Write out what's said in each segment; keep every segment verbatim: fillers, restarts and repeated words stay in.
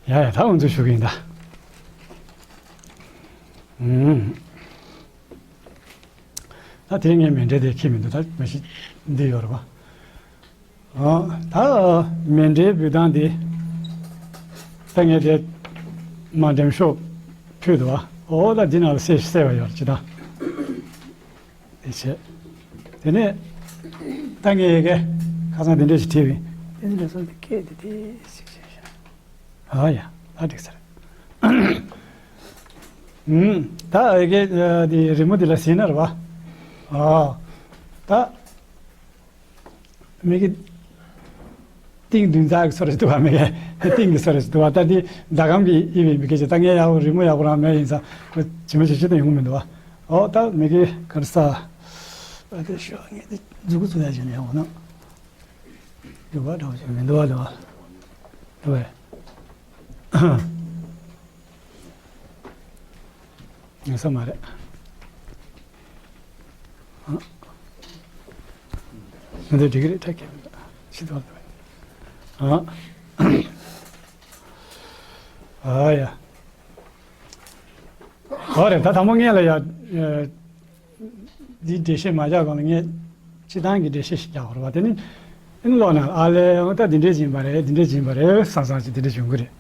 ཡ་ཡ། ད་འོ་ཚོད་ཞུ་གི་ཡིན་ད། ཨུམ། ད་དེ་ངས་མཎྜལ་དེ་ཁྱེར་མི་འདུག་ད་མ་གཞི་འདི་ཡོད་རེད་པ། ཨ། ད་མཎྜལ་འབུལ་སྟངས་འདི། ད་ངས་དེ་མ་འགྲེམས་ཤོག་ཕུལ་འདུག་པ། ཨོ་ད་འདི་ནང་ལ་གསལ་གསལ་བ་ཡོད་རེད་ཅི་ད། དེ་བྱས། དེ་ནས་ད་ངས་ཡ་གི་ཁ་སང་དེ་འདྲ་ཞིག་བྲིས་པས། དེ་འདྲ་སོང་དེ་སྐད་དེ་དེ་ཞིག་བྱས་ཤག་ཨ་ཡ། ད་འགྲིག་ས་རེད། ཨུམ། ད་ཡ་གི་དེ་རི་མོ་དེ་ལ་གཟིགས་ན་རེད་པ། ཨ། ད་མི་གི་ཏིང་བདུན་ཚར་གི་སོ་རེ་ཞིག་འདུག་པ། མི་གི་ཏིང་གི་སོ་རེ་ཞིག་འདུག་པ། ད་འདི་ཟླ་གམ་གི་ཨི་བི་མི་གི་ཅི་ད་ངས་ཡག་པོ་རི་མོ་ཡག་པོ་རང་མེད་ཡིན་ཙང་ཁོ་ཇི་མ་ཇི་བཞིན་དུ་ཡོང་གི་མི་འདུག་པ། ཨོ་ད་མི་གི་གར་ས། ཨ་དེ་ཤོག་ངས་དེ་མཛུ་གུ་བཙུགས་ཡ་བྱས་ནས་ཡོང་ན། འདུག་པ་འདྲ་བོ་ཞིག་མི་འདུག་པ། འདུག་པ། འདུག་པས། ངེས་ས་མ་རེད། ཨ། ང་ཚོའི་འགྲིག་གི་རེད། ཁྲ་ཁྱེར་ཤི་ཐོག་ལ། ཨ། ཨ་ཡ། ཨོ་རེད། ད་དང་པོ་ངས་ལ་ཡ། ཨ། འདི་འགྲེལ་བཤད་མ་རྒྱག་གོང་ལ་ངས་སྤྱི་བཏང་གི་འགྲེལ་བཤད་ཞིག་རྒྱག་དགོས་རེད་པ། དེ་ནི་ཨིན་ལོག་ན་ཨ་ལས་འོ་ད་འདི་འདྲས་ཡིན་པ་རེད། འདི་འདྲས་ཡིན་པ་རེད་བསམ་བསམ་ཞིག་འདི་འདྲས་བྱུང་གི་རེད།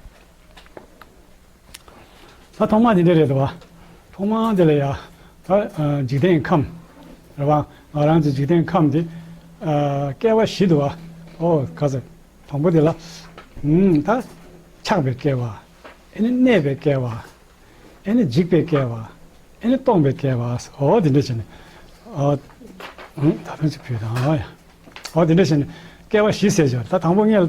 ད་ཐོག་མ་འདི་འདྲས་རེད་དོ། ཐོག་མ་འདི་ལ་ཡ། ད་འཇིག་རྟེན་ཁམས་རེད་པ། ང་རང་ཚོ་འཇིག་རྟེན་ཁམས་འདི་སྐྱེ་བ་བཞི་འདུག་པ། ཨོ་ག་ཚོད། དང་པོ་འདི་ལ། ཨུམ། ད་ཆགས་པའི་སྐྱེ་བ། ཨེ་ནི་གནས་པའི་སྐྱེ་བ། ཨེ་ནི་འཇིག་པའི་སྐྱེ་བ། ཨེ་ནི་སྟོང་པའི་སྐྱེ་བ། ཨོ་དེ་འདྲ་བྱས་ནས། ཨ། ཨུམ། ད་ཐོན་ཅིག་ཕུལ་དང་། ཨོ་ཡ། ཨོ་དེ་འདྲ་བྱས་ནས་སྐྱེ་བ་བཞི་ཟེར་བྱས། ད་དང་པོ་ངས་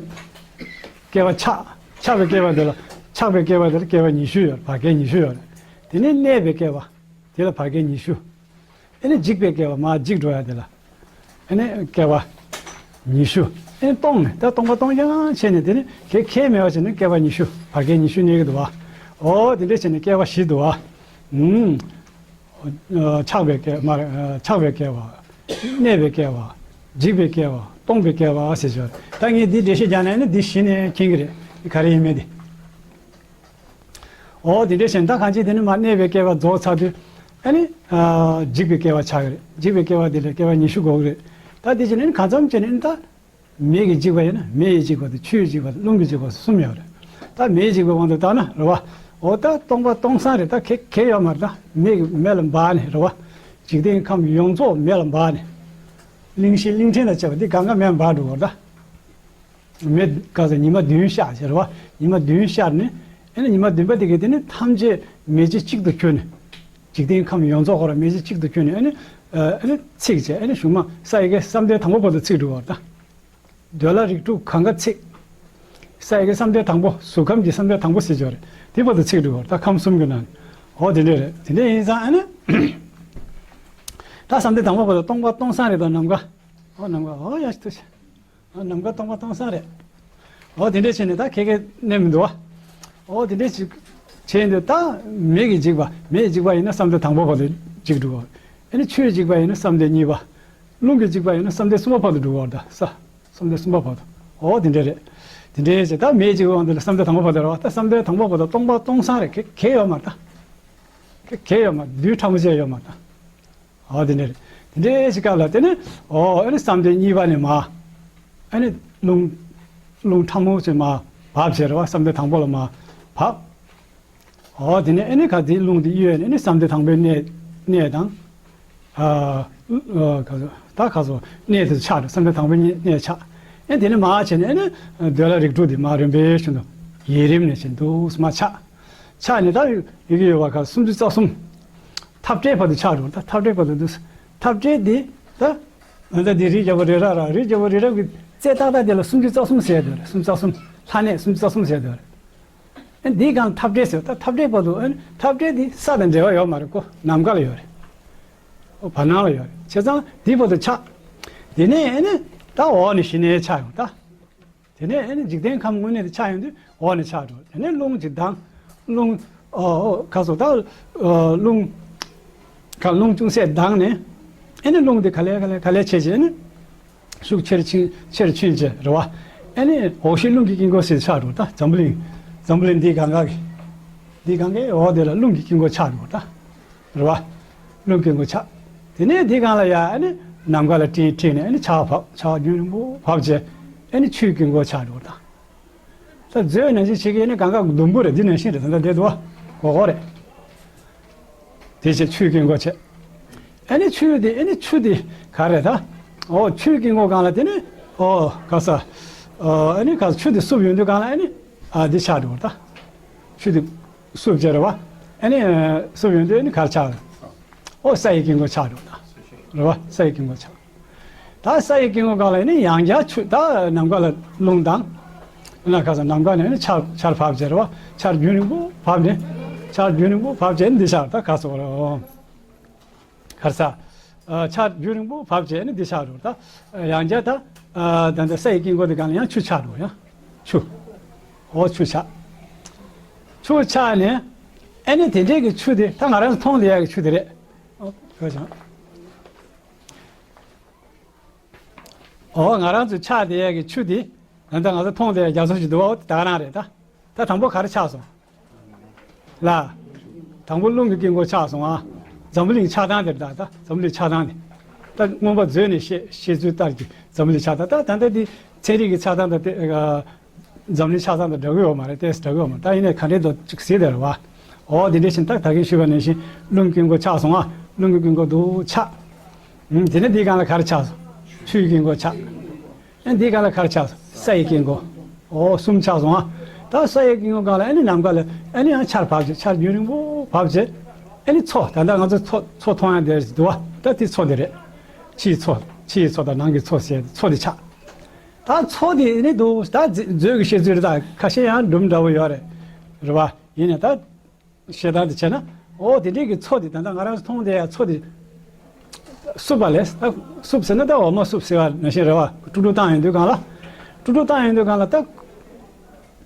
སྐྱེ་བ་ཆགས། ཆགས་པའི་སྐྱེ་བ་འདི་ལ། ཆགས་པའི་སྐྱེ་བ་འདི་ལ་སྐྱེ་བ་ཉི་ཤུ་ཡོད། བར་སྐྱེ་ཉི་ཤུ་ཡོད། དེ་ནས་གནས་པའི་སྐྱེ་བ། དེ་ལ་བར་སྐྱེ་ཉི་ཤུ། ཨེ་ནི་འཇིག་པའི་སྐྱེ་བ། མར་འཇིག་འགྲོ་ཡ་དེ་ལ། ཨེ་ནི་སྐྱེ་བ་ཉི་ཤུ། ཨེ་ནི་སྟོང་ནས། ད་སྟོང་པ་སྟོང་རྐྱང་བྱས་ནས་དེ་ནི་གེ་ཁེ་མེད་པ་བྱས་ནས་སྐྱེ་བ་ཉི་ཤུ། བར་སྐྱེ་ཉི་ཤུ་གནས་ཀྱི་འདུག་པ། ཨོ་དེ་འདྲས་བྱས་ནས་སྐྱེ་བ་བཞི་འདུག་པ། ཨུམ། ཆགས་པའི་སྐྱེ་མ་རེད། ཆགས་པའི་སྐྱེ་བ། གནས་པའི་སྐྱེ་བ། འཇིག་པའི་སྐྱེ་བ། སྟོང་པའི་སྐྱེ་བ་ཟེར་བྱས། ད་ངས་འདི་འགྲེལ་བཤད་རྒྱག་ནས་ནི་འདི་གཞི་ནས་མཁྱེན་གྱི་རེད། འདི་ག་རེ་ཡིན་མིན་དེ། ཨོ་དེ་འདྲ་བྱས་ན་ད་གང་ཅི་དེ་ནི་མར་གནས་པའི་སྐྱེ་བ་རྫོགས་ཚར་དུས། ཨ་ནི། ཨ། འཇིག་པའི་སྐྱེ་བ་ཆགས་ཀྱི་རེད། འཇིག་པའི་སྐྱེ་བ་དེ་ལ་སྐྱེ་བ་ཉི་ཤུ་དགོས་ཀྱི་རེད། ད་དེ་བྱས་ནས་གང་འཚམ་བྱས་ནས་ད་མེ་གིས་འཇིག་པ་ཡིན་ན་མེ་ཡིས་འཇིག་པ་དང་། ཆུ་ཡིས་འཇིག་པ་དང་། རླུང་གིས་འཇིག་པ་གསུམ་ཡོད་རེད། ད་མེ་ཡིས་འཇིག་པའི་དབང་དུ་བཏང་ན་རེད་པ། ཨོ་ད་སྟོང་པ་སྟོང་སང་རེད། ད་གེ་གེ་ཡོད་མ་རེད། ད་མེ་གིས་མེ་ལ་འབར་ནས་རེད་པ། འཇིག་རྟེན་ཁམས་ཡོངས་རྫོགས་མེ་ལ་འབར་ནས། གླིང་བཞི་གླིང་ཕྲན་དང་བཅས་པ་འདི་གང་ག་མེ་ལ་འབར་འགྲོ་བ་རེད་ད། མེ་ག་ཚོད་ཉི་མ་བདུན་ཤར་ཟེར་བ། ཉི་མ་བདུན་ཤར་ནས། ཨེ་ནི་ཉི་མ་བདུན་པ་དེ་གའི་དེ་ནི་ཐམས་ཅད་མེ་ལྕེ་གཅིག་ཏུ་གྱུར་ནས། འཇིག་རྟེན་ཁམས་ཡོངས་རྫོགས་ཁོ་ར་མེ་ལྕེ་གཅིག་ཏུ་གྱུར་ནས། ཨེ་ནི། ཨེ་ནི་ཚིག་བྱས། ཨེ་ནི་གཞུག་མ་ས་ཡི་གེ་བསམ་གཏན་དང་པོ་བར་དུ་ཚིག་འགྲོ་བ་རེད་ད། འདོད་ལྷ་རིགས་དྲུག་གང་ག་ཚིག་ས་ཡི་གེ་བསམ་གཏན་དང་པོ། གཟུགས་ཁམས་ཀྱི་བསམ་གཏན་དང་པོ་ཟེར་གྱི་ཡོད་རེད། དེ་བར་དུ་ཚིག་འགྲོ་བ་རེད་ད། ཁམས་གསུམ་གྱི་ནང་ནས། འོ་དེ་འདྲས་རེད། དེ་འདྲས་ཡིན་ཙང་། ཨེ་ནི། ད་བསམ་གཏན་དང་པོ་བར་དུ་སྟོང་པ་སྟོང་སང་རེད་ད། ནམ་མཁའ། འོ་ནམ་མཁའ། འོ་ཡ་ཞིག་ཏུ་ཆ། ནམ་མཁའ་སྟོང་པ་སྟོང་སང་རེད། འོ་དེ་འདྲས་བྱས་ནས་ད་ཁེ་ཁེ་གནས་མི་འདུག་པ། འོ་དེ་འདྲས་ཅིག་བྱས་འདུག་ད་མེ་གིས་འཇིག་པ། མེ་ཡིས་འཇིག་པ་ཡིན་ན་བསམ་གཏན་དང་པོ་བར་དུ་འཇིག་འགྲོ་བ། ཨེ་ནི་ཆུ་ཡིས་འཇིག་པ་ཡིན་ན་བསམ་གཏན་གཉིས་པ། རླུང་གིས་འཇིག་པ་ཡིན་ན་བསམ་གཏན་གསུམ་པ་བར་དུ་འགྲོ་བ་རེད་ད། ས། བསམ་གཏན་གསུམ་པ་བར་དུ། འོ་དེ་འདྲས་རེད། དེ་འདྲས་བྱས། ད་མེ་ཡིས་འཇིག་པའི་དབང་དུ་ལ་བསམ་གཏན་དང་པོ་བར་དུ་རེད་པ། ད་བསམ་གཏན་དང་པོ་བར་དུ་སྟོང་པ་སྟོང་སང་རེད། གེ་གེ་ཡོད་མ་རེད་ད། གེ་གེ་ཡོད་མ་རེད། རྡུལ་ཕྲ་མོ་ཅིག་ཡོད་མ་རེད་ད། འོ་དེ་འདྲས་རེད། དེ་འདྲས་ཞིག་སྐབས་ལ་དེ་ནི། འོ་ཨེ་ནི་བསམ་གཏན་གཉིས་པ་ནས་མར། ཨེ་ནི་རླུང་། རླུང་ཕྲ་མོ་ཅིག་མར་བབས་བྱས་རེད་པ། བསམ་གཏན་དང་པོ་ལ་མར་བབས། འོ་དེ་ནས་ཨེ་ནི་ག་དེའི་རླུང་དེ་གཡོས་ནས། ཨེ་ནི་བསམ་གཏན་དང་པོའི་གནས་གནས་དང་། ཨ། ཨ། ག་ཚོད། ད་ག་ཚོད་གནས་དེ་ཆགས་འགྲོ། བསམ་གཏན་དང་པོའི་གནས་གནས་ཆགས། ཨེ་དེ་ནས་མར་བྱས་ནས། ཨེ་ནི་འདོད་ལྷ་རིགས་དྲུག་དེ་མར་རིམ་པས་བཞིན་དུ་ཡིད་རིམ་ནས་བྱས་འདུག་སེ་མར་ཆགས། ཆགས་ནས་ད་ཡི་གེ་ཡོད་པ་ག་སུམ་ཅུ་རྩ་གསུམ། འཐབ་བྲལ་བར་དུ་ཆགས་འགྲོ། ད་འཐབ་བྲལ་བར་དུ་འདུག་འཐབ་བྲལ་འདི་ད། ད་འདི་རིའི་རྒྱལ་པོ་རི་རབ་ར། རིའི་རྒྱལ་པོ་རི་རབ་ཀྱི་རྩེ་ཏག་ཏག་དེ་ལ་སུམ་ཅུ་རྩ་གསུམ་ཟེར་འདུག་རེད། སུམ་ཅུ་རྩ་གསུམ། ལྷ་གནས་སུམ་ཅུ་རྩ་གསུམ་ཟེར་འདུག་རེད། ཨེ་འདི་གང་འཐབ་བྲལ་ཟེར། ད་འཐབ་བྲལ་བར་དུ། ཨེ་འཐབ་བྲལ་འདི་ས་དང་འབྲེལ་བ་ཡོད་མ་རེད་ཀོ། ནམ་མཁའ་ལ་ཡོད་རེད། ཨོ་བར་སྣང་ལ་ཡོད་རེད། བྱས་ཙང་འདི་བར་དུ་ཆགས། དེ་ནས་ཨེ་ནི་ད་འོག་ནས་གཞི་གནས་ཆགས་ཡོང་ད། དེ་ནས་ཨེ་ནི་འཇིག་རྟེན་ཁམས་དངོས་གནས་དེ་ཆགས་ཡོང་དུས་འོག་ནས་ཆགས་འགྲོ། དེ་ནས་རླུང་གཅིག་ལྡང་། རླུང་། ཨོ་ཨོ་ག་ཚོད་ད། ཨོ་རླུང་། ག་རླུང་ཅུང་ཟད་ལྡང་ནས། ཨེ་ནི་རླུང་དེ་ག་ལེ་ག་ལེ་ག་ལེ་བྱས་བྱས་ནས་ཤུགས་ཆེར་ཕྱིན་ཆེར་ཕྱིན་བྱས་རེད་པ། ཨེ་ནི་འོག་གཞི་རླུང་གི་དཀྱིལ་འཁོར་ཟེར་ཆགས་འགྲོ་ད། འཛམ་བུ་གླིང་ འཛམ་བུ་གླིང་འདིའི་སྒང་ག་གི། འདིའི་སྒང་གའི་འོག་དེ་ལ་རླུང་གི་དཀྱིལ་འཁོར་ཆགས་འགྲོ་ད། རེད་བ། རླུང་དཀྱིལ་འཁོར་ཆགས། དེ་ནས་འདིའི་སྒང་ལ་ཡ་ཨ་ནི་ནམ་མཁའ་ལ་སྤྲིན་འཁྲིགས་ནས་ཨ་ནི་ཆར་བབས། ཆར་རྒྱུན་རིང་པོ་བབས་རྗེས་ཨ་ནི་ཆུའི་དཀྱིལ་འཁོར་ཆགས་འགྲོ་ད། ད་མཛོད་ནང་བཞིན་བྱེད་ཀྱི་ནི་སྒང་ག་ཟླུམ་པོ་རེད། འདི་ནང་བཞིན་རེད། ད་ལྟ་དེ་འདུག་བ། གོ་གོ་རེད། དེ་བྱས་ཆུའི་དཀྱིལ་འཁོར་བྱས། ཨ་ནི་ཆུ་དེ་ཨ་ནི་ཆུ་དེ་ག་རེད་ད། ཨོ་ཆུའི་དཀྱིལ་འཁོར་སྒང་ལ་དེ་ནི་ཨོ་ག་ས། ཨ་ནི་ག་ས་ཆུ་དེ་བསུབས་ཡོང་དུས་སྒང་ལ་ཨ་ནི་ཨ་འདི་ཆགས་འགྲོ་ད། ཆུ་དེ་བསུབས་བྱས་རེད་བ། ཨ་ནི་བསུབས་ཡོང་དུས་ཨ་ནི་ག་རེ་ཆགས་རེད། ཨོ་ས་ཡི་དཀྱིལ་འཁོར་ཆགས་འགྲོ་ད། རེད་བ། ས་ཡི་དཀྱིལ་འཁོར་ཆགས། ད་ས་ཡི་དཀྱིལ་འཁོར་སྒང་ལ་ནི་ཡང་བསྐྱར་ཆུ་ད་ནམ་མཁའ་ལ་རླུང་དང་། ན་ཁ་ས་ནམ་མཁའ་ནས་ནི་ཆར་ཆར་བབས་བྱས་རེད་བ། ཆར་རྒྱུན་རིང་པོ་བབས་ནས། ཆར་རྒྱུན་རིང་པོ་བབས་བྱས་འདི་ཆགས་ད་ག་སོ་རེད། ཨོ། ག་རེ་ས། ཨ་ཆར་རྒྱུན་རིང་པོ་བབས་བྱས་ནི་འདི་ཆགས་འགྲོ་ད། ཡང་བསྐྱར་ད། ཨ་ད་ད་ས་ཡི་དཀྱིལ་འཁོར་དེ་སྒང་ལ་ཡང་ཆུ་ཆགས་འགྲོ་ཡང་། ཆུ། ཨོ་ཆུ་ཆགས། ཆུ་ཆགས་ནས། ཨ་ནི་དེ་འདྲས་ཀྱི་ཆུ་དེ་ད་ང་རང་ཚོ་མཐོང་བསྡད་ཡག་གི་ཆུ་དེ་རེད། ཨོ་བྱས་ཙང་། ཨོ་ང་རང་ཚོ་ཆགས་བསྡད་ཡག་གི་ཆུ་དེ། ད་ལྟ་ང་ཚོ་མཐོང་བསྡད་ཡག་རྒྱ་མཚོ་ཞིག་འདུག་བ། ཨོ་དེ་ད་ག་རང་རེད་ད། ད་དང་པོ་ག་རེ་ཆགས་སོང་། ལ། དང་པོ་རླུང་གི་དཀྱིལ་འཁོར་ཆགས་སོང་ཨ། འཛམ་བུ་གླིང་ཆགས་སྟངས་དེ་རེད་ད། ད་འཛམ་བུ་གླིང་ཆགས་སྟངས་དེ། ད་མངོན་པ་མཛོད་ནས་བཤད་བཤད་ཚུལ་ལྟར་གྱི་འཛམ་བུ་གླིང་ཆགས་སྟངས། ད་ད་ལྟ་དེ་ཚན་རིག་གི་ཆགས་སྟངས་དང་དེ། འཛམ་གླིང་ཆགས་སྟངས་དང་འདྲ་གི་ཡོད་མ་རེད། ཏོག་ཙམ་འདྲ་གི་ཡོད་མ་རེད། ད་ཡིན་ནའི་ག་འདྲས་འདུག་ཅིག་གཟིགས་དེ་རེད་བ། ཨོ་དེ་འདྲས་ཤིང་ད་ད་གིན་ཞུས་པ་ནང་བཞིན་རླུང་དཀྱིལ་འཁོར་ཆགས་སོང་ཨ། རླུང་གི་དཀྱིལ་འཁོར་འདུག་ཆགས། ཨུམ་དེ་ནས་འདིའི་སྒང་ལ་ག་རེ་ཆགས་སོང་། ཆུའི་དཀྱིལ་འཁོར་ཆགས། ཨ་འདིའི་སྒང་ལ་ག་རེ་ཆགས་སོང་། ས་ཡི་དཀྱིལ་འཁོར། ཨོ་གསུམ་ཆགས་སོང་ཨ། ད་ས་ཡི་དཀྱིལ་འཁོར་སྒང་ལ་ཨ་ནི་ནམ་མཁའ་ལ་ཨ་ནི་ཡང་ཆར་བབས་བྱས། ཆར་རྒྱུན་རིང་པོ་བབས་བྱས། ཨ་ནི་མཚོ། ད་ལྟ་ང་ཚོ་མཚོ་མཚོ་མཐོང་ཡ་དེ་འདུག་བ། ད་དེ་མཚོ་དེ་རེད། ཕྱིའི་མཚོ། ཕྱིའི་མཚོ་དང་ནང་གི་མཚོ་ཟེར་མཚོ་དེ་ཆགས། ད་མཚོ་དེ་ནི་འདུག་ད་མཛོད་ཀྱི་བཤད་ཚུལ་རེད། ད་ཁ་ཤས་ཡང་སྒྲུང་འདྲ་བོ་ཡོད་རེད། རེད་བ། ཡིན་ནའི་ད་བཤད་སྟངས་དེ་བྱས་ན། ཨོ་དེ་འདྲས་ཀྱི་མཚོ་དེ་ད་ལྟ་ང་རང་ཚོ་མཐོང་བསྡད་ཡ་མཚོ་དེ་བསུབས་པ་ལས། ད་བསུབས་ཟེར་ན་ད་འོ་མ་བསུབས་ཟེར་བ་ནང་བཞིན་རེད་བ། དཀྲུག་དཀྲུག་བཏང་ཡོང་དུས་སྒང་ལ། དཀྲུག་དཀྲུག་བཏང་ཡོང་དུས་སྒང་ལ་ད།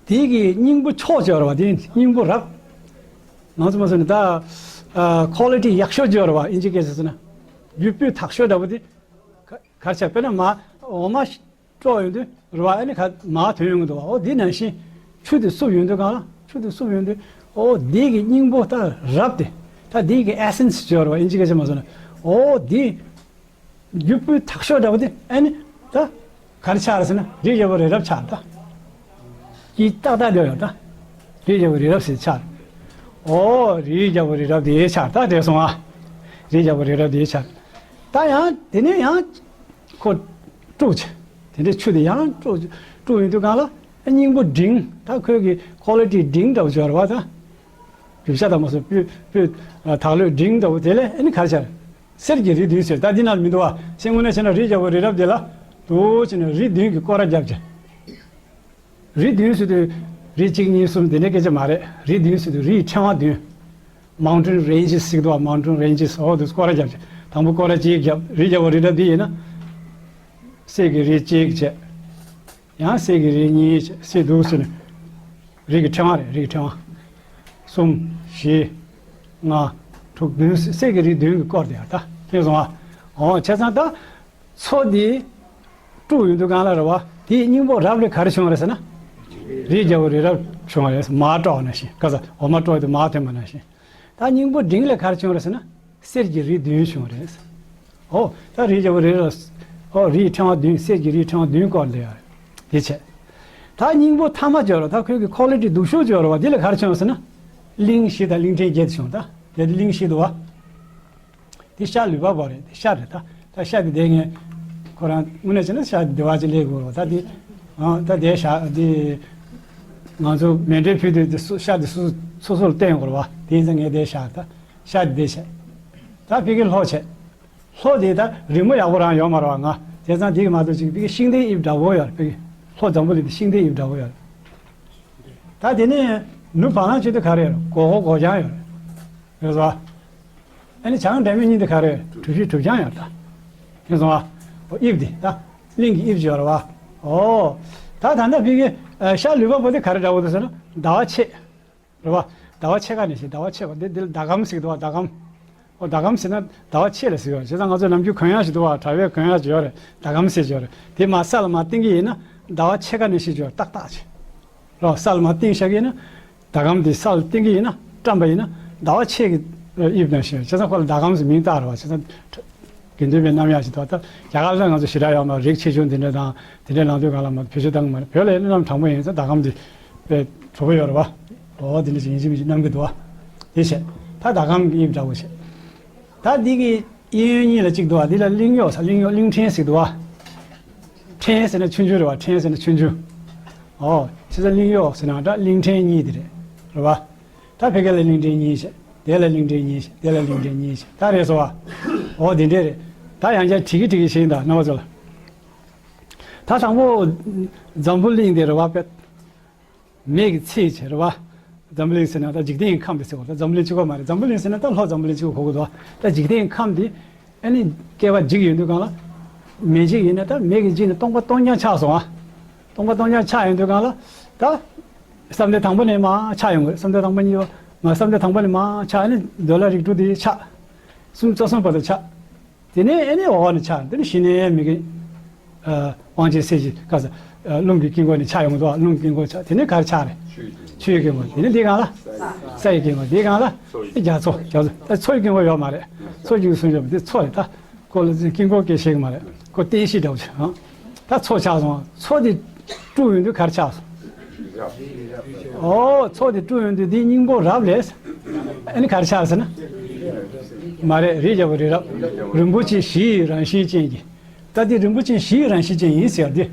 དེ་གི་སྙིང་པོ་ཕྱོགས་ཅིག་ཡོད་རེད་བ། དེ་སྙིང་པོ་རབ། ང་ཚོ་མ་སོང་ནས་ད། ཨ་ཁོ་ལི་ཊི་ཡག་ཤོས་ཅིག་ཡོད་རེད་བ། ཨིན་ཇི་སྐད་ཆ་ཟེར་ན། རྒྱུ་སྤུས་དག་ཤོས་འདྲ་བོ་དེ། ག་ག་རེ་བྱས། དཔེར་ན་མར་འོ་མ་དཀྲོག་ཡོང་དུས་རེད་བ། ཨ་ནི་ག་མར་ཐོན་ཡོང་གི་འདུག་བ། འོ་འདི་ནང་བཞིན་ཆུ་དེ་བསུབས་ཡོང་དུས་སྒང་ལ། ཆུ་དེ་བསུབས་ཡོང་དུས་ཨོ་འདི་གི་སྙིང་པོ་ད་རབ་དེ། ད་འདི་གི་ཨེ་སེན་སི་ཅིག་ཡོད་རེད་བ། ཨིན་ཇི་སྐད་ཆ་མ་སོང་ན། ཨོ་འདི་རྒྱུ་སྤུས་དག་ཤོས་འདྲ་བོ་དེ་ཨ་ནི་ད་ག་རེ་ཆགས་རེད་ཟེར་ན། རིའི་རྒྱལ་པོ་རི་རབ་ཆགས་ད། ཀྱི་ཏག་ཏག་འདྲ་ཡོད་ད། རིའི་རྒྱལ་པོ་རི་རབ་ཟེར་ཆགས། ཨོ་རིའི་རྒྱལ་པོ་རི་རབ་དེ་ཆགས་ད། དེ་སོང་ཨ། རིའི་རྒྱལ་པོ་རི་རབ་དེ་ཆགས། ད་ཡང་དེ་ནས་ཡང་ཁོ་དཀྲུགས་བྱས། དེ་འདྲའི་ཆུ་དེ་ཡང་དཀྲུགས་དཀྲུགས་ཡོང་དུས་སྒང་ལ་སྙིང་པོ་འབྲིང་། ད་ཁོའི་གི་ཁོ་ལི་ཊི་འབྲིང་འདྲ་བོ་ཅིག་ཡོད་རེད་བ། ད་རྒྱུ་ཆ་དང་མ་སོང་སྤུས་སྤུས་དག་ལོས་འབྲིང་འདྲ་བོ་དེ་ལས་ཨ་ནི་ག་རེ་ཆགས། གསེར་གྱི་རི་བདུན་ཟེར། ད་འདི་ན་མི་འདུག་བ། ཤེས་དངོས་གནས་བྱས་ན་རིའི་རྒྱལ་པོ་རི་རབ་དེ་ལ་འདུག་བྱས་ནས་རི་བདུན་གྱིས་སྐོར་ར་བརྒྱབ་བྱས། རི་བདུན་ཟེར་དུས་རི་གཅིག་གཉིས་གསུམ་དེ་འདྲའི་སྐད་ཆ་མ་རེད། རི་བདུན་ཟེར་དུས་རིའི་ཕྲེང་བ་བདུན། མའུན་ཊེན་རེན་ཇི་སི་ཟེར་གི་འདུག་བ། མའུན་ཊེན་རེན་ཇི་སི། འོ་དེ་སྐོར་ར་བརྒྱབ་བྱས། དང་པོ་སྐོར་ར་གཅིག་བརྒྱབ། རིའི་རྒྱལ་པོ་རི་རབ་འདི་ཡིན་ན། གསེར་གྱི་རི་གཅིག་བྱས། ཡང་གསེར་གྱི་རི་གཉིས་བྱས། གསེར་འདུག་ཟེར་ནས། རིའི་ཕྲེང་བ་རེད། རིའི་ཕྲེང་བ། གསུམ། བཞི། ལྔ། དྲུག་བདུན། གསེར་གྱི་རི་བདུན་གྱིས་བསྐོར་བསྡད་ཡོད་ད། མཁྱེན་སོང་ཨ། འོ་བྱས་ཙང་ད། མཚོ་འདི་དཀྲུགས་ཡོང་དུས་སྒང་ལ་རེད་བ། དེའི་སྙིང་པོ་རབ་ལས་ག་རེ་བྱུང་བ་རེད་ཟེར་ན། རིའི་རྒྱལ་པོ་རི་རབ་བྱུང་བ་རེད། མར་དཀྲོགས་ནང་བཞིན། ག་ས་འོ་མ་དཀྲོགས་དུས་མར་ཐོན་པ་ནང་བཞིན། ད་སྙིང་པོ་འབྲིང་ལས་ག་རེ་བྱུང་བ་རེད་ཟེར་ན། གསེར་གྱི་རི་བདུན་བྱུང་བ་རེད། ཨོ་ད་རིའི་རྒྱལ་པོ་རི་རབ། ཨོ་རིའི་ཕྲེང་བ་བདུན། གསེར་གྱི་རིའི་ཕྲེང་བ་བདུན་བསྐོར་ལས་ཡོད་རེད། དེ་བྱས། ད་སྙིང་པོ་ཐ་མ་ཅིག་ཡོད་རེད། ད་ཁོའི་གི་ཁོ་ལི་ཊི་སྡུག་ཤོས་ཅིག་ཡོད་རེད་བ། འདི་ལས་ག་རེ་བྱུང་བ་ཟེར་ན། གླིང་བཞི་དང་གླིང་ཕྲན་བརྒྱད་དེ་བྱུང་། ད་དེ་གླིང་བཞི་འདུག་བ། དེ་ཤར་ལུས་པ་པོ་རེད། དེ་ཤར་རེད། ད་ད་ཤར་དེ་དེ་ངས་ཁོ་རང་དངོས་གནས་བྱས་ན་ཤར་དེ་བ་ཅིག་སླེབས་དགོས་རེད་བ། ད་དེ་ཨ་ད་དེ་ཤར་དེ་ང་ཚོ་མཎྜལ་ཕུལ་དུས་དེ་སུ་ཤར་དེ་སུ་སོ་སོར་བསྟན་དགོས་རེད་བ། དེ་ཡིན་ཙང་ངས་དེ་ཤར། ད་ཤར་དེ་བྱས། ད་ཕ་གི་ལྷོ་བྱས། ལྷོ་དེ་ད་རི་མོ་ཡག་པོ་རང་ཡོད་མ་རེད་བ། ང་བྱས་ཙང་དེ་གི་མ་གཏོགས་ཅིག་ཕ་གི་ཤིང་རྟའི་དབྱིབས་འདྲ་བོ་ཡོད་རེད། ཕ་གི་ལྷོ་འཛམ་བུ་གླིང་དེ་ཤིང་རྟའི་དབྱིབས་འདྲ་བོ་ཡོད་རེད། ད་དེ་ནས་ནུབ་བ་ལང་བྱེད་དུས་ག་རེ་ཡོད་རེད། སྒོར་སྒོར་སྒོར་རྐྱང་ཡོད་རེད། རེད་སོ། ཨ་ནི་བྱང་འབྲས་མེད་གཉིས་དེ་ག་རེ་ཡོད་རེད། གྲུ་བཞི་གྲུ་རྐྱང་ཡོད་རེད། ད་ཡིན་སོང་ཨ། ཨོ་དབྱིབས་དེ་ད་གླིང་གི་དབྱིབས་ཡོད་རེད་བ། ཨོ་ད་ད་ལྟ་ཕ་གི་ཤར་ལུས་པ་པོ་དེ་ག་རེ་འདྲ་བོ་འདུག་ཟེར་ན་ཟླ་བ་ཕྱེད། རེད་བ། ཟླ་བ་ཕྱེད་ཀ་ནས་བྱས། ཟླ་བ་ཕྱེད་པ་འདི་འདི་ལ་ཟླ་གམ་ཟེར་གི་འདུག་བ། ཟླ་གམ། ཨོ་ཟླ་གམ་ཟེར་ན་ཟླ་བ་ཕྱེད་ལ་ཟེར་བ། བྱས་ཙང་ང་ཚོ་ནམ་རྒྱུན་གོན་ཡག་ཞིག་འདུག་བ། དྲ་བའི་གོན་ཡག་ཅིག་ཡོད་རེད། ཟླ་གམ་ཟེར་གྱི་ཡོད་རེད། དེ་མར་ས་ལ་མར་བཏིང་གི་ཡིན་ན་ཟླ་བ་ཕྱེད་ཀ་ནས་བྱས་ཀྱི་ཡོད་རེད། ཏག་ཏག་བྱས། རོ། ས་ལ་མར་བཏིང་བཞག་གི་ཡིན་ན། ཟླ་གམ་དེ་ས་ལ་བཏིང་གི་ཡིན་ན་བཀྲམ་པ་ཡིན་ན་ཟླ་བ་ཕྱེད་ཀྱི་དབྱིབས་ནང་བཞིན། བྱས་ཙང་ཁོ་ལ་ཟླ་གམ་ཟེར་མིང་བཏགས་རེད་བ། བྱས་ཙང་དགེ་འདུན་པའི་རྣམ་གཡག་ཅིག་འདུག་ད་རྒྱ་གར་ལ་ང་ཚོ་ཞེ་དྲག་ཡོད་མ་རེད། རིགས་ཆེ་ཆུང་དེ་འདྲ་དང་དེ་འདྲ་ལངས་དུས་གང་ལ་མ་བེད་སྤྱོད་བཏང་གི་མ་རེད། བོད་ལ་ཡིན་ན་གནམ་གྲང་མོ་ཡིན་ཙང་ཟླ་གམ་དེ་དཔེ་གྲོགས་པོ་ཡོད་རེད་བ། འོ་དེ་འདྲ་ཅིག་ཡིན་གཅིག་མིན་གཅིག་བསྣམས་ཀྱི་འདུག་བ། དེ་བྱས་ད་ཟླ་གམ་གྱི་དབྱིབས་འདྲ་བོ་བྱས། ད་འདི་གི་གཡས་གཡོན་གཉིས་ལ་གཅིག་འདུག་བ། འདི་ལ་གླིང་གཡོག་ཟེར། གླིང་གཡོག་གླིང་ཕྲན་ཟེར་འདུག་བ། ཕྲན་ཟེར་ན་ཆུང་ཆུང་རེད་བ། ཕྲན་ཟེར་ན་ཆུང་ཆུང་། ཨོ། བྱས་ཙང་གླིང་གཡོག་ཟེར་ན་འདྲ་གླིང་ཕྲན་གཉིས་དེ་རེད། རེད་བ། ད་ཕ་གི་ལ་གླིང་ཕྲན་གཉིས་བྱས། དེ་ལ་གླིང་ཕྲན་གཉིས་བྱས། དེ་ལ་གླིང་ཕྲན་གཉིས་བྱས། ད་རེད་སོ་བ། ཨོ་དེ་འདྲས་རེད། ད་ཡང་བསྐྱར་བྲིས་ཀྱི་བྲིས་ཀྱི་ཤེས་ད་རྣམ་པ་ཚོ་ལ། ད་དང་པོ་འཛམ་བུ་གླིང་དེ་རེད་བ། དཔེ། མེ་གི་ཚེས་བྱས་རེད་བ། འཛམ་བུ་གླིང་ཟེར་ན་ད་འཇིག་རྟེན་གྱི་ཁམས་དེ་ཟེར་བ། ད་འཛམ་བུ་གླིང་གཅིག་པོ་མ་རེད། འཛམ་བུ་གླིང་ཟེར་ན་ད་ལྷོ་འཛམ་བུ་གླིང་གཅིག་པོ་གོ་གི་འདུག་ད་འཇིག་རྟེན་གྱི་ཁམས་དེ་ཨ་ནི་བསྐལ་པ་འཇིག་ཡོང་དུས་སྒང་ལ། མེ་འཇིག་ཡིན་ན་ད་མེ་གི་འཇིག་ནས་སྟོང་པ་སྟོང་རྐྱང་ཆགས་སོང་ཨ། སྟོང་པ་སྟོང་རྐྱང་ཆགས་ཡོང་དུས་སྒང་ལ། ད་བསམ་གཏན་དང་པོ་ནས་མར་ཆགས་ཡོང་གི་རེད། བསམ་གཏན་དང་པོ་གཉིས་པ། མ་བསམ་གཏན་དང་པོ་ནས་མར་ཆགས། ཨ་ནི་འདོད་ལྷ་རིགས་དྲུག་དེ་ཆགས། སུམ་ཅུ་རྩ་གསུམ་བར་དུ་ཆགས། དེ་ནས་ཨ་ནི་འོག་ནས་ཆགས། དེ་ནས་གཞི་ནས་མི་དགེ། ཨ། དབང་ཆེན་སྲས་ཀྱི་བཀའ་ས། ཨ། རླུང་གི་དཀྱིལ་འཁོར་ནས་ཆགས་ཡོང་གི་འདུག་རླུང་གི་དཀྱིལ་འཁོར་ཆགས། དེ་ནས་ག་རེ་ཆགས་རེད། ཆུའི་དཀྱིལ་འཁོར། དེ་ནས་འདི་སྒང་ལ། ས་ཡི་དཀྱིལ་འཁོར། འདི་སྒང་ལ། རྒྱ་མཚོ། རྒྱ་མཚོ། ད་མཚོ་ཡི་དཀྱིལ་འཁོར་ཡོད་མ་རེད། མཚོ་གཅིག་གསུང་ཞོག་འདི་མཚོ་རེད་ད། ཁོ་ལ་དཀྱིལ་འཁོར་སྐད་ཤེས་ཀྱི་མ་རེད། ཁོ་རྟེན་གཞི་འདྲ་བོ་ཞིག་ཨང་། ད་མཚོ་ཆགས་སོང་། མཚོ་དེ་དཀྲུགས་ཡོང་དུས་ག་རེ་ཆགས་སོང་། ཨོ། མཚོ་དེ་དཀྲུགས་ཡོང་དུས་དེའི་སྙིང་པོ་རབ་ལས། ཨ་ནི་ག་རེ་ཆགས་ཟེར་ན། མ་རེད། རིའི་རྒྱལ་པོ་རི་རབ། རིན་པོ་ཆེ་བཞི་ཡི་རང་བཞིན་ཅན་གྱི། ད་དེ་རིན་པོ་ཆེ་བཞི་ཡི་རང་བཞིན་ཅན་ཡིན་ཟེར་དེ།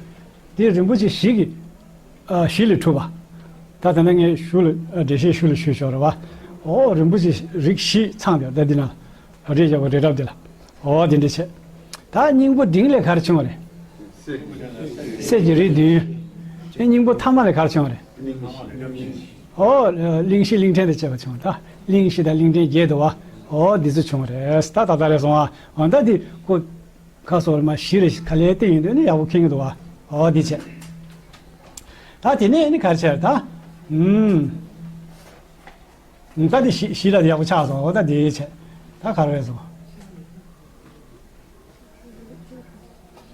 དེ་རིན་པོ་ཆེ་བཞི་གི། ཨ། བཞི་ལས་གྲུབ་པ། ད་ད་ནི་ངས་ཞུ་ལ། ཨ། འགྲེལ་བཤད་ཞུ་ལ་ཞུས་ཆོག་རེད་བ། ཨོ། རིན་པོ་ཆེ་རིགས་བཞི་ཚང་དེ་ད་འདི་ན། རིའི་རྒྱལ་པོ་རི་རབ་འདི་ལ། ཨོ་དེ་འདྲ་བྱས། ད་སྙིང་པོ་འབྲིང་ལས་ག་རེ་བྱུང་བ་རེད། གསེར་གྱི་རིགས་བདུན། ཨེ། སྙིང་པོ་ཐ་མ་ལས་ག་རེ་བྱུང་བ་རེད། ཨོ། གླིང་བཞི་གླིང་ཕྲན་དང་བཅས་པ་བྱུང་བ། ད་གླིང་བཞི་དང་གླིང་ཕྲན་བརྒྱད་འདུག་བ། ཨོ་འདི་ཚོ་བྱུང་བ་རེད། ད་ད་ད་རེད་སོང་བ། འོ་ད་འདི་ཁོ། ཁ་སོར་མ་བཞི་རེ་ག་ལེར་བསྟན་ཡོང་དུས་ནི་ཡག་པོ་མཁྱེན་གྱི་འདུག་བ། ཨོ་འདི་བྱས། ད་དེ་ནས་ནི་ག་རེ་བྱས་ད། ཨུམ། ད་དེ་བཞི་བཞི་ལ་ཡག་པོ་ཆགས་སོང་། ཨོ་ད་དེ་བྱས། ད་ག་རེ་རེད་སོང་།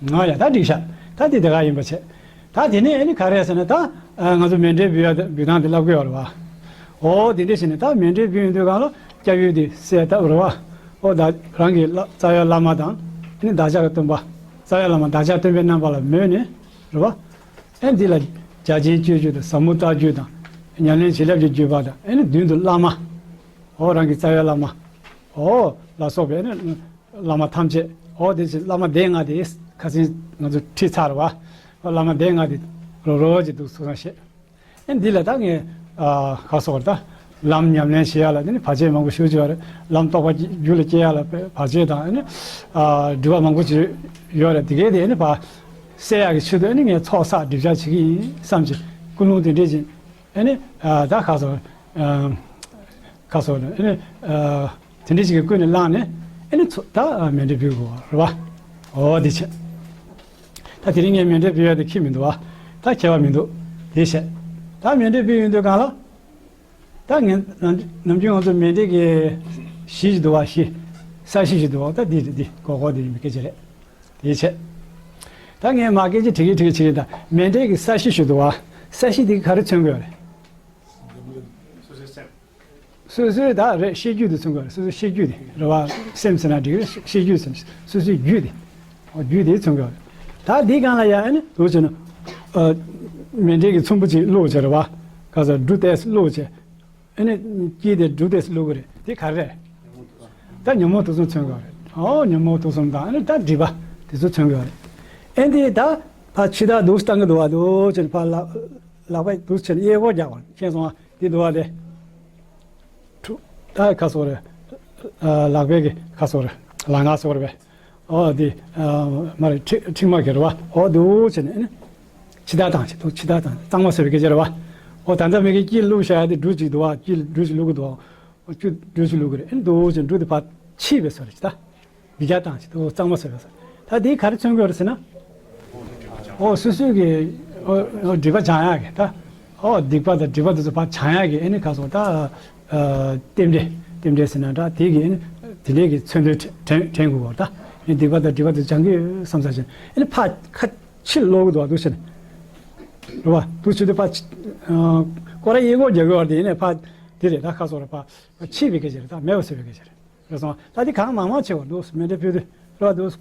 ང་ཡ་ད་འགྲིག་ཤག་ད་དེ་དེ་ག་ཡིན་པ་བྱས། ད་དེ་ནས་ནི་ག་རེ་ཟེར་ན་ད། ཨ། ང་ཚོ་མཎྜལ་འབུལ་ཡ་འབུལ་སྟངས་དེ་ལབ་གི་ཡོད་རེད་བ། ཨོ་དེ་འདྲ་བྱས་ནས་ད་མཎྜལ་འབུལ་ཡོང་དུས་སྒང་ལ་སྐྱབས་ཡུལ་དེ་གསལ་བཏབ་རེད་བ། ཨོ་ད་རང་གི་བླ། རྩ་བའི་བླ་མ་དང་། ཨ་ནི་བདག་ཅག་གི་སྟོན་པ། རྩ་བའི་བླ་མ་བདག་ཅག་སྟོན་པའི་རྣམ་པ་ལ་མོས་ནས་རེད་བ། ཨེ་འདི་ལ་རྒྱ་ཆེན་སྤྱོད་བརྒྱུད་དང་ཟབ་མོ་ལྟ་བརྒྱུད་དང་། ཉམས་ལེན་བྱིན་རླབས་ཀྱི་བརྒྱུད་པ་དང་། ཨེ་ནི་མདུན་དུ་བླ་མ། ཨོ་རང་གི་རྩ་བའི་བླ་མ། ཨོ་ལ་སོགས་པའི་ཨེ་ནི་བླ་མ་ཐམས་ཅད། ཨོ་དེ་བཞིན་བླ་མ་སྡེ་ལྔ་དེ་ཁ་སང་ང་ཚོ་ཁྲིད་ཚར་བ། ཨོ་བླ་མ་སྡེ་ལྔ་དེ་རོ་རོ་ཅིག་འདུག་སོང་ན་བཤད། ཨེ་འདི་ལ་ད་ངས། ཨ། ཁ་སོགས་ད། ལམ་ཉམས་ལེན་བྱེད་ཡ་ལ་དེ་ནི་བར་ཆད་མང་པོ་ཞེ་པོ་ཅིག་ཡོད་རེད། ལམ་རྟོགས་པ་རྒྱུད་ལ་སྐྱེ་ཡ་ལ་བར་ཆད་དང་། ཨ་ནི། ཨ། སྒྲིབ་པ་མང་པོ་ཅིག་ཡོད་རེད། དེ་གའི་དེ་ནི་ཕར་སེལ་ཡག་གི་ཆེད་དུ་ཨ་ནི་ངས་ཚོགས་བསགས་སྒྲིབ་སྦྱང་བྱེད་ཀྱི་ཡིན་བསམ་གྱི་ཀུན་སློང་དེ་འདྲས་ཅིག་ཨ་ནི། ཨ། ད་ཁ་སོགས། ཨ། ཁ་སོགས་ཨ་ནི། ཨ། དེ་འདྲས་ཅིག་གི་ཀུན་ནས་བསླངས་ནས་ཨ་ནི་ཚོ་ད་མཎྜལ་འབུལ་དགོས་རེད་བ། འོ་དེ་བྱས། ད་དེ་རིང་ངས་མཎྜལ་འབུལ་ཡ་དེ་ཁྱད་མི་འདུག་བ། ད་ཁྱད་པར་མི་འདུག་དེ་བྱས། ད་མཎྜལ་འབུལ་ཡོང་དུས་སྒང་ལ། ད་ངས་ནམ་ནམ་རྒྱུན་ང་ཚོ་མཎྜལ་གྱི་གཞི་ཞིག་འདུག་བ། གཞི། ས་གཞི་ཞིག་འདུག་བ། ད་འདི་རེད། འདི་སྒོར་སྒོར་འདི་ཡིན་པའི་སྐད་ཆ་རེད། དེ་བྱས། ད་ངས་མ་སྐད་ཆ་དྲི་གི་དྲི་གི་བྱེད་ཀྱི། ད་མཎྜལ་གྱི་ས་གཞི་ཞིག་འདུག་བ། ས་གཞི་འདི་ག་རེ་མཚོན་གྱི་ཡོད་རེད། སོ་སོའི་ད་རེད། ཤེས་རྒྱུད་དེ་མཚོན་གྱི་ཡོད་རེད། སོ་སོའི་ཤེས་རྒྱུད་དེ་རེད་བ། སེམས་ཟེར་ན་འགྲིག་གི་རེད། ཤེས་རྒྱུད་ཟེར་ན་སོ་སོའི་རྒྱུད་དེ། འོ་རྒྱུད་དེ་མཚོན་གྱི་ཡོད་རེད། ད་འདི་སྒང་ལ་ཡ་ཨ་ནི་འདུག་བྱས་ན། ཨ། མཎྜལ་གྱི་ཚོམ་བུ་ཅིག་བླུགས་བྱས་རེད་བ། ག་ས་འབྲུ་ཏོག་ཙམ་བླུགས་བྱས། ཨ་ནི་དཀྱིལ་དེ་འབྲུ་ཏོག་ཙམ་བླུགས་གི་རེད། དེ་ག་རེ་རེད། ད་ཉོན་མོངས་དུག་གསུམ་མཚོན་གྱི་ཡོད་རེད། འོ་ཉོན་མོངས་དུག་གསུམ་དང་། ཨ་ནི་ད་སྒྲིབ་པ་དེ་ཚོ་མཚོན་གྱི་ཡོད་རེད། ཨ་ནི་ད་ཕར་ཕྱི་ལྟག་འདུག་བཏང་གི་འདུག་བ། འདུག་བྱས་ན་ཕར་ལག་ལག་པ་འདུག་བྱས་ན་གཡས་སྐོར་རྒྱག་པ། མཁྱེན་སོང་ཨ། འདི་འདུག་བ་དེ། ཁྲུ། ད་ཁ་སོགས་རེད། ཨ། ལག་པའི་གི་ཁ་སོགས་རེད། ལག་ངར་སོགས་རེད་པས། ཨོ་དེ། ཨ། མ་རེད། མཁྲིག་མཁྲིག་མ་གི་རེད་བ། ཨོ་འདུག་བྱས་ནས་ཨ་ནི། ཕྱི་ལྟག་བཏང་བྱས་འདུག་ཕྱི་ལྟག་བཏང་། གཙང་མ་བཟོ་བའི་སྐད་ཆ་རེད་བ། ཨོ་ད་ལྟ་མི་གི་དཀྱིལ་བླུགས་བཞག་ཡ་དེ་འབྲུ་གཅིག་འདུག་བ། དཀྱིལ་འབྲུ་གཅིག་བླུགས་གི་འདུག་ཨོ་ཆུ་འབྲུ་གཅིག་བླུགས་གི་རེད། ཨ་ནི་འདུག་བྱས་འབྲུ་དེ་ཕར་ཕྱིས་པའི་བཟོ་རེད། ད་སྦི་རྒྱག་བཏང་བྱས་འདུག་གཙང་མ་བཟོ་བའི་བཟོ། ད་དེ་ག་རེ་མཚོན་གྱི་ཡོད་རེད་ཟེར་ན། ཨོ་སོ་སོའི་གི། ཨོ་ཨོ་སྒྲིབ་པ་སྦྱང་ཡག་གི་ད། ཨོ་སྡིག་པ་དང་སྒྲིབ་པ་དེ་ཚོ་ཕར་སྦྱང་ཡག་གི་ཨ་ནི་ཁ་སོགས་ད། ཨ། རྟེན་འབྲེལ། རྟེན་འབྲེལ་ཟེར་ན་འདྲ། དེ་གི་ཨ་ནི་དེ་འདྲའི་གི་མཚོན་དོན་དྲན་དྲན་དགོས་པ་རེད་ད། ཨ་ནི་སྡིག་པ་དང་སྒྲིབ་པ་དེ་སྦྱང་གི་ཡོད་བསམ་ས་ཅིག་ཨ་ནི་ཕར་ཁ་ཕྱིར་ལོག་གི་འདུག་བ། འདུག་ཟེར་ནས། རེད་བ། འདུག་བྱེད་དུས་ཕ། ཨ། སྐོར་ར་གཡས་སྐོར་རྒྱག་གི་ཡོད་རེད་དེ། ཡིན་ནའི་ཕ། དེ་རེད་ད། ཁ་སོགས་རེད་ཕ། ཕ་ཕྱིས་པའི་སྐད་ཆ་རེད་ད། མེད་པ་བཟོས་པའི་སྐད་ཆ་རེད། རེད་སོང་། ད་དེ་གང་མང་མང་བྱེད་དགོས་འདུག་མེ་འདྲ་ཕུལ་དུས། རེད་བ། འདུག་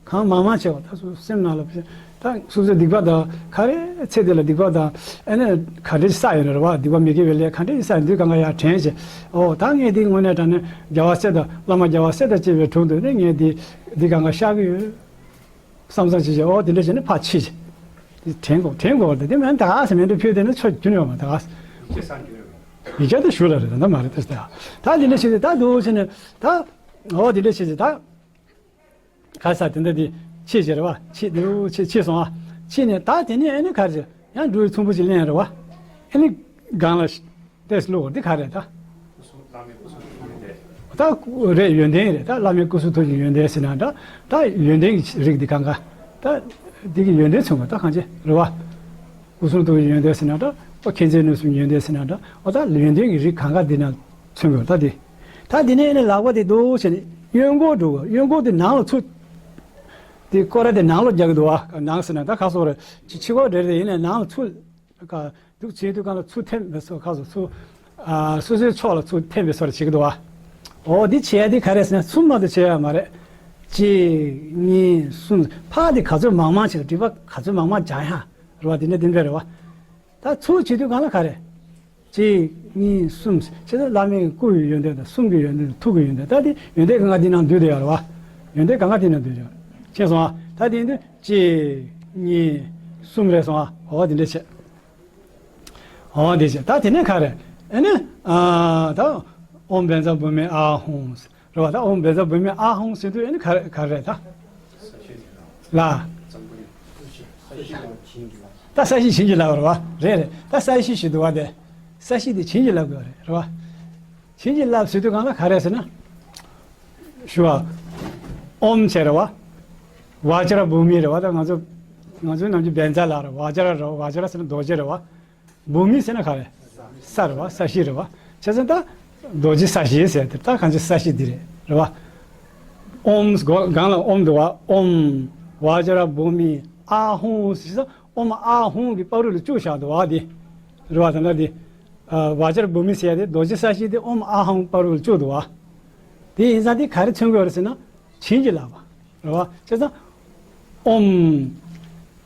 གང་མང་མང་བྱེད་དགོས། ད་སོ་སེམས་ནང་ལ་ད་སོ་སོའི་སྡིག་པ་དང་ག་རེ་ཚེ་འདི་ལ་སྡིག་པ་དང་། ཨ་ནི་ག་འདྲ་བསགས་ཡོད་ན་རེད་བ། སྡིག་པ་མི་དགེ་བའི་ལས་ག་འདྲ་བསགས་ཡོད་འདུག་གང་ག་ཡར་དྲན་བྱས། ཨོ་ད་ངས་འདི་དངོས་གནས་དྲང་གནས་རྒྱལ་བ་སྲས་དང་བླ་མ་རྒྱལ་བ་སྲས་དང་བཅས་པའི་དྲུང་དུ་ནི་ངས་འདི་འདི་གང་ག་བཤགས་ཀྱི་ཡོད། བསམ་བསམ་བྱེད་བྱེད། ཨོ་དེ་འདྲ་བྱས་ནས་ཕར་ཕྱིས་བྱས། དེ་དྲན་དགོས་དྲན་དགོས་རེད། དེ་མིན་ད་ག་ཟེ་མེ་འདྲ་ཕུལ་དེ་ནི་ཆོ་རྒྱུན་ཡོད་མ་ད་ག་ཟེ། ཡིག་ཆ་དེ་ཞུ་ལ་རེད་ད་མ་རེད་ད། ད་དེ་འདྲ་བྱས་ཏེ་ད་འདུག་བྱས་ནས་ད། ཨོ་དེ་འདྲ་བྱས་ཏེ་ད། ག་ས་དེ་འདྲ་དེ་ཕྱིས་བྱས་རེད་བ། ཕྱིས་འདུག་ཕྱིས་ཕྱིས་སོང་ཨ། ཕྱིས་ནས་ད་དེ་ནས་ཨ་ནི་ག་རེ་ཡང་འབྲུ་ཚོམ་བུ་ཅིག་ལེན་རེད་བ། ཨ་ནི་སྒང་ལ། ཏེས་བླུགས་འདི་ག་རེད་ད། ད་རེད་ཡོན་ཏན་རེད་ད། བླ་མའི་སྐུ་གསུང་ཐུགས་ཀྱི་ཡོན་ཏན་ཟེར་ན་འདྲ། ད་ཡོན་ཏན་གྱི་རིགས་འདི་གང་ག་ད་འདི་གི་ཡོན་ཏན་མཚོན་པ་ད་གང་ཅི་རེད་བ། སྐུ་གསུང་ཐུགས་ཀྱི་ཡོན་ཏན་ཟེར་ན་འདྲ། ཨོ་མཁྱེན་བརྩེ་ནུས་གསུམ་ཡོན་ཏན་ཟེར་ན་འདྲ། ཨོ་ད་ཡོན་ཏན་གྱི་རིགས་གང་ག་འདི་ན་མཚོན་དགོས་ད་འདི། ད་འདི་ནས་ནི་ལག་པ་དེ་འདུག་བྱས་ནས་གཡོན་སྐོར་འགྲོ་དགོས། གཡོན་སྐོར་དེ་ནང་ལ་ཚུར། དེ་སྐོར་ར་དེ་ནང་ལ་རྒྱག་གི་འདུག་བ། ནང་ཟེར་ན་ད་ག་སོག་རེད། ཕྱི་ཕྱི་སྐོར་རེ་རེ་ཡིན་ནས་ནང་ལ་ཚུར། ཀ། འདུག་བྱེད་དུས་གང་ལ་ཚུར་འཐེན་པའི་སོ་ཁ་སོ་ཚུར། ཨ། སོ་སོའི་ཕྱོགས་ལ་ཚུར་འཐེན་པའི་སོ་ལ་བྱེད་ཀྱི་འདུག་བ། འོ་འདི་བྱེད་ཡ་འདི་ག་རེ་ཟེར་ན་གསུམ་མ་གཏོགས་བྱེད་ཡ་མ་རེད། གཅིག་གཉིས་གསུམ། ཕར་འདི་ག་ཚོད་མང་མང་བྱེད། སྒྲིབ་པ་ག་ཚོད་མང་མང་སྦྱང་ཡ་རེད་བ། འདི་འདྲ་འདི་འདྲ་རེད་བ། ད་ཚུར་བྱེད་དུས་གང་ལ་ག་རེ། གཅིག་གཉིས་གསུམ། བྱས་ཙང་བླ་མའི་སྐུ་ཡི་ཡོན་ཏན་དང་། གསུང་གི་ཡོན་ཏན་དང་། ཐུགས་ཀྱི་ཡོན་ཏན། ད་འདི་ཡོན་ཏན་གང་ག་འདི་ནང་འདུས་བསྡད་ཡོད་རེད་བ། ཡོན་ཏན་གང་ག་འདི་ནང་འདུས་ཡོད་རེད། མཁྱེན་སོང་ཨ། ད་འདི་འདི་གཅིག་གཉིས་གསུམ་རེད་སོང་ཨ། འོ་འདི་འདྲ་བྱས། འོ་འདི་བྱས། ད་དེ་ནས་ག་རེ། ཨ་ནི། ཨ། ད་ཨོཾ་བཛྲ་བྷཱུ་མི་ཨཱཿཧཱུྃ་ཟེར་རེད་བ། ད་ཨོཾ་བཛྲ་བྷཱུ་མི་ཨཱཿཧཱུྃ་ཟེར་དུས་ཨ་ནི་ག་རེ་ག་རེ་རེད་ད། ལ། ད་ས་གཞི་བྱིན་གྱིས་བརླབས་རེད་བ། རེད་རེད། ད་ས་གཞི་ཞིག་འདུག་བ་དེ། ས་གཞི་དེ་བྱིན་གྱིས་བརླབས་དགོས་རེད་རེད་བ། བྱིན་གྱིས་བརླབས་ཟེར་དུས་གང་ལ་ག་རེ་ཟེར་ན། ཞུ་བ། ཨོཾ་བྱས་རེད་བ། བཛྲ་བྷཱུ་མི་རེད་བ། ད་ང་ཚོ། ང་ཚོའི་ནམ་རྒྱུན་བཛྲ་ལབ་རེད། བཛྲ་རེད་བ། བཛྲ་ཟེར་ན་རྡོ་རྗེ་རེད་བ། བྷཱུ་མི་ཟེར་ན་ག་རེ། ས་རེད་བ། ས་གཞི་རེད་བ། བྱས་ཙང་ད་རྡོ་རྗེ་ས་གཞི་ཟེར་དེ་ད་གང་ཅི་ས་གཞི་འདི་རེད་རེད་བ། ཨོཾ་སྒོ་སྒང་ལ་ཨོཾ་འདུག་བ། ཨོཾ་བཛྲ་བྷཱུ་མི་ཨཱཿཧཱུྃ་ཟེར་ཙང་ཨོཾ་ཨཱཿཧཱུྃ་གི་བར་དུ་ལ་བཅུག་བཞག་འདུག་བ་འདི། རེད་བ། ད་ལྟ་འདི། ཨ། བཛྲ་བྷཱུ་མི་ཟེར་ཡ་དེ་རྡོ་རྗེ་ས་གཞི་དེ་ཨོཾ་ཨཱཿཧཱུྃ་བར་དུ་ལ་བཅུག་འདུག་བ། དེ་ཡིན་ཙང་དེ་ག་རེ་མཚོན་གྱི་ཡོད་རེད་ཟེར་ན། བྱིན་གྱིས་བརླབས་པ་རེད་བ། བྱས་ཙང་། ཨོཾ་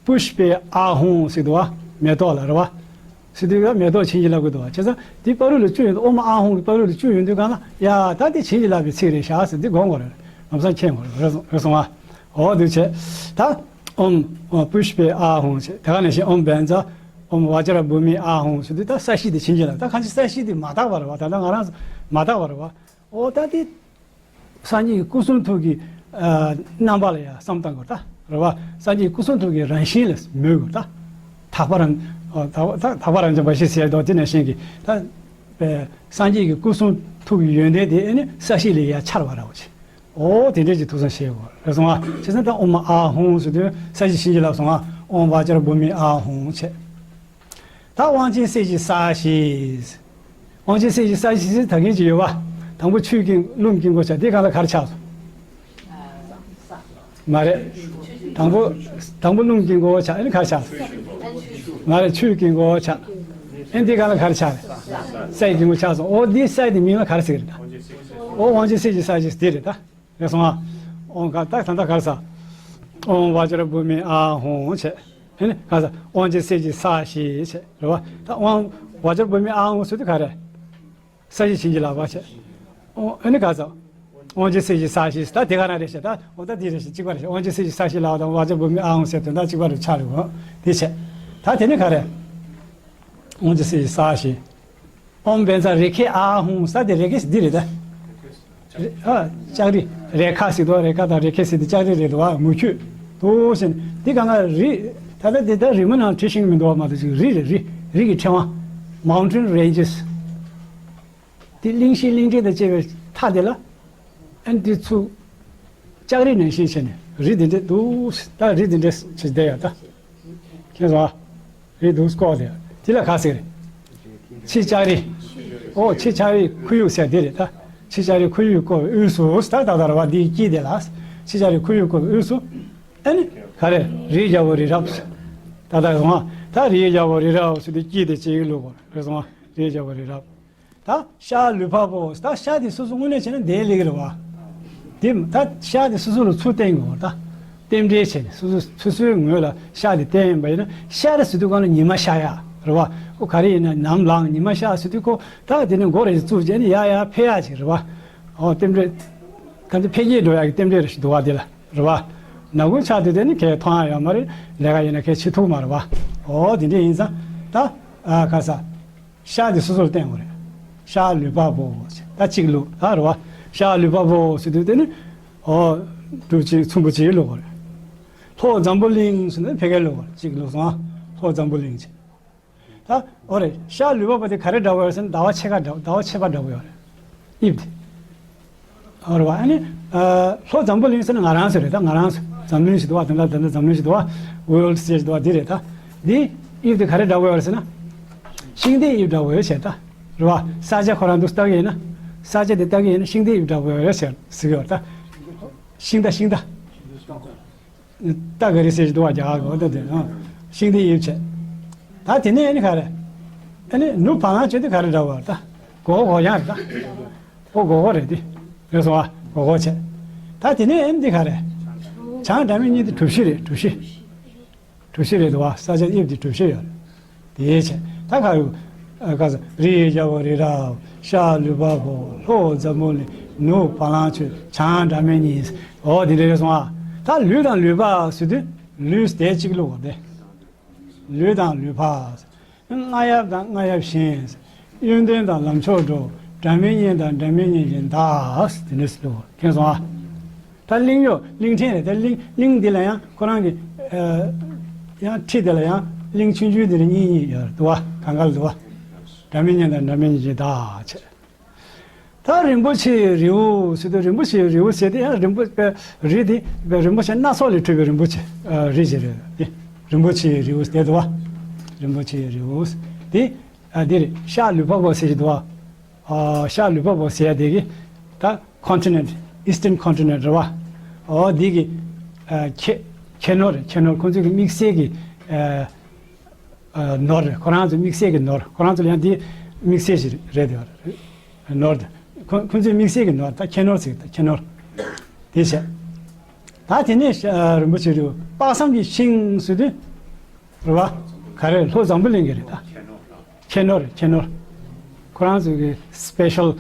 པུཥྤེ་ཨཱཿཧཱུྃ་ཟེར་འདུག་བ། མེ་ཏོག་ལ་རེད་བ། ཟེར་དུས་ཀ་མེ་ཏོག་བྱིན་གྱིས་བརླབས་ཀྱི་འདུག་བ། བྱས་ཙང་དེ་བར་དུ་ལ་བཅུག་ཡོད། ཨོཾ་ཨཱཿཧཱུྃ་གི་བར་དུ་ལ་བཅུག་ཡོད་དུས་ག་ལ་ཡ་ད་དེ་བྱིན་གྱིས་བརླབས་པའི་ཚིག་རེད་ཤག་ཟེར་འདི་དགོངས་དགོས་རེད། ལམ་སང་མཁྱེན་དགོས་རེད། རེད་སོང་རེད་སོང་བ། འོ་འདུག་བྱས། ད་ཨོཾ་པུཥྤེ་ཨཱཿཧཱུྃ་བྱས། དེ་ག་ནང་བཞིན་ཨོཾ་བཛྲ་ཨོཾ་བཛྲ་བྷཱུ་མི་ཨཱཿཧཱུྃ་ཟེར་དུས་ད་ས་གཞི་དེ་བྱིན་གྱིས་བརླབས། ད་གང་ཅི་ས་གཞི་དེ་མ་དག་པ་རེད་བ། ད་ལྟ་ང་རང་མ་དག་པ་རེད་བ། འོ་ད་དེ། སངས་རྒྱས་ཀྱི་སྐུ་གསུང་ཐུགས་ཀྱི། ཨ། རྣམ་པ་ལ་ཡང་བསམ་བཏང་དགོས་ད། རེད་བ། སངས་རྒྱས་ཀྱི་སྐུ་གསུང་ཐུགས་ཀྱི་རང་བཞིན་ལ་མོས་དགོས་ད། དག་པ་རང་། ཨ། དག་པ་དག་པ་རང་བྱུང་འབའ་ཞིག་ཟེར་དོ་དེ་ནང་བཞིན་གྱི་ད། ཨེ། སངས་རྒྱས་ཀྱི་སྐུ་གསུང་ཐུགས་ཀྱི་ཡོན་ཏན་དེ་ཨེ་ནི་ས་གཞི་ལ་ཡང་འཆར་བ་རེད་བ། འོ་དེ་འདྲས་ཀྱི་ཐུགས་བསམ་བཞེས་དགོས་རེད་སོང་ཨ། བྱས་ཙང་ད་ཨོཾ་ཨཱཿཧཱུྃ་ཟེར་དུས་ས་གཞི་བྱིན་གྱིས་བརླབས་སོང་ཨ། ཨོཾ་བཛྲ་བྷཱུ་མི་ཨཱཿཧཱུྃ་བྱས། ད་དབང་ཆེན་གསལ་བྱེད་ས་གཞི། དབང་ཆེན་གསལ་བྱེད་ས་གཞི་ཟེར་ད་གིན་ཅིག་ཡོད་བ། དང་པོ་ཆུའི་དཀྱིལ་རླུང་དཀྱིལ་འཁོར་ཆགས། དེ་གང་ལ་ག་རེ་ཆགས་སོང་། མ་རེད། དང་པོ། དང་པོ་རླུང་དཀྱིལ་འཁོར་ཆགས། ཨེ་ནི་ག་རེ་ཆགས་སོང་། མ་རེད། ཆུའི་དཀྱིལ་འཁོར་ཆགས། ཨེ་འདི་གང་ལ་ག་རེ་ཆགས་རེད། སའི་དཀྱིལ་འཁོར་ཆགས་སོང་། འོ་འདི་སའི་དེ་མིང་ལ་ག་རེ་ཟེར་གི་རེད་ད། འོ་དབང་ཆེན་གསལ་བྱེད་ས་གཞི་དེ་རེད་ད། རེད་སོང་ཨ། ཨོཾ་ག་ད་ད་ད་ག་རེ་ཟ། ཨོཾ་བཛྲ་བྷཱུ་མི་ཨཱཿཧཱུྃ་བྱས། ཨེ་ནི་ག་རེ་ཟ། དབང་ཆེན་གསལ་བྱེད་ས་གཞི་བྱས་རེད་བ། ད་ཨོཾ་བཛྲ་བྷཱུ་མི་ཨཱཿཧཱུྃ་ཟེར་དུས་ག་རེ། ས་གཞི་བྱིན་གྱིས་བརླབས་པ་བྱས། ཨོ་ཨེ་ནི་ག་རེ་ཟ། དབང་ཆེན་གསལ་བྱེད་ས་གཞི་ད་དེ་ག་རང་རེད་བྱས། ད་འོ་ད་དེ་རེད་བྱས་གཅིག་པ་རེད་བྱས། དབང་ཆེན་གསལ་བྱེད་ས་གཞི་ལབ་དང་བཛྲ་བྷཱུ་མི་ཨཱཿཧཱུྃ་ཟེར་དོན་དག་གཅིག་པ་རེད་ཆགས་རེད་གོ། དེ་བྱས། ད་དེ་ནི་ག་རེ། དབང་ཆེན་གསལ་བྱེད་ས་གཞི། ཨོཾ་བཛྲ་རེ་ཁེ་ཨཱཿཧཱུྃ། ས་དེ་རེ་ཁེ་ཟེར་འདི་རེད་ད། རེ། ཨ། ལྕགས་རི། རེ་ཁ་ཟེར་དོ། རེ་ཁ་དང་རེ་ཁེ་ཟེར་དེ་ལྕགས་རི་རེད་དོ། ཨ། མུ་ཁྱུད་དོ་ཟེར་ནས་འདི་གང་ག་རི། ད་ལྟ་འདི་ད་རི་མོ་ནང་བྲིས་ཤིང་མི་འདུག་བ་མ་གཏོགས་ཅིག་རི་རེད། རི། རི་གི་ཕྲེང་བ། Mountain Ranges། དེ་གླིང་བཞི་གླིང་ཕྲན་དང་བཅས་པའི་མཐའ་དེ་ལ། ཨ་ནི་དེ་ཚུར་ལྕགས་རི་ནང་བཞིན་བྱས་ནས་རི་འདི་འདྲས་འདུག་ད་རི་འདི་འདྲས་བྱས་བསྡད་ཡོད་ད། མཁྱེན་སོང་ཨ། རི་འདུག་སྐོར་དེ། དེ་ལ་ག་ཟེར། ཕྱི་ལྕགས་རི། ཨོ་ཕྱི་ལྕགས་རི་ཁོར་ཡུག་ཟེར་དེ་རེད་ད། ཕྱི་ལྕགས་རི་ཁོར་ཡུག་བསྐོར་བའི་དབུས་སུ་ད་ད་ད་ར་བ་འདིའི་དཀྱིལ་དེ་ལ། ཕྱི་ལྕགས་རི་ཁོར་ཡུག་བསྐོར་བའི་དབུས་སུ། ཨ་ནི་ག་རེ་རི་རྒྱལ་པོ་རི་རབ། ད་ད་རུང་ཨ། ད་རི་ཡི་རྒྱལ་པོ་རི་རབ་ཟེར་དུས་སྐྱིད་དེ་སྐྱིད་ལུགས་པོ་རེད་སོང་བ། རི་ཡི་རྒྱལ་པོ་རི་རབ། ད་ཤར་ལུས་འཕགས་པོ། ད་ཤར་དེ་སོ་སོ་དངོས་གནས་བྱས་ན་འདས་ལེགས་རེད་བ། དེ་ད་ཤར་དེ་སོ་སོ་ལ་ཚུར་བསྟན་དགོས་བ། ད་རྟེན་འབྲེལ་བྱས་ནས་སོ་སོ་སོ་སོའི་ངོས་ལ་ཤར་དེ་བསྟན་པ་ཡིན་ན། ཤར་ཟེར་དུས་གང་ལ་ཉི་མ་ཤར་ཡ་རེད་བ། ཁོ་ག་རེ་ཡིན་ན་ནམ་ལངས་ཉི་མ་ཤར་ཟེར་དུས་ཁོ་ད་དེ་ནས་མགོ་རེ་བཙུགས་བྱས་ནས་ཡར་ཡར་འཕེལ་ཡ་ཅིག་རེད་བ། ཨོ་རྟེན་འབྲེལ། ག་ཚོད་འཕེལ་རྒྱས་འགྲོ་ཡག་གི་རྟེན་འབྲེལ་རེ་ཞིག་འདུག་བ། དེ་ལ་རེད་བ། ནག་ཁུང་ཆགས་དུས་དེ་ནི་ཁས་མཐོང་ཡག་ཡོད་མ་རེད། ལས་ཀ་ཡིན་ན་ཁས་བྱེད་ཐུབ་མ་རེད་བ། ཨོ་དེ་འདྲ་ཡིན་ཙང་ད། ཨ་ག་ས། ཤར་དེ་སོ་སོར་བསྟན་དགོས་རེད། ཤར་ལུས་འཕགས་པོ། ད་གཅིག་ལུགས་ད་རེད་བ། ཤར་ལུས་འཕགས་པོ་ཟེར་དུས་དེ་ནི། ཨོ། གྲུ་གཅིག་ཚོམ་བུ་གཅིག་ལུགས་དགོས་རེད། ལྷོ་འཛམ་བུ་གླིང་ཟེར་ན་ཕ་གིའི་ལུགས་དགོས་རེད། གཅིག་ལུགས་སོང་ཨ། ལྷོ་འཛམ་བུ་གླིང་ཅིག་ད་ཨོ་རེད། ཤར་ལུས་འཕགས་པོ་དེ་ག་རེ་འདྲ་བོ་ཡོད་ཟེར་ན་ཟླ་བ་ཕྱེད་ཀ་འདྲ། ཟླ་བ་ཕྱེད་པ་འདྲ་བོ་ཡོད་རེད། དབྱིབས་དེ། ཨོ་རེད་བ། ཨ་ནི། ཨ་ལྷོ་འཛམ་བུ་གླིང་ཟེར་ན་ང་རང་ཚོ་རེད། ད་ང་རང་ཚོ་འཛམ་གླིང་ཞིག་འདུག་བ། དེ་འདྲ་དེ་འདྲ་འཛམ་གླིང་ཞིག་འདུག་བ། ཝོལ་ཌི་ཟེར་ཞིག་འདུག་བ། འདི་རེད་ད། འདི་དབྱིབས་དེ་ག་རེ་འདྲ་བོ་ཡོད་རེད་ཟེར་ན། ཤིང་རྟའི་དབྱིབས་འདྲ་བོ་ཡོད་བྱས་ད། རེད་བ། ས་ཆ་ཁོ་རང་འདུག་ལྟ་གི་ཡིན་ན། ས་ཆ་དེ་ལྟ་གི་ཡིན་ན་ཤིང་རྟའི་དབྱིབས་འདྲ་བོ་ཡོད་ཟེར་ཟེར་གི་ཡོད་རེད་ད། ཤིང་རྟ་ཤིང་རྟ། རྟ་ག་རེ་ཟེར་གྱི་འདུག་བ། རྒྱ་གར་གོ་ད་དེ། ཨ་ཤིང་རྟའི་དབྱིབས་བྱས། ད་དེ་ནས་ཨ་ནི་ག་རེ། ཨ་ནི་ནུབ་བ་ལང་སྤྱོད་དེ་ག་རེ་འདྲ་བ་ད། སྒོར་སྒོར་ཡང་རེད་ད། ཨོ་སྒོར་སྒོར་རེད་དེ། རེད་སོང་ཨ། སྒོར་སྒོར་བྱས། ད་དེ་ནས་ཨ་ནི་འདི་ག་རེ། བྱང་སྒྲ་མི་སྙན་དེ་གྲུ་བཞི་རེད། གྲུ་བཞི། གྲུ་བཞི་རེད་འདུག་བ། ས་ཆ་དབྱིབས་དེ་གྲུ་བཞི་ཡོད་རེད། དེའི་ཕྱིར་ད་ག་ཡོད། ཨ་ག་ས་རི་ཡི་རྒྱལ་པོ་རི་རབ། ཤར་ལུས་འཕགས་པོ། ལྷོ་འཛམ་བུ་གླིང་། ནུབ་བ་ལང་སྤྱོད། བྱང་སྒྲ་མི་སྙན། འོ་དེ་འདྲ་རེད་སོང་ཨ། ད་ལུས་དང་ལུས་འཕགས་ཟེར་དུས་ལུས་དེ་གཅིག་ལུགས་དེ། ལུས་དང་ལུས་འཕགས། རྔ་ཡབ་དང་རྔ་ཡབ་བཞེངས། གཡོན་སྟོན་དང་ལམ་མཆོག་འགྲོ། སྒྲ་མི་སྙན་དང་སྒྲ་མི་སྙན་གྱི་བདག་དེ་འདྲ་ཟེར་ལུགས་མཁྱེན་སོང་ཨ། ད་གླིང་གཡོག་གླིང་ཕྲན་རེད། ད་གླིང་གླིང་འདི་ལ་ཡང་ཁོ་རང་གི། ཨ་ཡང་ཁྲི་དེ་ལ་ཡང་གླིང་ཆུང་ཆུང་དེ་ལ་གཉིས་གཉིས་ཡོད་འདུག་བ། གང་ག་ལ་འདུག་བ། སྒྲ་མི་སྙན་དང་སྒྲ་མི་སྙན་གྱི་བདག་བྱས། ད་རིན་པོ་ཆེའི་རི་བོ་ཟེར་དུས་རིན་པོ་ཆེའི་རི་བོ་ཟེར་དེ་ཡང་རིན་པོ་པའི་རི་དེ་པའི་རིན་པོ་ཆེ་སྣ་ཚོགས་ལས་གྲུབ་པའི་རིན་པོ་ཆེ་ཨ་རི་ཞིག་རེད་དེ། རིན་པོ་ཆེའི་རི་བོ་ཟེར་འདུག་བ། རིན་པོ་ཆེའི་རི་བོ་དེ་ཨ་དེ་རེད། ཤར་ལུས་འཕགས་པོ་ཟེར་གྱི་འདུག་བ། ཨ་ཤར་ལུས་འཕགས་པོ་ཟེར་ཡ་དེ་གི་ད་continent, Eastern continent རེད་བ། ཨོ་འདི་གི་ཨ་ཁྱད་ཁྱད་ནོར་རེད། ཁྱད་ནོར་ཁོང་ཚོའི་གི་དམིགས་བསལ་གི་ཨ་ཨ་ནོར་རེད། ཁོ་རང་ཚོའི་དམིགས་བསལ་གི་ནོར། ཁོ་རང་ཚོ་ལ་ཡང་འདི་དམིགས་བསལ་ཞིག་རེད་དེ། ནོར་དེ་ཁོ་ཁོང་ཚོའི་དམིགས་བསལ་གི་ནོར། ད་ཁྱད་ནོར་ཟེར། ད་ཁྱད་ནོར་དེ་བྱས། ད་དེ་ནས་ཨ་རིན་པོ་ཆེ་རི་བོ་དཔག་བསམ་གྱི་ཤིང་ཟེར་དུས་རེད་བ། ག་རེ། ལྷོ་འཛམ་བུ་གླིང་གི་རེད་ད། ཁྱད་ནོར་རེད། ཁྱད་ནོར། ཁོ་རང་ཚོའི་གི་སི་པེ་ཤལ་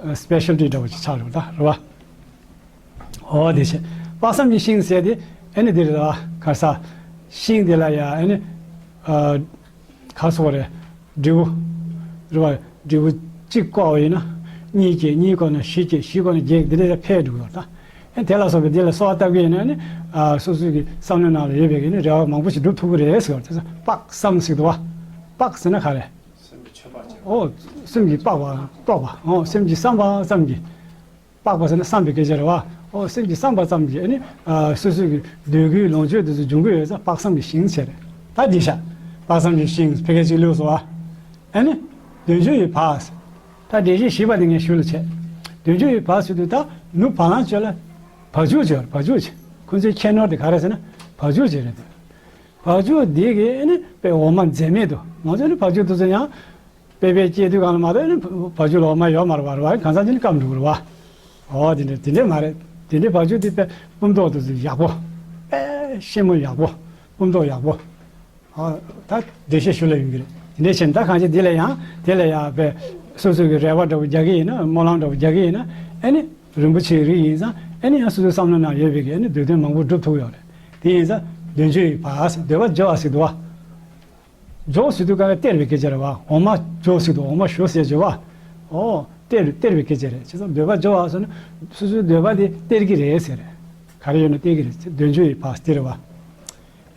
ཨ་སི་པེ་ཤལ་ཊི་འདྲ་བོ་ཅིག་ཆགས་རེད་ད། རེད་བ། ཨོ་དེ་བྱས། དཔག་བསམ་གྱི་ཤིང་ཟེར་དེ་ཨ་ནི་དེ་རེད་བ། ག་ས། ཤིང་དེ་ལ་ཡ་ཨ་ནི་ཨ་ག་སོགས་རེད། འབྲས་བུ་རེད་བ། འབྲས་བུ་གཅིག་བཀོག་པ་ཡིན་ན་གཉིས་སྐྱེ། གཉིས་བཀོག་ན་བཞི་སྐྱེ། བཞི་བཀོག་ན་བརྒྱད། འདི་འདྲ་འཕེལ་འགྲོ་གི་ཡོད་ད། ཨ་དེ་ལ་སོགས་པའི་འདི་ལ་གསོལ་བ་བཏབ་གི་ཡིན་ན་ནི་ཨ་སོ་སོའི་གི་བསམ་བློའི་ནང་ལ་ཡོད་པའི་གི་ནི་རེ་བ་མང་པོ་ཞིག་འགྲུབ་ཐུབ་ཀྱི་རེད་ཟེར་བ། དེ་ཚོ་དཔག་བསམ་ཟེར་གི་འདུག་བ། དཔག་ཟེར་ན་ག་རེ། སེམས་ཀྱི་ཆོད་པ་བྱེད་པ། ཨོ། སེམས་ཀྱི་དཔག་པ། དཔག་པ། ཨོ་སེམས་ཀྱི་བསམ་པ་ཙམ་གྱིས། དཔག་པ་ཟེར་ན་བསམ་པའི་སྐད་ཆ་རེད་བ། ཨོ་སེམས་ཀྱི་བསམ་པ་ཙམ་གྱིས་ཨ་ནི་ཨ་སོ་སོའི་གི་འདོད་རྒུའི་ལོངས་སྤྱོད་དེ་ཚོ་འབྱུང་གི་ཡོད་ཙང་དཔག་བསམ་གྱི་ཤིང་ཟེར་རེད། ད་འདི་བྱ། དཔག་བསམ་གྱི་ཤིང་ཕལ་སྐད་ཅིག་ལུས་སོ་བ། ཨ་ནི་དལ་འབྱོར་གྱི་བག་ཟེར། ད་འགྲེལ་བཤད་ཞིབ་པ་དེ་ངས་ཞུ་ལ་བྱས། དལ་འབྱོར་གྱི་བག་ཟེར་དུས་ད་ནུབ་བ་ལང་སྤྱོད་ལ་བག་ཆགས་བྱོས། བག་ཆགས་བྱེད། ཁོ་ཚོའི་ཁྱད་ནོར་དེ་ག་རེ་ཟེར་ན་བག་ཆགས་བྱེད་རེད་དེ། བག་ཆགས་འདི་གིས་ཨ་ནི་དཔེ་འོ་མ་འཛད་མེད་དུ། ང་ཚོ་ནི་བག་ཆགས་དེ་ཚོ་ཡང་དཔེ་དཔེ་སྐྱེས་དུས་གང་ལ་མ་གཏོགས་ཨ་ནི་བག་ཆགས་ལ་འོ་མ་ཡོད་མ་རེད་བ། རེད་བ། གང་ཟག་ཅིག་ནི་སྐམ་འགྲོ་གི་རེད་བ། འོ་དེ་འདྲ་དེ་འདྲ་མ་རེད། དེ་འདྲའི་བག་ཆགས་དེ་དཔེ་སྤུ་མདོག་དེ་ཚོ་ཡག་པོ། དཔེ་ཤེད་མོ་ཡག་པོ། སྤུ་མདོག་ཡག་པོ། འོ་ད་འགྲེལ་བཤད་ཞུ་ལ་ཡོང་གི་རེད། དེ་འདྲ་བྱས་ན་ད་གང་ཅི་དེ་ལ་ཡང་དེ་ལ་ཡང་དཔེ་སོ་སོ་གི་རེ་བ་འདྲ་བོ་རྒྱག་གི་ཡིན་ན། སྨོན་ལམ་འདྲ་བོ་རྒྱག་གི་ཡིན་ན། ཨ་ནི་རིན་པོ་ཆེའི་རིགས་ཡིན་ཙང་ཨ་ནི་ཡང་སོ་སོའི་བསམ་བློ་ནང་ཡོད་པའི་གི་ཨ་ནི་འདོད་དོན་མང་པོ་འགྲུབ་ཐུབ་ཡོད་རེད། དེ་ཡིན་ཙང་དལ་འབྱོར་གྱི་བག་ཟེར། འདོད་པ་འཇོ་བ་ཟེར་འདུག་བ། འཇོ་ཟེར་དུས་ག་ལ་སྟེར་བའི་སྐད་ཆ་རེད་བ། འོ་མ་འཇོ་ཟེར་དུས་འོ་མ་ཞོ་ཟེར་བརྗོད་བ། ཨོ་སྟེར་སྟེར་བའི་སྐད་ཆ་རེད། བྱས་ཙང་འདོད་པ་འཇོ་བ་ཟེར་ན་སོ་སོའི་འདོད་པ་དེ་སྟེར་གི་རེད་ཟེར། ག་རེ་ཡོད་ན་སྟེར་གི་རེད། དལ་འབྱོར་གྱི་བག་སྟེར་བ།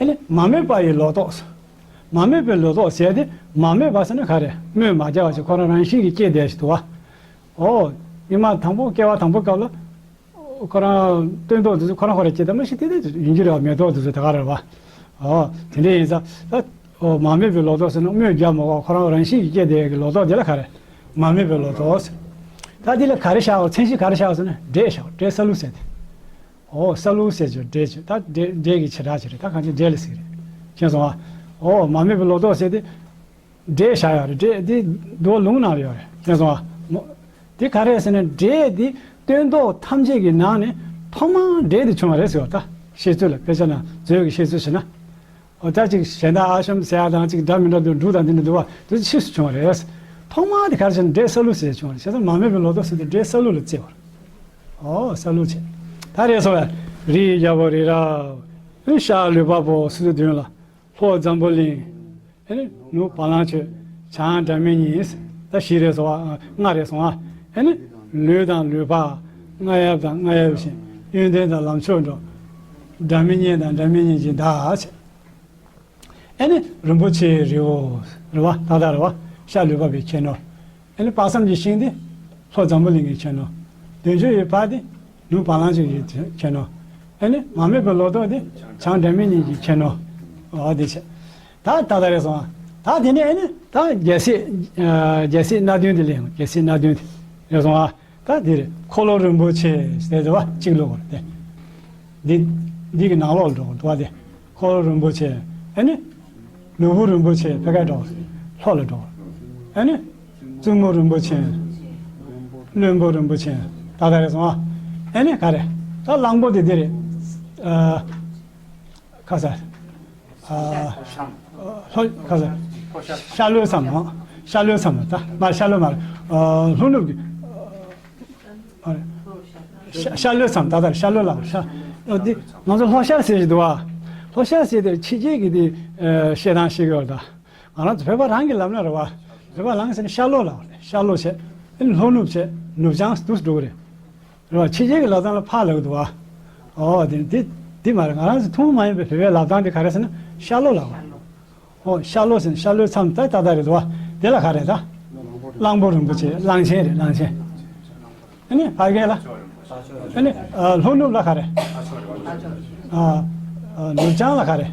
ཨ་ནི་མ་རྨོས་པ་ཡི་ལོ་ཏོག་ཟེར། མ་རྨོས་པའི་ལོ་ཏོག་ཟེར་དེ། མ་རྨོས་པ་ཟེར་ན་ག་རེ། རྨོས་མ་རྒྱག་པ་ཞིག་ཁོ་རང་རང་བཞིན་གྱིས་སྐྱེས་བསྡད་ཞིག་འདུག་བ། ཨོ། ཉི་མ་དང་པོ་སྐྱེ་བ་དང་པོ་སྐབས་ལ། ཁོ་རང་སྟོན་ཐོག་དེ་ཚོ་ཁོ་རང་ཁོ་རང་སྐྱེ་དེ་མ་གཞི་དེ་དེ་ཡིན་གྱི་རེད་བ། མེ་ཏོག་དེ་ཚོ་དེ་ག་རེད་བ། ཨོ། དེ་འདྲ་ཡིན་ཙང་ད། ཨོ་མ་རྨོས་པའི་ལོ་ཏོག་ཟེར་ན་རྨོས་རྒྱག་མ་དགོས། ཁོ་རང་རང་བཞིན་གྱིས་སྐྱེས་བསྡད་ཀྱི་ལོ་ཏོག་དེ་ལ་ག་རེ། མ་རྨོས་པའི་ལོ་ཏོག་ཟེར། ད་དེ་ལ་ག་རེ་བཞག་དགོས། མཚན་གཞི་ག་རེ་བཞག་དགོས་ཟེར་ན་འབྲས་བཞག་འབྲས་སཱ་ལུ་ཟེར་དེ། ཨོ་སཱ་ལུ་ཟེར་གྱི་འབྲས་ཀྱི་ད་འབྲས་འབྲས་ཀྱི་བྱེ་བྲག་ཅིག་རེད། ད་གང་ཅི་འབྲས་ལ་ཟེར་གྱི་རེད། མཁྱེན་སོང་ཨ། ཨོ་མ་རྨོས་པའི་ལོ་ཏོག་ཟེར་དེ་འབྲས་བཞག་ཡོད་རེད། འབྲས་དེ་མདོ་ལུང་ནང་ལ་ཡོད་རེད། མཁྱེན་སོང་ཨ། མོ་དེ་ག་རེ་ཟེར་ན་འབྲས་དེ་སྟོན་ཐོག་ཐམས་ཅད་ཀྱི་ནང་ནས་ཐོག་མར་འབྲས་དེ་བྱུང་བ་རེད་ཟེར་བ། ད་བཤད་ཚུལ་ལ་དཔེ་ཆ་ནང་མཛོད་ཀྱི་བཤད་ཚུལ་བྱས་ན། ཨོ་ད་ཅིག་གཞན་དག་ཨ་ཤམ་ཟེར་ཡ་དང་ཅིག་འདྲ་མི་འདྲ་འདུག་འབྲུ་དང་འདི་འདྲ་འདུག་བ། དེ་ཕྱིས་སུ་བྱུང་བ་རེད། ཐོག་མར་དེ་ག་རེ་ཟེར་ན་འབྲས་སཱ་ལུ་ཟེར་བྱུང་བ་རེད། བྱས་ཙང་མ་རྨོས་པའི་ལོ་ཏོག་ཟེར་དུས་འབྲས་སཱ་ལུ་ལ་བརྩི་བ་རེད། ཨོ་སཱ་ལུ་བྱས། ད་རེད་སོང་བས། རི་ཡི་རྒྱལ་པོ་རི་རབ། ཤར་ལུས་འཕགས་པོ་སོ་སོའི་མདུན་ལ། ལྷོ་འཛམ་བུ་གླིང་། ཨེ་ནི་ནུབ་བ་ལང་སྤྱོད། བྱང་སྒྲ་མི་སྙན། ད་བཞི་རེད་སོང་བ། ལྔ་རེད་སོང་བ། ཨེ་ནི་ལུས་དང་ལུས་འཕགས། རྔ་ཡབ་དང་རྔ་ཡབ་ཆེན། ཡོན་ཏན་དང་ལམ་མཆོག་འགྲོ། སྒྲ་མི་སྙན་དང་སྒྲ་མི་སྙན་གྱི་བདག་བྱས། ཨེ་ནི་རིན་པོ་ཆེའི་རི་བོ། རེད་བ། ཏག་ཏག་རེད་བ། ཤར་ལུས་འཕགས་པའི་ཁྱད་ནོར། ཨེ་ནི་དཔག་བསམ་གྱི་ཤིང་དེ་ལྷོ་འཛམ་བུ་གླིང་གི་ཁྱད་ནོར། འདོད་འཇོ་ཡི་བ་དེ་ནུབ་བ་ལང་སྤྱོད་ཀྱི་ཁྱད་ནོར། ཨེ་ནི་མ་རྨོས་པའི་ལོ་ཏོག་དེ་བྱང་སྒྲ་མི་སྙན་གྱི་ཁྱད་ནོར། འོ་དེ་བྱས། ད་ད་ད་རེད་སོང་ཨ། ད་དེ་ནས་ཨེ་ནི་ད་རྒྱལ་སྲིད། ཨ་རྒྱལ་སྲིད་སྣ་བདུན་དེ་ལས་རྒྱལ་སྲིད་སྣ་བདུན་དེ་རེད་སོང་ཨ། ད་དེ་རེད། འཁོར་ལོ་རིན་པོ་ཆེ་ཟེར་དེ་བ་གཅིག་ལོ་གོ་རེད་དེ། འདི་འདི་གི་ནང་ལོགས་ལ་འགྲོ་གོ་འདུག་བ་དེ། འཁོར་ལོ་རིན་པོ་ཆེ། ཨེ་ནི། ནོར་བུ་རིན་པོ་ཆེ་ཕ་གིར་འགྲོ། ལྷོ་ལ་འགྲོ། ཨེ་ནི། བཙུན་མོ་རིན་པོ་ཆེ། བློན་པོ་རིན་པོ་ཆེ། ད་ལྟ་རེད་སོང་ཨ། ཨེ་ནི་ག་རེ། ད་གླང་པོ་དེ་འདི་རེད། ཨ། ཁ་ས། ཨ། ལྷོ་ཁ་ས། ཤར་ལྷོའི་མཚམས་མ། ཤར་ལྷོའི་མཚམས་མ། ད་མ་ཤར་ལྷོ་མ་རེད། ཨ། ལྷོ་ནུབ་ཀྱི། ཨ་རེད། ཤ་ཤར་ལྷོའི་མཚམས། ད་ལྟར་ཤར་ལྷོ་ལ་ཤར། ཨ་འདི་ང་ཚོ་ལྷོ་ཤར་ཟེར་གྱི་འདུག་བ། ལྷོ་ཤར་ཟེར་དེ་ཕྱི་རྒྱལ་གྱི་དེ་ཨ་བཤད་སྟངས་ཤིག་ཡོད་ད། ང་རང་ཚོ་བོད་པ་རང་གི་ལབ་ན་རེད་བ། བོད་པ་རང་གི་ཟེར་ན་ཤར་ལྷོ་ལ་རེད། ཤར་ལྷོ་བྱས། ཨ་ནི་ལྷོ་ནུབ་བྱས། ནུབ་བྱང་དུ་འགྲོ་གི་རེད། རེད་བ། ཕྱི་རྒྱལ་གྱི་ལབ་སྟངས་ལ་ཕར་ལབ་ཀྱི་འདུག་བ། ཨོ་དེ་དེ་དེ་མ་རེད། ང་རང་ཚོ་ཐུན་མོང་མ་ཡིན་པའི་བོད་པའི་ལབ་སྟངས་དེ་ག་རེ་ཟེར་ན་ཤར་ལྷོ་ལབ་བ། ཨོ་ཤར་ལྷོ་ཟེར་ན་ཤར་ལྷོའི་མཚམས་ད་ཏག་ཏག་རེད་འདུག་བ། དེ་ལ་ག་རེ་ད། གླང་པོ་རིན་པོ་ཆེ་གླང་ཆེན་རེད། གླང་ཆེན། ཨ་ནི་ཕ་གི་ལ། ཨ་ནི་ཨ་ལྷོ་ནུབ་ལ་ག་རེ། ཨ་ཨ་ནུབ་བྱང་ལ་ག་རེ།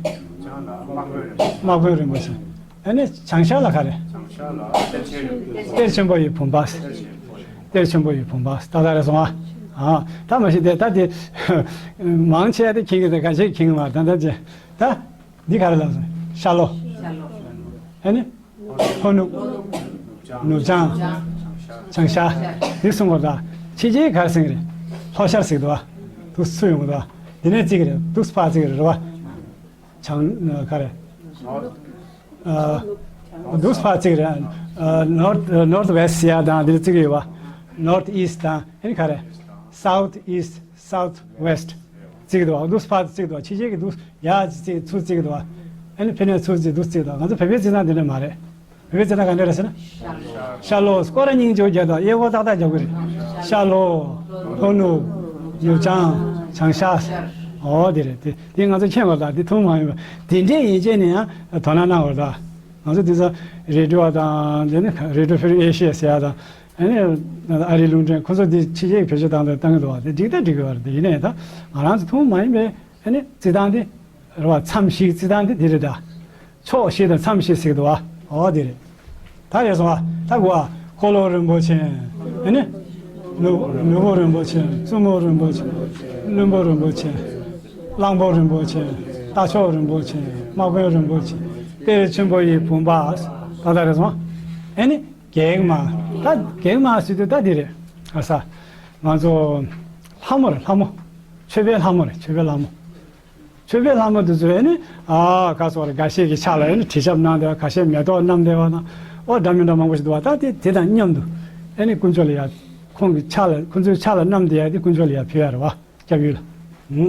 དམག་དཔོན་རིན་པོ་ཆེ། ཨ་ནི་བྱང་ཤར་ལ་ག་རེ། གཏེར་ཆེན་པོ་ཡི་བུམ་པ། གཏེར་ཆེན་པོ་ཡི་བུམ་པ། ཏག་ཏག་རེད་སོང་ཨ། ཨ་ད་མ་གཞི་དེ་ད་དེ་མང་ཆེ་བ་དེ་མཁྱེན་གྱི་འདུག་ག་ཤེད་མཁྱེན་གྱི་མ་རེད། ད་ད་ཅེ་ད། འདི་ག་རེ་ལབ་སོང་། ཤར་ལྷོ། ཤར་ལྷོ། ཨ་ནི། ལྷོ་ནུབ། ནུབ་བྱང་། བྱང་ཤར། འདི་གསུང་བ་ད། ཕྱི་རྒྱལ་ག་རེ་ཟེར་གྱི་རེད། ལྷོ་ཤར་ཟེར་གྱི་འདུག་བ། འདུག་སུ་ཡོང་གི་འདུག་བ། འདི་ནས་བརྩི་གི་རེད། འདུག་ཕར་བརྩི་གི་རེད་རེད་བ། བྱང་ག་རེ། ཨ་འདུག་ཕར་བརྩི་གི་རེད། ཨ་ནོར་ནོར་ཝེ་སི་ཡ་དང་འདིར་བརྩི་གི་ཡོད་བ། North East དང་ཨ་ནི་ག་རེ། South East South West བརྩི་གི་འདུག་བ། འདུག་ཕར་བརྩི་གི་འདུག་བ། ཕྱི་རྒྱལ་གྱི་འདུག་ཡ་ཅིག་བརྩི་ཚུར་བརྩི་གི་འདུག་བ། ཨ་ནི་ཕི་ནས་ཚུར་བརྩི་འདུག་བརྩི་གི་འདུག་ང་ཚོ་བོད་པའི་བརྩི་སྟངས་འདི་འདྲ་མ་རེད། བོད་པའི་བརྩི་སྟངས་ག་འདྲ་རེད་ཟེར་ན། ཤར་ལྷོ། སྐོར་ར་སྙིང་རྗེ་བརྒྱབ་དང་གཡས་སྐོར་ཏག་ཏག་རྒྱབ་གི་རེད། ཤར་ལྷོ། ལྷོ་ནུབ། ནུབ་བྱང་། བྱང་ཤར། འོ་དེ་རེད། དེ་དེ་ང་ཚོ་མཁྱེན་པ་དང་དེ་མཐོང་མ་ཡིན་པ་དེ་འདྲས་ཡིན་ཅེས་ནས་ཡང་དོ་སྣང་གནང་བ་དང་། ང་ཚོ་དེ་ཚོ་རེ་ཌི་ཡོ་དང་དེ་ནི་རེ་ཌི་ཡོ་ཧྥི་རི་ཨེ་ཤི་ཡ་ཟེར་ཡ་དང་། ཨ་ནི་ཨ་རིའི་རླུང་འཕྲིན་ཁོ་ཚོ་འདི་ཕྱི་རྒྱལ་གྱི་བེད་སྤྱོད་བཏང་དང་བཏང་གི་འདུག་བ། དེ་འགྲིག་ད་འགྲིག་གི་བ་རེད། དེ་ཡིན་ནའི་ད་ང་རང་ཚོ་མཐོང་མ་ཡིན་པའི་ཨ་ནི་རྩི་སྟངས་དེ་རེད་བ། མཚམས་ཤིག་རྩི་སྟངས་དེ་འདི་རེད་ད། ཕྱོགས་ཤིག་དང་མཚམས་ཤིག་ཟེར་གི་འདུག་བ། འོ་དེ་རེད། ད་རེད་སོང་བ། ད་གོ་བ། འཁོར་ལོ་རིན་པོ་ཆེ། ཨ་ནི། ནུ་ནུ་བོ་རིན་པོ་ཆེ། བཙུན་མོ་རིན་པོ་ཆེ། བློན་པོ་རིན་པོ་ཆེ། གླང་པོ་རིན་པོ་ཆེ། རྟ་མཆོག་རིན་པོ་ཆེ། དམག་དཔོན་རིན་པོ་ཆེ། གཏེར་ཆེན་པོ་ཡི་བུམ་པ། ད་ད་རེད་སོང་བ། ཨ་ནི། གེག་མ། ད་གེག་མ་ཟེར་དུས་ད་འདི་རེད། ཨ་ས། ང་ཚོ། ལྷ་མོ་རེད་ལྷ་མོ། མཆོད་པའི་ལྷ་མོ་རེད། མཆོད་པའི་ལྷ་མོ། མཆོད་པའི་ལྷ་མོ་དེ་ཚོ་ཨ་ནི། ཨ་ག་སོགས་རེད། འགའ་ཤས་ཀྱི་ཕྱག་ལ་ཨ་ནི་དྲི་ཆབ་བསྣམས་བསྡད་པ། ཁ་ཤས་མེ་ཏོག་བསྣམས་བསྡད་པ་དང་། ཨོ་འདྲ་མི་འདྲ་མང་པོ་ཞིག་འདུག་བ། ད་དེ་དེ་དང་མཉམ་དུ་ཨ་ནི་དཀོན་མཆོག་ལ་ཡ། ཁོང་གི་ཕྱག་ལ་ཁོང་ཚོའི་ཕྱག་ལ་བསྣམས་བསྡད་ཡ་དེ་དཀོན་མཆོག་ལ་ཡ་ཕུལ་ཡ་རེད་བ། སྐྱབས་ཡུལ་ལ།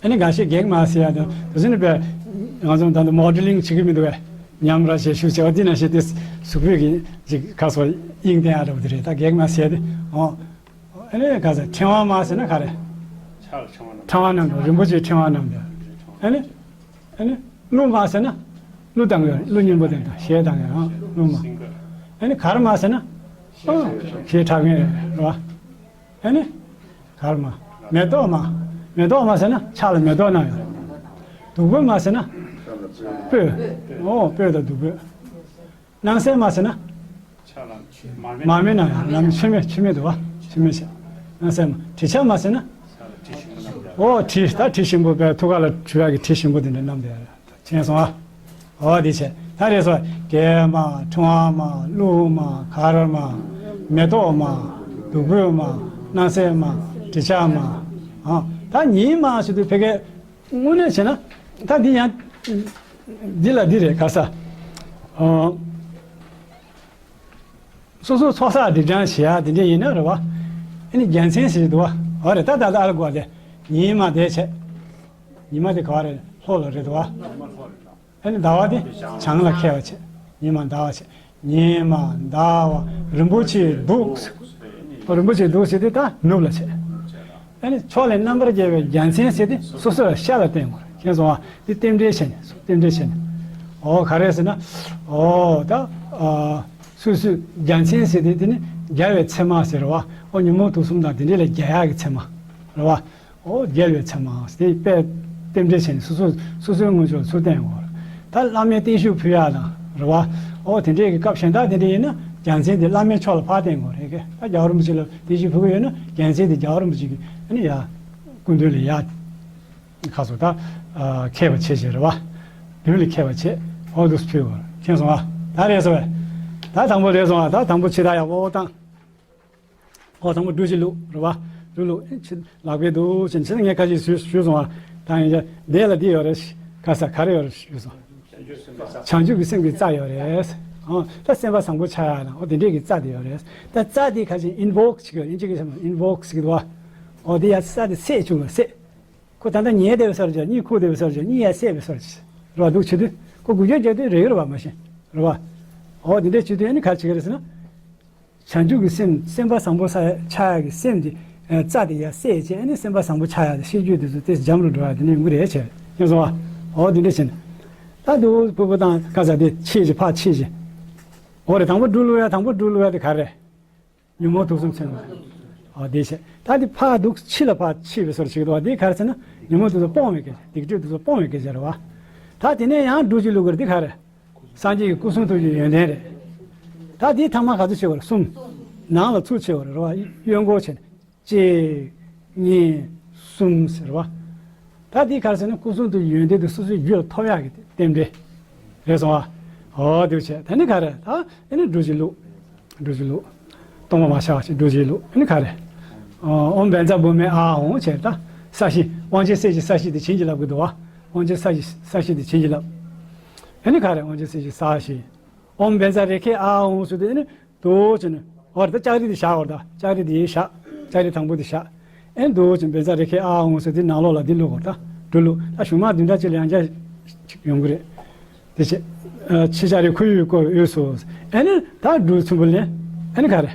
ཨ་ནི་འགའ་ཤས་གེག་མ་ཟེར་ཡ་དང་དེ་ཚོ་ནི་བས། ང་ཚོ་ད་ལྟ་མོ་ཌེ་ལིང་བྱེད་ཀྱི་མི་འདུག་བས། ཉམས་ར་བྱེད་ཤུགས་བྱེད་པ་འདི་ན་ཞེས་དེ་གཟུགས་པོའི་གི་ཅིག་ཁ་སོ་དབྱིངས་ལྡན་ཨ་འདྲ་བོ་དེ་རེད། ད་གེག་མ་ཟེར་ཡ་དེ་ཨོ། ཨ་ནི་ག་ཟེར་ཕྲེང་བ་མ་ཟེར་ན་ག་རེ། ཕྲེང་བ་བསྣམས་འགྲོ། རིན་པོ་ཆེའི་ཕྲེང་བ་བསྣམས་འགྲོ། ཨ་ནི། ཨ་ནི། གླུ་མ་ཟེར་ན། གླུ་བཏང་ཡོད། གླུ་སྙན་པོ་དེ་འདྲ་གཞས་བཏང་ཡོད་ཨང་གླུ་མ། ཨ་ནི་གར་མ་ཟེར་ན། ཨོ། གཞས་འཁྲབ་མཁན་རེད་བ། ཨ་ནི། གར་མ། མེ་ཏོག་མ། མེ་ཏོག་མ་ཟེར་ན་ཕྱག་ལ་མེ་ཏོག་བསྣམས་ཡོད། བདུག་སྤོས་མ་ཟེར་ན། སྤོས། ཨོ་སྤོས་དང་བདུག་སྤོས། སྣང་གསལ་མ་ཟེར་ན། མར་མེ་ན་ཡང་ལམ་མཆོད་མེ་མཆོད་མེ་འདུག་བ། མཆོད་མེ་བྱས། སྣང་གསལ་མ། དྲི་ཆབ་མ་ཟེར་ན། ཨོ་དྲི། ད་དྲི་ཞིམ་པོ་བས་ཐུགས་ཀ་ལ་བྲུས་ཡག་གི་དྲི་ཞིམ་པོ་དེ་འདྲ་བསྣམས་བསྡད་ཡ་རེད། མཁྱེན་སོང་ཨ། འོ་དེ་བྱས། ད་རེས་སོ། རྒྱལ་མ། ཕྲེང་བ་མ། ཀླུ་མ། མཁར་མ། མེ་ཏོག་མ། བདུག་སྤོས་མ། སྣང་གསལ་མ། དྲི་ཆབ་མ། ཨ། ད་ཉིན་མ་ཞུ་དུས་ཕ་གིར་དངོས་གནས་བྱས་ན། ད་འདི་ཡང་འདི་ལ་འདི་རེད། ག་ས། ཨ། སོ་སོའི་ཚོགས་བསགས་སྒྲིབ་སྦྱང་བྱེད་ཡ་དེ་འདྲ་ཡིན་ན་རེད་བ། ཨ་ནི་རྒྱལ་མཚན་ཟེར་གྱི་འདུག་བ། འོ་རེད། ད་ད་ད་ཨ་ལ་གོ་བ་དེ། ཉིན་མ་དེ་བྱས། ཉི་མ་དེ་ག་བ་རེད། ལྷོ་ལ་རེད་འདུག་བ། ཨ་ནི་ཟླ་བ་དེ་བྱང་ལ་ཁེལ་བ་བྱས། ཉི་མ་ཟླ་བ་བྱས། ཉི་མ་ཟླ་བ། རིན་པོ་ཆེའི་གདུགས། རིན་པོ་ཆེའི་གདུགས་ཟེར་དེ་ད་ནུབ་ལ་བྱས། ཨ་ནི་ཕྱོགས་ལས་རྣམ་པར་རྒྱལ་བའི་རྒྱལ་མཚན་ཟེར་དེ་སོ་སོ་ལ་ཤར་ལ་བསྟན་དགོས་རེད། མཁྱེན་སོང་ཨ། དེ་རྟེན་འབྲེལ་བྱས་ནས། རྟེན་འབྲེལ་བྱས་ནས། ཨོ་ག་རེ་ཟེར་ན། ཨོ་ད། ཨ། སོ་སོའི་རྒྱལ་མཚན་ཟེར་དེ་དེ་ནི་རྒྱལ་བའི་མཚན་མ་ཟེར་བ། ཨོ་ཉོན་མོངས་དུག་གསུམ་དང་དེ་འདྲས་ལས་རྒྱལ་ཡག་གི་མཚན་མ་རེད་བ། ཨོ་རྒྱལ་བའི་མཚན་མ་དེ་དཔེ་རྟེན་འབྲེལ་བྱས་ནས་སོ་སོ་སོ་སོའི་མངོན་ཕྱོགས་ཚུར་བསྟན་དགོས། ད་བླ་མའི་བརྟན་བཞུགས་ཕུལ་ཡག་དང་རེད་བ། ཨོ་དེ་འདྲས་ཀྱི་སྐབས་གཞན་དག་དེ་འདྲས་ཡིན་ན་རྒྱལ་མཚན་དེ་བླ་མའི་ཕྱོགས་ལ་ཕར་བསྟན་དགོས་རེད། ད་རྒྱལ་བ་རིན་པོ་ཆེ་ལ་བརྟན་བཞུགས་ཕུལ་གྱི་ཡོད་ན་རྒྱལ་མཚན་དེ་རྒྱལ་བ་རིན་པོ་ཆེ་གི་ཨ་ནི་ཡ་སྐུ་མདུན་ལ་ཡ། ཁ་སོ་ད། ཨ། མཁས་པ་བྱས་བྱས་རེད་བ། མདུན་ལ་མཁས་པ་བྱས། ཨོ་འདུག་སེ་ཕུལ་བར། མཁྱེན་སོང་ཨ། ད་རེད་སོ་བས། ད་དང་པོ་རེད་སོང་ཨ། ད་དང་པོ་ཕྱི་ད་ཡག་པོ་བཏང་། ཨོ་དང་པོ་འབྲུ་ཞིག་བླུགས་རེད་བ། འབྲུ་བླུགས། ཨེ་ཕྱི་ལག་པས་འདུག་ཕྱིན་ཕྱིན་ངས་ཁ་ཅིག་ཞུས་ཞུས་སོང་ཨ། ད་ཡིན་ཅག་འདས་ལ་འདི་ཡོད་རེད། ག་ས་ག་རེ་ཡོད་རེད་ཞུས་སོང་། བྱང་ཆུབ་ཀྱི་སེམས་ཀྱི་རྩ་ཡོད་རེད། ཨོ་ད་སེམས་པ་བཟང་པོ་ཆགས་ཡག་ན་ཨོ་དེ་འདྲས་ཀྱི་རྩ་དེ་ཡོད་རེད། ད་རྩ་དེ་ཁ་ཅིག་ཨིན་བོག་ཞིག་ཡོད། ཨིན་ཇི་གི་ཨིན་བོག་ཟེར་གི་འདུག་བ། ཨོ་དེ་ཡ་རྩ་དེ་སད་བཅུག་ལ་སད། ཁོ་ད་ལྟ་ཉལ་བསྡད་པའི་སར་ཅིག་གཉིད་ཁུག་བསྡད་པའི་སར་ཅིག་གཉིད་ཡར་སད་པའི་སར་ཅིག་རེད་བ། འདུག་བྱེད་དུས་ཁོ་འགུལ་སྐྱོད་རྒྱག་དུས་རེག་གི་རེད་བ། མ་གཞི་རེད་བ། འོ་དེ་འདྲས་བྱེད་དུས་ཨ་ནི་ག་རེ་བྱེད་ཀྱི་རེད་ཟེར་ན། བྱང་ཆུབ་ཀྱི་སེམས། སེམས་པ་བཟང་པོ་ས་ཆགས་ཡག་གི་སེམས་དེ་རྩ་དེ་ཡར་སད་བྱས། ཨ་ནི་སེམས་པ་བཟང་པོ་ཆགས་ཡག་དེ་ཤེས་རྒྱུད་དེ་ཚོ་དེ་འཇམ་རུ་འགྲོ་ཡག་དེ་ནི་ཡོང་གི་རེད་བྱས། མཁྱེན་སོང་བ། འོ་དེ་འདྲས་བྱས་ནས། ད་འདུག་ཕུ་བོ་དང་ག་ས་དེ་ཕྱིས་བྱས་ཕར་ཕྱིས་བྱས། འོ་རེད། དང་པོ་འབྲུ་བླུགས་ཡག་དང་པོ་འབྲུ་བླུགས་ཡག་དེ་ག་རེ་རེད། ཉོན་མོངས་དུག་གསུམ་ཚོས་མ། ཨོ་དེ་བྱས། ད་དེ་ཕར་འདུག་ཕྱི་ལ་ཕར་ཕྱིས་པའི་སོར་ཞིག་འདུག་བ། དེ་ག་རེ་ཟེར་ན་ཉོན་མོངས་དུག་གསུམ་སྤོང་བའི་སྐད་ཆ། སྡིག་སྒྲིབ་དུག་གསུམ་སྤོང་བའི་སྐད་ཆ་རེད་བ། ད་དེ་ནས་ཡང་འབྲུ་གཅིག་བླུགས་དགོས་རེད། དེ་ག་རེ། སངས་རྒྱས་ཀྱི་སྐུ་གསུང་ཐུགས་ཀྱི་ཡོན་ཏན་རེད། ད་དེའི་ཐ་མ་ག་ཚོད་བྱེད་དགོས་རེད། གསུམ། ནང་ལ་ཚུར་བྱེད་དགོས་རེད་བ། གཡོན་སྐོར་བྱས་ནས། གཅིག་གཉིས། གསུམ་ཟེར་བ། ད་འདི་ག་རེ་ཟེར་ན་སྐུ་གསུང་ཐུགས་ཡོན་ཏན་དེ་སོ་སོའི་རྒྱུད་ལ་ཐོབ་ཡག་གི་རྟེན་འབྲེལ་རེད་སོང་བ། འོ་འདུག་བྱས། ད་ནི་ག་རེ། ད་ཨ་ནི་འབྲུ་གཅིག་བླུགས། འབྲུ་གཅིག་བླུགས། སྟོང་པ་མ་ཤར་བ་ཞིག་འབྲུ་གཅིག་བླུགས། ཨ་ནི་ག་རེ། ཨོཾ་བཛྲ་བྷཱུ་མི་ཨཱཿཧཱུྃ་བྱས། ད་ས་གཞི། དབང་ཆེན་གསལ་བྱེད་ས་གཞི་དེ་བྱིན་གྱིས་བརླབ་གི་འདུག་བ། དབང་ཆེན་ས་གཞི་ས་གཞི་དེ་བྱིན་གྱིས་བརླབས། ཨ་ནི་ག་རེ། དབང་ཆེན་གསལ་བྱེད་ས་གཞི། ཨོཾ་བཛྲ་རེ་ཁེ་ཨཱཿཧཱུྃ་ཟེར་དུས་ཨ་ནི། འདུག་བྱས་ནས། འོ་རེད། ད་ལྕགས་རི་འདི་བཞག་འོ་རེད། ད་ལྕགས་རི་འདི་བཞག་ལྕགས་རི་དང་པོ་འདི་བཞག་ཨེ་འདུག་བྱས་བཛྲ་རེ་ཁེ་ཨཱཿཧཱུྃ་ཟེར་དེ་ནང་ལོགས་ལ་འདི་བླུགས་འོ་རེད། ད་འབྲུ་བླུགས། ད་གཞུང་མ་བདུན་ཕྲག་གཅིག་ལ་ཡང་བསྐྱར་ཅིག་ཡོང་གི་རེད། དེ་བྱས། ཨ་ཕྱི་ལྕགས་རི་ཁོར་ཡུག་བསྐོར་བའི་དབུས་སུ། ཨེ་ནི་ད་འབྲུ་ཚོམ་བུ་ལེན། ཨེ་ནི་ག་རེ།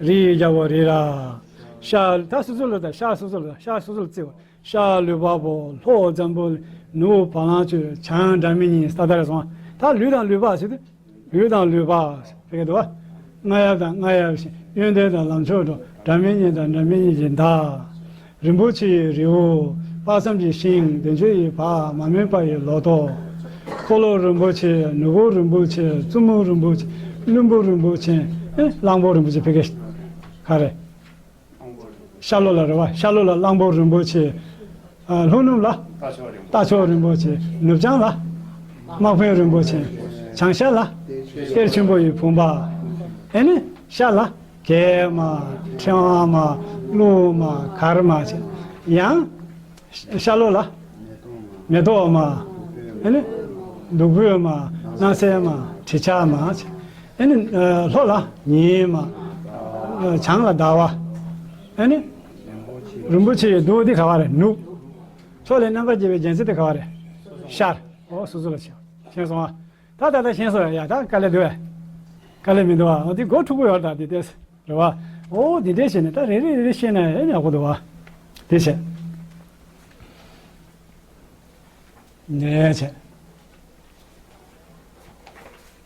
རིའི་རྒྱལ་པོ་རི་རབ། ཤར། ད་སོ་སོ་ལ། ད་ཤར། སོ་སོ་ལ། ཤར། སོ་སོ་ལ་བརྩི་བ། ཤར་ལུས་འཕགས་པོ། ལྷོ་འཛམ་བུ་གླིང་། ནུབ་བ་ལང་སྤྱོད། བྱང་སྒྲ་མི་སྙན། ད་ལྟ་རེ་སོང་། ད་ལུས་དང་ལུས་འཕགས་ཟེར་དུས། ལུས་དང་ལུས་འཕགས་ཟེར་གི་འདུག་བ། རྔ་ཡབ་དང་རྔ་ཡབ་ཀྱི། གཡོན་ཐལ་དང་ལམ་མཆོག་འགྲོ། སྒྲ་མི་སྙན་དང་སྒྲ་མི་སྙན་གྱི་མདའ། རིན་པོ་ཆེ་ཡི་རི་བོ། དཔག་བསམ་གྱི་ཤིང་། བདེ་མཆོག་ཡི་བ། མ་རྨོས་པ་ཡི་ལོ་ཏོག་འཁོར་ལོ་རིན་པོ་ཆེ། ནོར་བུ་རིན་པོ་ཆེ། བཙུན་མོ་རིན་པོ་ཆེ། བླུན་པོ་རིན་པོ་ཆེ། ཨེ་གླང་པོ་རིན་པོ་ཆེ་ཕ་གི་ག་རེ། ཤར་ལྷོ་ལ་རེད་བ། ཤར་ལྷོ་ལ་གླང་པོ་རིན་པོ་ཆེ། ཨ་ལྷོ་ནུབ་ལ་རྟ་མཆོག་རིན་པོ་ཆེ། ནུབ་བྱང་ལ་དམག་དཔོན་རིན་པོ་ཆེ། བྱང་ཤར་ལ་གཏེར་ཆེན་པོ་ཡི་བུམ་པ། ཨེ་ནི་ཤར་ལ་རྒྱལ་མ། ཕྲེང་བ་མ། ཀླུ་མ། མཁར་མ་བྱས། ཡང་ཤར་ལྷོ་ལ་མེ་ཏོག་མ། ཨེ་ནི་བདུག་སྤོས་མ། སྣང་གསལ་མ། དྲི་ཆབ་མ་བྱས། ཨེ་ནི་ལྷོ་ལ་ཉི་མ། བྱང་ལ་ཟླ་བ། ཨེ་ནི་རིན་པོ་ཆེ་ཡི་གདུགས་འདི་ག་བ་རེད། ནུབ། ཕྱོགས་ལས་རྣམ་པར་རྒྱལ་བའི་རྒྱལ་མཚན་འདི་ག་བ་རེད། ཤར། འོ་སོ་སོ་ལ་བྱས། ཤེས་སོང་ཨ། ད་ད་ལྟ་ཤེས་སོང་ཡ། ཡ་ད་དཀའ་ལས་འདུག་ཨེ། དཀའ་ལས་མི་འདུག་ཨ། འོ་འདི་མགོ་འཁྲུག་པོ་ཡོད་རེད། ད་འདི་ལྟས་རེད་བ། འོ་འདི་འདྲས་བྱས་ནས་ད་རེ་རེ་རེ་རེ་ཤེས་ན་ཨེ་ཡག་པོ་འདུག་བ། དེ་བྱས། ནས་བྱས།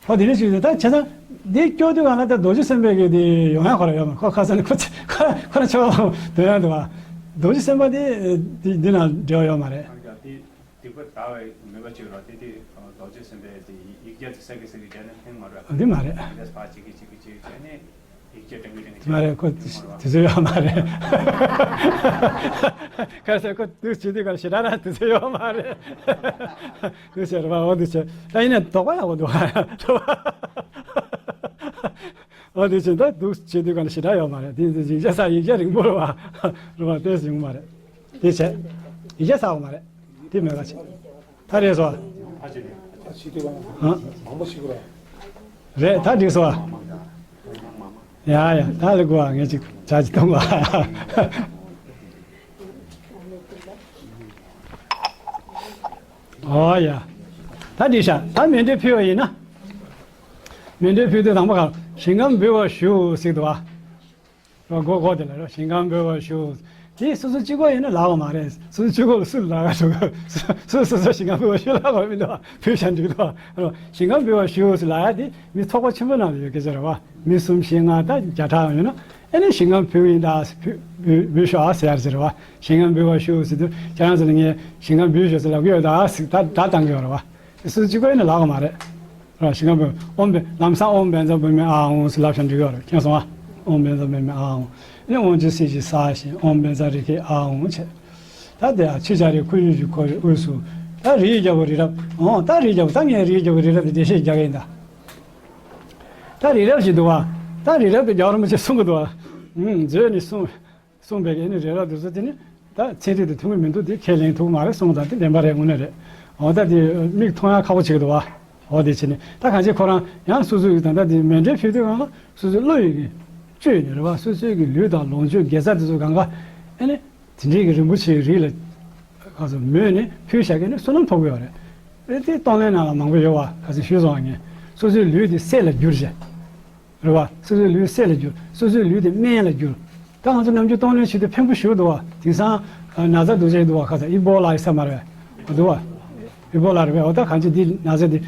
ཧོ་དེ་རིང་ཞིག་ད་བྱས་ཙང་འདི་སྐྱོར་དུས་གང་ལ་ད་རྡོ་རྗེ་སེམས་དཔའི་གི་དེ་ཡོང་ཡ་ཁོ་ར་ཡོད་མ་རེད། ཁོ་ཁ་སང་ནས་ཁོ་ཁོ་ཁོ་ར་ཆོ་དོན་ཡ་འདུག་བ། རྡོ་རྗེ་སེམས་དཔའ་དེ་དེ་འདི་ན་འབྲེལ་བ་ཡོད་མ་རེད། ཨ་ནི་དེ་སྡིག་པ་དག་པའི་མོས་པ་བྱེད་རོགས་དེ་དེ་རྡོ་རྗེ་སེམས་དཔའི་དེ་ཡིག་བརྒྱ་དེ་ས་གི་ས་གི་བྱས་ནས་ཕན་མ་རེད། འདི་མ་རེད། འདི་ཕར་གཅིག་གི་གཅིག་གི་གཅིག་བྱས་ནས། མ་རེད། ཁོ་དུས་ཚོད་ཡོད་མ་རེད། ཁ་སང་ཁོ་འདུག་བྱེད་དུས་ག་ཞེ་དྲག་རང་དུས་ཚོད་ཡོད་མ་རེད། འདུག་བྱེད་རེད་པ། འོ་འདུག་བྱེད། ད་ཡིན་ནའི་དོགས་པ་ཡག་པོ་འདུག་འོ་འདུག་བྱེད། ད་འདུག་བྱེད་དུས་ག་ཞེ་དྲག་ཡོད་མ་རེད། དེ་ཡིག་ཆ་ས་ཡིག་ཆ་རིང་པོ་རེད་པ། རེད་པ། ཏོག་ཙམ་ཡོང་མ་རེད། དེ་བྱས། ཡིག་ཆ་ས་འོང་མ་རེད། དེ་མེད་པ་བྱས། ད་རེད་སོ། ཨ། རེད། ད་འགྲིག་སོང་ཨ། ཡ་ཡ། ད་ལེགས་པ། ངས་ཅིག་ཇ་ཅིག་འཐུང་བ། ཨོ་ཡ། ད་འགྲིག་ཤག་ད་མཎྜལ་ཕུལ་བ་ཡིན་ན། མཎྜལ་ཕུལ་དུས་དང་པོ་ག་ཞིང་ཁམས་འབུལ་བར་ཞུ་ཟེར་འདུག་པ། རོ་མགོ་མགོ་དེ་ལ་རོ་ཞིང་ཁམས་འབུལ་བར་ཞུ། དེ་སོ་སོ་གཅིག་པོ་ཡིན་ན་ལབ་པ་མ་རེད། སོ་སོ་གཅིག་པོ་ལ་སུ་ལབ་ག་འགྲོ་གི། སོ་སོ་སོ་སོ་ཞིང་ཁམས་འབུལ་བར་ཞུ་ལབ་པ་མི་འདུག་ཕུལ་བྱ་འགྲིག་འདུག་རོ་ཞིང་ཁམས་འབུལ་བར་ཞུ་ཟེར་ལབ་ཡ་དེ་མི་ཚོགས་པ་ཆེན་པོ་ནང་ལ་ཡོད་སྐད་ཆ་རེད་པ། མི་གསུམ་བཞི་ལྔ་དང་བརྒྱ་ཕྲག་ཡོད་ན་ཨེ་ནི་ཞིང་ཁམས་འབུལ་ཡིན་ད། འབུལ་འབུལ་ཤོག་ཨ་ཟེར་ཡ་ཟེར་བ། ཞིང་ཁམས་འབུལ་བར་ཞུ་ཟེར་དུས་ཁྱེད་རང་ཚོ་ལ་ངས་ཞིང་ཁམས་འབུལ་ཤོག་ཟེར་ལབ་གི་ཡོད་ད་ཟེར་ད་ད་བཏང་གི་ཡོད་རེད་པ། སོ་སོ་གཅིག་པོ་ཡིན་ན་ལབ་པ་མ་རེད། ར་ཞིང་ཁམས་འབུལ། ཨོཾ་བཛྲ། ལམ་སང་ཨོཾ་བཛྲ་བྷཱུ་མི་ཨཱཿཧཱུྃ་ཟེར་ལབ་བཞག་འགྲིག་ཡོད་རེད། མཁྱེན་སོང་ཨ། ཨོཾ་བཛྲ་བྷཱུ་མི་ཨཱཿཧཱུྃ། ཨ་ནི་ཨོཾ་ཨ་ཛི་སི་ཇི་ས་ཞིང་ཨོཾ་བཛྲ་རེ་ཁེ་ཨཱཿཧཱུྃ་བྱས། ད་དེ་ཨ་ཕྱི་ལྕགས་རི་ཁུ་ཡུ་ཞིག་ཁོ་རི་དབུས་སུ། ད་རིའི་རྒྱལ་པོ་རི་རབ། འོ་ད་རིའི་རྒྱལ་པོ། ད་ངས་རིའི་རྒྱལ་པོ་རི་རབ་དེ་འགྲེལ་བཤད་རྒྱག་གི་ཡིན་ད། ད་རི་རབ་ཞིག་འདུག་པ། ད་རི་རབ་དེ་རྒྱལ་བ་རིན་པོ་ཆེ་གསུང་གི་འདུག་པ། ཨུམ་མཛོད་ནས་གསུང་། གསུངས་པའི་ཨ་ནི་རི་རབ་དེ་ཚོ་དེ་ནི་ད་ཚན་རིག་དང་མཐུན་གྱི་མི་འདུག་དེ་ཁས་ལེན་ཐུབ་མ་རེད་གསུངས་དང་དེ་བདེན་པ་རེད། དངོས་གནས་རེད། འོ་ད་དེ་མིག་མཐོང་ཡ་ཁག་པོ་ཆགས་ཀྱི་འདུག་པ། འོ་དེ་བྱས་ནས་ད་གང་ཅི་ཁོ་རང་ཡང་སོ་སོའི་ད་ལྟ་དེ་མཎྜལ་ཕུལ་དུས་གང་ལ་སོ་སོའི་བློ་ཡི་གི་བཅུད་ནི་རེད་པ། སོ་སོའི་གི་ལུས་དང་ལོངས་སྤྱོད་དགེ་རྩ་དེ་ཚོ་གང་ག་ཨ་ནི་དེ་འདྲའི་གི་རིན་པོ་ཆེའི་རིགས་ལ་ག་ཚོད་མོས་ནས་ཕུལ་བཞག་གི་ནི་བསོད་ནམས་ཐོབ་གི་ཡོད་རེད། ཨེ་དེ་གཏོང་ལེན་ནང་ལ་མང་པོ་ཡོད་པ་ག་ཚོད་ཞུས་སོང་བ། ངས་སོ་སོའི་ལུས་དེ་གསེར་ལ་བསྒྱུར་བྱས། རེད་པ། སོ་སོའི་ལུས་གསེར་ལ་བསྒྱུར། སོ་སོའི་ལུས་དེ་སྨན་ལ་བསྒྱུར། ད་ང་ཚོ་ནམ་རྒྱུན་གཏོང་ལེན་བྱེད་དུས་ཕན་པོ་ཞེ་པོ་འདུག་པ། དེང་སང་ན་ཚ་འདུག་ཅེས་འདུག་པ། ཁ་ཚ་ཨི་བོ་ལ་ཡི་ས་མ་རེད་པས། འདུག་པ། ཨི་བོ་ལ་རེད་པས། འོ་ད་གང་ཅི་འདི་ན་ཚ་འདི་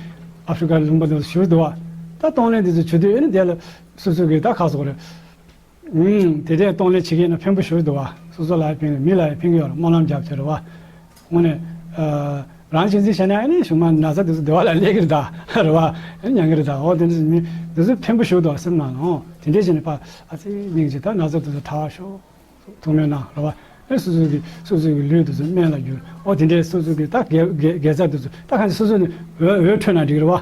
ཨ་ཧྥི་རི་ཀ་ལུང་པ་འདི་ཞེ་པོ་འདུག་པ། ད་གཏོང་ལེན་འདི་ཚོ་བྱེད་དུས་ཨེ་ནི་དེ་ལ་སོ་སོ་གི་ད་ཁ་སོག་རེད། ཨུམ། དེ་འདྲའི་གཏོང་ལེན་བྱེད་ཀྱི་ཡིན་ན་ཕན་པོ་ཞེ་པོ་འདུག་པ། སོ་སོ་ལ་ཡང་ཕན་གྱི་མི་ལ་ཡང་ཕན་གྱི་ཡོད་རེད། སྨོན་ལམ་རྒྱབ་བྱས་རེད་པ། དངོས་གནས། ཨ། རང་གཅེས་འཛིན་བྱས་ན་ཨ་ནི་གཞུག་མ་ན་ཚ་དེ་ཚོ་བདེ་བ་ལ་སླེབས་ཀྱི་རེད་ད། རེད་པ། ཨ་ནི་མྱང་གི་རེད་ད། འོ་དེ་འདྲ་མི་དེ་ཚོ་ཕན་པོ་ཞེ་པོ་འདུག་པ་སེམས་ནང་ལ། འོ་དེ་འདྲས་བྱས་ནས་ཕར་ཨ་ཙི་སྙིང་རྗེ། ད་ན་ཚ་དེ་ཚོ་དྲག་ཤོག་ཐུགས་སྨོན་གནང་རེད་པ། ཨ་ནི་སོ་སོ་གི་སོ་སོ་གི་ལུས་དེ་ཚོ་སྨན་ལ་བསྒྱུར། འོ་དེ་འདྲས་སོ་སོ་གི་ད་དགེ་དགེ་དགེ་རྩ་དེ་ཚོ་ད་གང་ཅི་སོ་སོ་ནི་འོད་འོད་འཕྲོ་ན་འགྲིག་རེད་པ།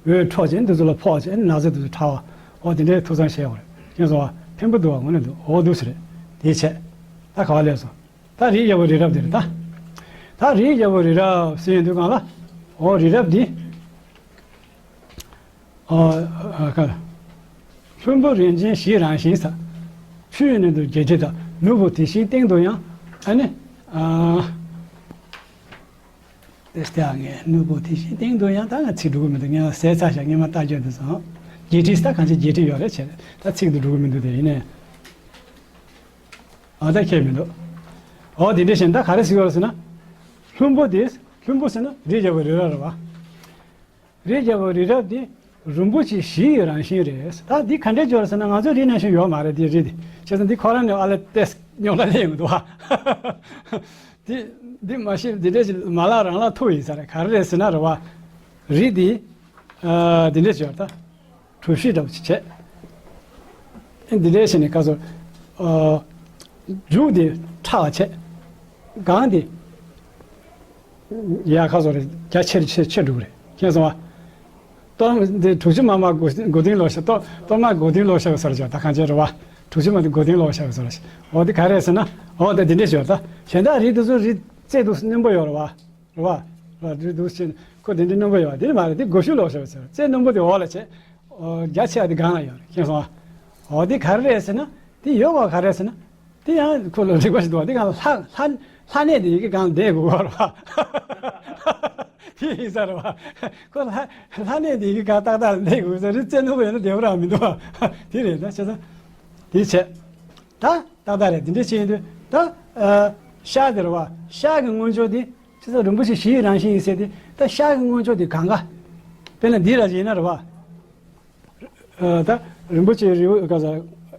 འོད་འཕྲོ་བྱས་ནས་དེ་ཚོ་ལ་ཕོག་བྱས་ནས་ན་ཚ་དེ་ཚོ་དྲག་པ། འོ་དེ་འདྲའི་ཐུགས་བསམ་བཞེས་དགོས་རེད། མཁྱེན་སོང་པ། ཕན་པོ་འདུག་པ། དངོས་གནས་འདུག་འོ་འདུག་སེ་རེད། དེ་བྱས། ད་ག་པར་སླེབས་སོང་། ད་རིའི་རྒྱལ་པོ་རི་རབ་དེ་རེད་ད། ད་རིའི་རྒྱལ་པོ་རི་རབ་ཟེར་ཡོང་དུས་གང་ལ། འོ་རི་རབ་འདི། ཨ་ཨ་ཀ་ལྷུན་པོ་རིན་ཆེན་བཞིའི་རང་བཞིན་ཟེར། ཆུ་ཡི་ནང་དུ་བརྒྱད་ཁྲི་དང་། ནོར་བུ་དེ་བཞིན་སྟེང་དུ་ཡང་། ཨ་ནི། ཨ། དེ་ལྟ་ངས་ནོར་བུ་དེ་བཞིན་སྟེང་དུ་ཡང་། ད་ང་ཚིག་འགྲོ་གི་མི་འདུག་ངས་ཟས་ཚར་བཞག་སྔོན་མ་ལྟ་རྒྱུ་འདི་ཚོ། བརྒྱད་ཁྲི་ད་གང་ཅི་བརྒྱད་ཁྲི་ཡོད་རེད་བྱས། ད་ཚིག་འདི་འགྲོ་གི་མི་འདུག་དེ་ཡིན་ནའི། ཨ་ད་ཁྱད་མི་འདུག་འོ་དེ་འདྲ་བྱས་ད་ག་རེ་ཟེར་ཡོད་རེད་ཟེར་ན། ལྷུན་པོ་དེ་ལྷུན་པོ་ཟེར་ན་རིའི་རྒྱལ་པོ་རི་རབ་རེད་པ། རིའི་རྒྱལ་པོ་རི་རབ་དེ་རིན་པོ་ཆེ་བཞི་ཡི་རང་བཞིན་རེད། ད་འདི་ག་འདྲས་ཡོད་རེད་ཟེར་ན། ང་ཚོའི་རི་ནང་བཞིན་ཡོད་མ་རེད་འདི་རི་དེ། བྱས་ཙང་འདི་ཁོ་རང་ནས་ཨ་ལས་ཏེས་རྙོག་དྲ་སླེབས་ཡོང་གི་འདུག་པ། འདི་འདི་མ་གཞི་འདི་འདྲས་ཞིག་མ་ལག་རང་ལག་ཐུག་ཡིན་ས་རེད། ག་རེ་རེད་ཟེར་ན་རེད་པ། རི་འདི་ཨ་འདི་འདྲས་ཞིག་ཡོད་རེད་ད། གྲུ་བཞི་འདྲ་པོ་ཅིག་བྱས། ཨེ་འདི་འདྲས་བྱས་ནས་ག་ཚོད། ཨ། མཇུག་དེ་ཕྲ་བ་བྱས། སྒང་དེ་ཡར་ག་ཚོད་རེད། རྒྱ་ཆེར་ཆེར་ཆེར་འགྲོ་གི་རེད། མཁྱེན་སོང་པ། གཏོར་འདི་གྲུ་བཞི་མ་མ་མགོ་མགོ་རྟིང་ལོག་ཤག་གཏོར་གཏོར་མ་མགོ་རྟིང་ལོག་ཤག་ཟེར་བྱས་ད་གང་བྱས་རེད་པ། གྲུ་བཞི་མ་དེ་མགོ་རྟིང་ལོག་ཤག་ཟེར་བྱས། འོ་དེ་ག་རེད་ཟེར་ན། འོ་ད་འདི་འདྲས་ཞིག་ཡོད་རེད་ད། གཞན་དག་རི་དེ་ཚོ་རི་རྩེ་འདུག་རྣོན་པོ་ཡོད་རེད་པ། རེད་པ། རེད་འདུག་ཟེར་ནས་ཁོ་དེ་འདྲའི་རྣོན་པོ་ཡོད་པ་དེ་མ་རེད། དེ་མགོ་མཇུག་ལོག་ཤག་ཟེར། རྩེ་རྣོན་པོ་དེ་འོག་ལ་བྱས། ཨོ་རྒྱ་ཆེ་བ་དེ་སྒང་ལ་ཡོད་རེད། མཁྱེན་སོང་ཨ། འོ་དེ་ག་རེ་རེད་ཟེར་ན། དེ་ཡོད་པ་ག་རེ་ཟེར་ན། དེ་ཡང་ཁོ་ལ་རིག་པ་ཞིག་འདུག་པ། དེ་གང་ལ་ལྷ་ལྷ་ལྷ་གནས་དེ་ཡི་གེ་སྒང་ལ་བསྡད་དགོས་པ་རེད་པ། དེ་ཡིན་ས་རེད་པ། ཁོ་ལྷ་ལྷ་གནས་དེ་ཡི་གེ་སྒང་ཏག་ཏག་ལ་བསྡད་དགོས་ས་རེད། རྩེ་རྣོན་པོ་ཡོད་ན་བདེ་པོ་རང་མི་འདུག་པ། དེ་རེད་ད། བྱས་ཙང་དེ་བྱས། ད་ཏག་ཏག་རེད། དེ་འདྲ་བྱས་ཡིན་དུས་ད། ཨ། ཤར་དེ་རེད་པ། ཤར་གྱི་མངོན་ཕྱོགས་དེ། ཅི་ཟེར། རིན་པོ་ཆེ་བཞི་ཡི་རང་བཞིན་ཡིན་ཟེར་དེ། ད་ཤར་གྱི་མངོན་ཕྱོགས་དེ་གང་ག་དཔེར་ན་འདི་ར་ཡིན་ན་རེད་པ། ཨ། ད་རིན་པོ་ཆེ་རི་བོ་ག་ས་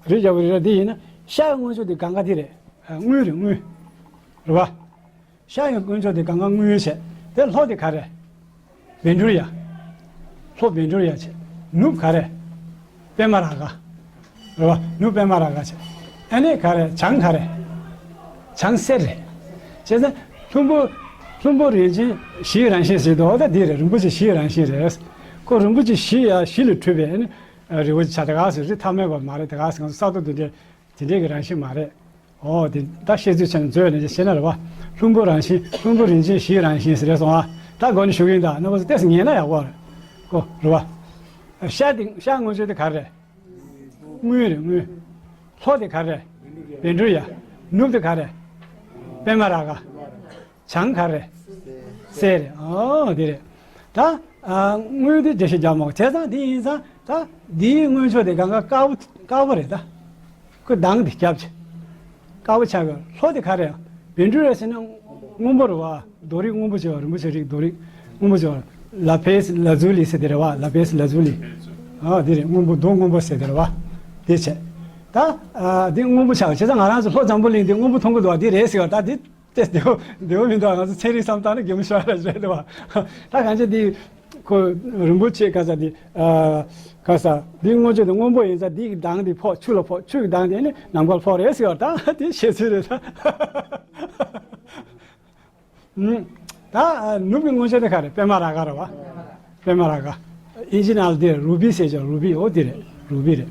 རི་རྒྱལ་པོ་རི་རབ་འདི་ཡིན་ན་ཤར་གྱི་མངོན་ཕྱོགས་དེ་གང་ག་དེ་རེད། ཨ། དངུལ་རེད། དངུལ་རེད་པ། ཤར་གྱི་མངོན་ཕྱོགས་དེ་གང་ག་དངུལ་བྱས། དེ་ལྷོ་དེ་ག་རེ། བཻ་ཌཱུརྱ། ལྷོ་བཻ་ཌཱུརྱ་བྱས། ནུབ་ག་རེ། པདྨ་རཱ་ག། རེད་བ། ནུབ་པདྨ་རཱ་ག་བྱས། ཨ་ནི་ག་རེ། བྱང་ག་རེ། བྱང་གསེར་རེད། བྱས་ཙང་ལྷུན་པོ། ལྷུན་པོ་རིན་ཆེན་གཞིའི་རང་བཞིན་ཟེར་དུས་འོ་ད་འདི་རེད། རིན་པོ་ཆེ་གཞིའི་རང་བཞིན་རེད། ཁོ་རིན་པོ་ཆེ་གཞི་ཡ་གཞི་ལས་གྲུབ་པའི་ཨ་ནི་རི་བོ་ཆེ་ཆ་དེ་ག་ཟེར། རི་མཐའ་མེད་པ་མ་རེད། དེ་ག་ཟེར་ང་ཚོ་ས་རྡོ་དེ་འདྲའི་དེ་འདྲའི་གི་རང་བཞིན་མ་རེད། ཨོ་དེ་ད་བཤད་ཚུལ་བྱས་ན་མཛོད་ནས་བཤད་ན་རེད་བ། ལྷུན་པོ་རང་བཞིན། ལྷུན་པོ་རིན་ཆེན་གཞིའི་རང་བཞིན་ཟེར་རེད་སོང་ཨ། ད་སྒོ་ནས་ཞུ་གི་ཡིན། ད་རྣམ་པ་ཚོ་ཏོག་ཙམ་ཉན་ན་ཡག་པོ་རེད་ཀོ། རེད་བ། ཤར་དེ་ཤར་མངོན་ཕྱོགས་དེ་ག་རེ་རེད། དངུལ་རེད་དངུལ། ལྷོ་དེ་ག་རེ་རེད། བཻ་ཌཱུརྱ། ནུབ་དེ་ག་རེ་རེད། པདྨ་རཱ་ག་བྱང་ག་རེ་རེད། གསེར་རེད། ཨོ་དེ་རེད། ད་ཨ་དངུལ་དེ་འགྲེལ་བཤད་རྒྱག་མ་དགོས། བྱས་ཙང་དེ་ཡིན་ཙང་ད་འདིའི་མངོན་ཕྱོགས་དེ་གང་ག་དཀར་པོ་དཀར་པོ་རེད་ད། ཁོ་མདངས་དེ་རྒྱབ་བྱས། དཀར་པོ་ཆགས་ཀྱི། ལྷོ་དེ་ག་རེ་རེད། བཻ་ཌཱུརྱ་ཟེར་ན་སྔོན་པོ་རེད་བ། རྡོ་རིགས་སྔོན་པོ་ཆེ་བ། རིན་པོ་ཆེ་རིགས་རྡོ་རིགས་སྔོན་པོ་ཆེ་བ། ལ་ཕིས་ལ་ཛུ་ལི་ཟེར་དེ་རེད་བ། ལ་ཕིས་ལ་ཛུ་ལི། ཨ་དེ་རེད། སྔོན་པོ་རྡོ་སྔོན་པོ་ཟེར་དེ་རེད་བ། དེ་བྱས། ད་ཨ་འདི་སྔོན་པོ་ཆགས། བྱས་ཙང་ང་རང་ཚོ་ལྷོ་འཛམ་བུ་གླིང་འདི་སྔོན་པོ་མཐོང་གི་འདུག་བ། འདི་རེད་ཟེར་བ། ད་འདི་དེ་བདེ་བོ་བདེ་བོ་མི་འདུག་ང་ཚོ་ཚན་རིག་བསམ་སྟངས་ནི་གད་མོ་ཤོར་ར་རེད་འདུག་བ། ད་གང་ཅི་འདི་ཁོ་རིན་པོ་ཆེ་ག་ས་འདི་ཨ་ག་ས་འདི་སྔོན་ཆད་དུ་སྔོན་པོ་ཡིན་ཙང་འདི་གི་མདངས་འདི་ཕོག། ཆུ་ལ་ཕོག། ཆུ་གི་མདངས་འདི་ནི་ནམ་མཁར་ཕོག་རེད་ཟེར་བ། ད་དེ་བཤད་ཚུལ་རེད་ད། ཨུམ། ད་ནུབ་ཀྱི་མངོན་ཤེས་དེ་ག་རེད། པདྨ་རཱ་ག་རེད་བ། པདྨ་རཱ་ག་ཨིན་ཇི་ནང་ལ་དེ་རུ་བི་ཟེར་ཅིག་རུ་བི། འོ་དེ་རེད། རུ་བི་རེད།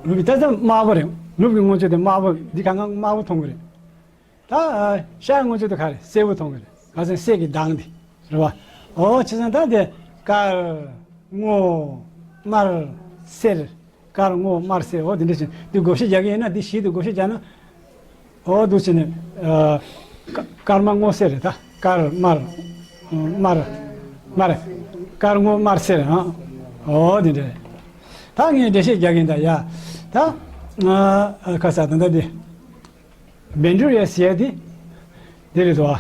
རུ་བི་ད་ལྟ་དམར་པོ་རེད། ནུབ་ཀྱི་མངོན་ཤེས་དེ་དམར་པོ། འདི་གང་ག་དམར་པོ་མཐོང་གི་རེད། ད་ཤར་མངོན་ཤེས་དེ་ག་རེད། སེར་པོ་མཐོང་གི་རེད། ག་ཚོད་གསེར་གྱི་མདངས་དེ་རེད་བ། འོ་བྱས་ཙང་ད་དེ་དཀར་སྔོ་དམར་སེར། དཀར་སྔོ་དམར་སེར། འོ་དེ་འདྲ་བྱས་འདི་བགོ་བཤའ་རྒྱག་གི་ཡིན་ན། འདི་བཞི་དེ་བགོ་བཤའ་རྒྱག་ན། འོ་འདུག་བྱས་ནས་ཨ་དཀར་དམར་སྔོ་སེར་རེད་ད། དཀར་དམར་དམར་དམར། དཀར་སྔོ་དམར་སེར། ཨ་འོ་དེ་འདྲ་རེད། ད་ངས་འགྲེལ་བཤད་རྒྱག་གི་ཡིན་ད་ཡ། ད་ཨ་ག་ས་ད་ལྟ་འདི། བཻ་ཌཱུརྱ་ཟེར་ཡ་དེ་འདི་རེད་འདུག་བ།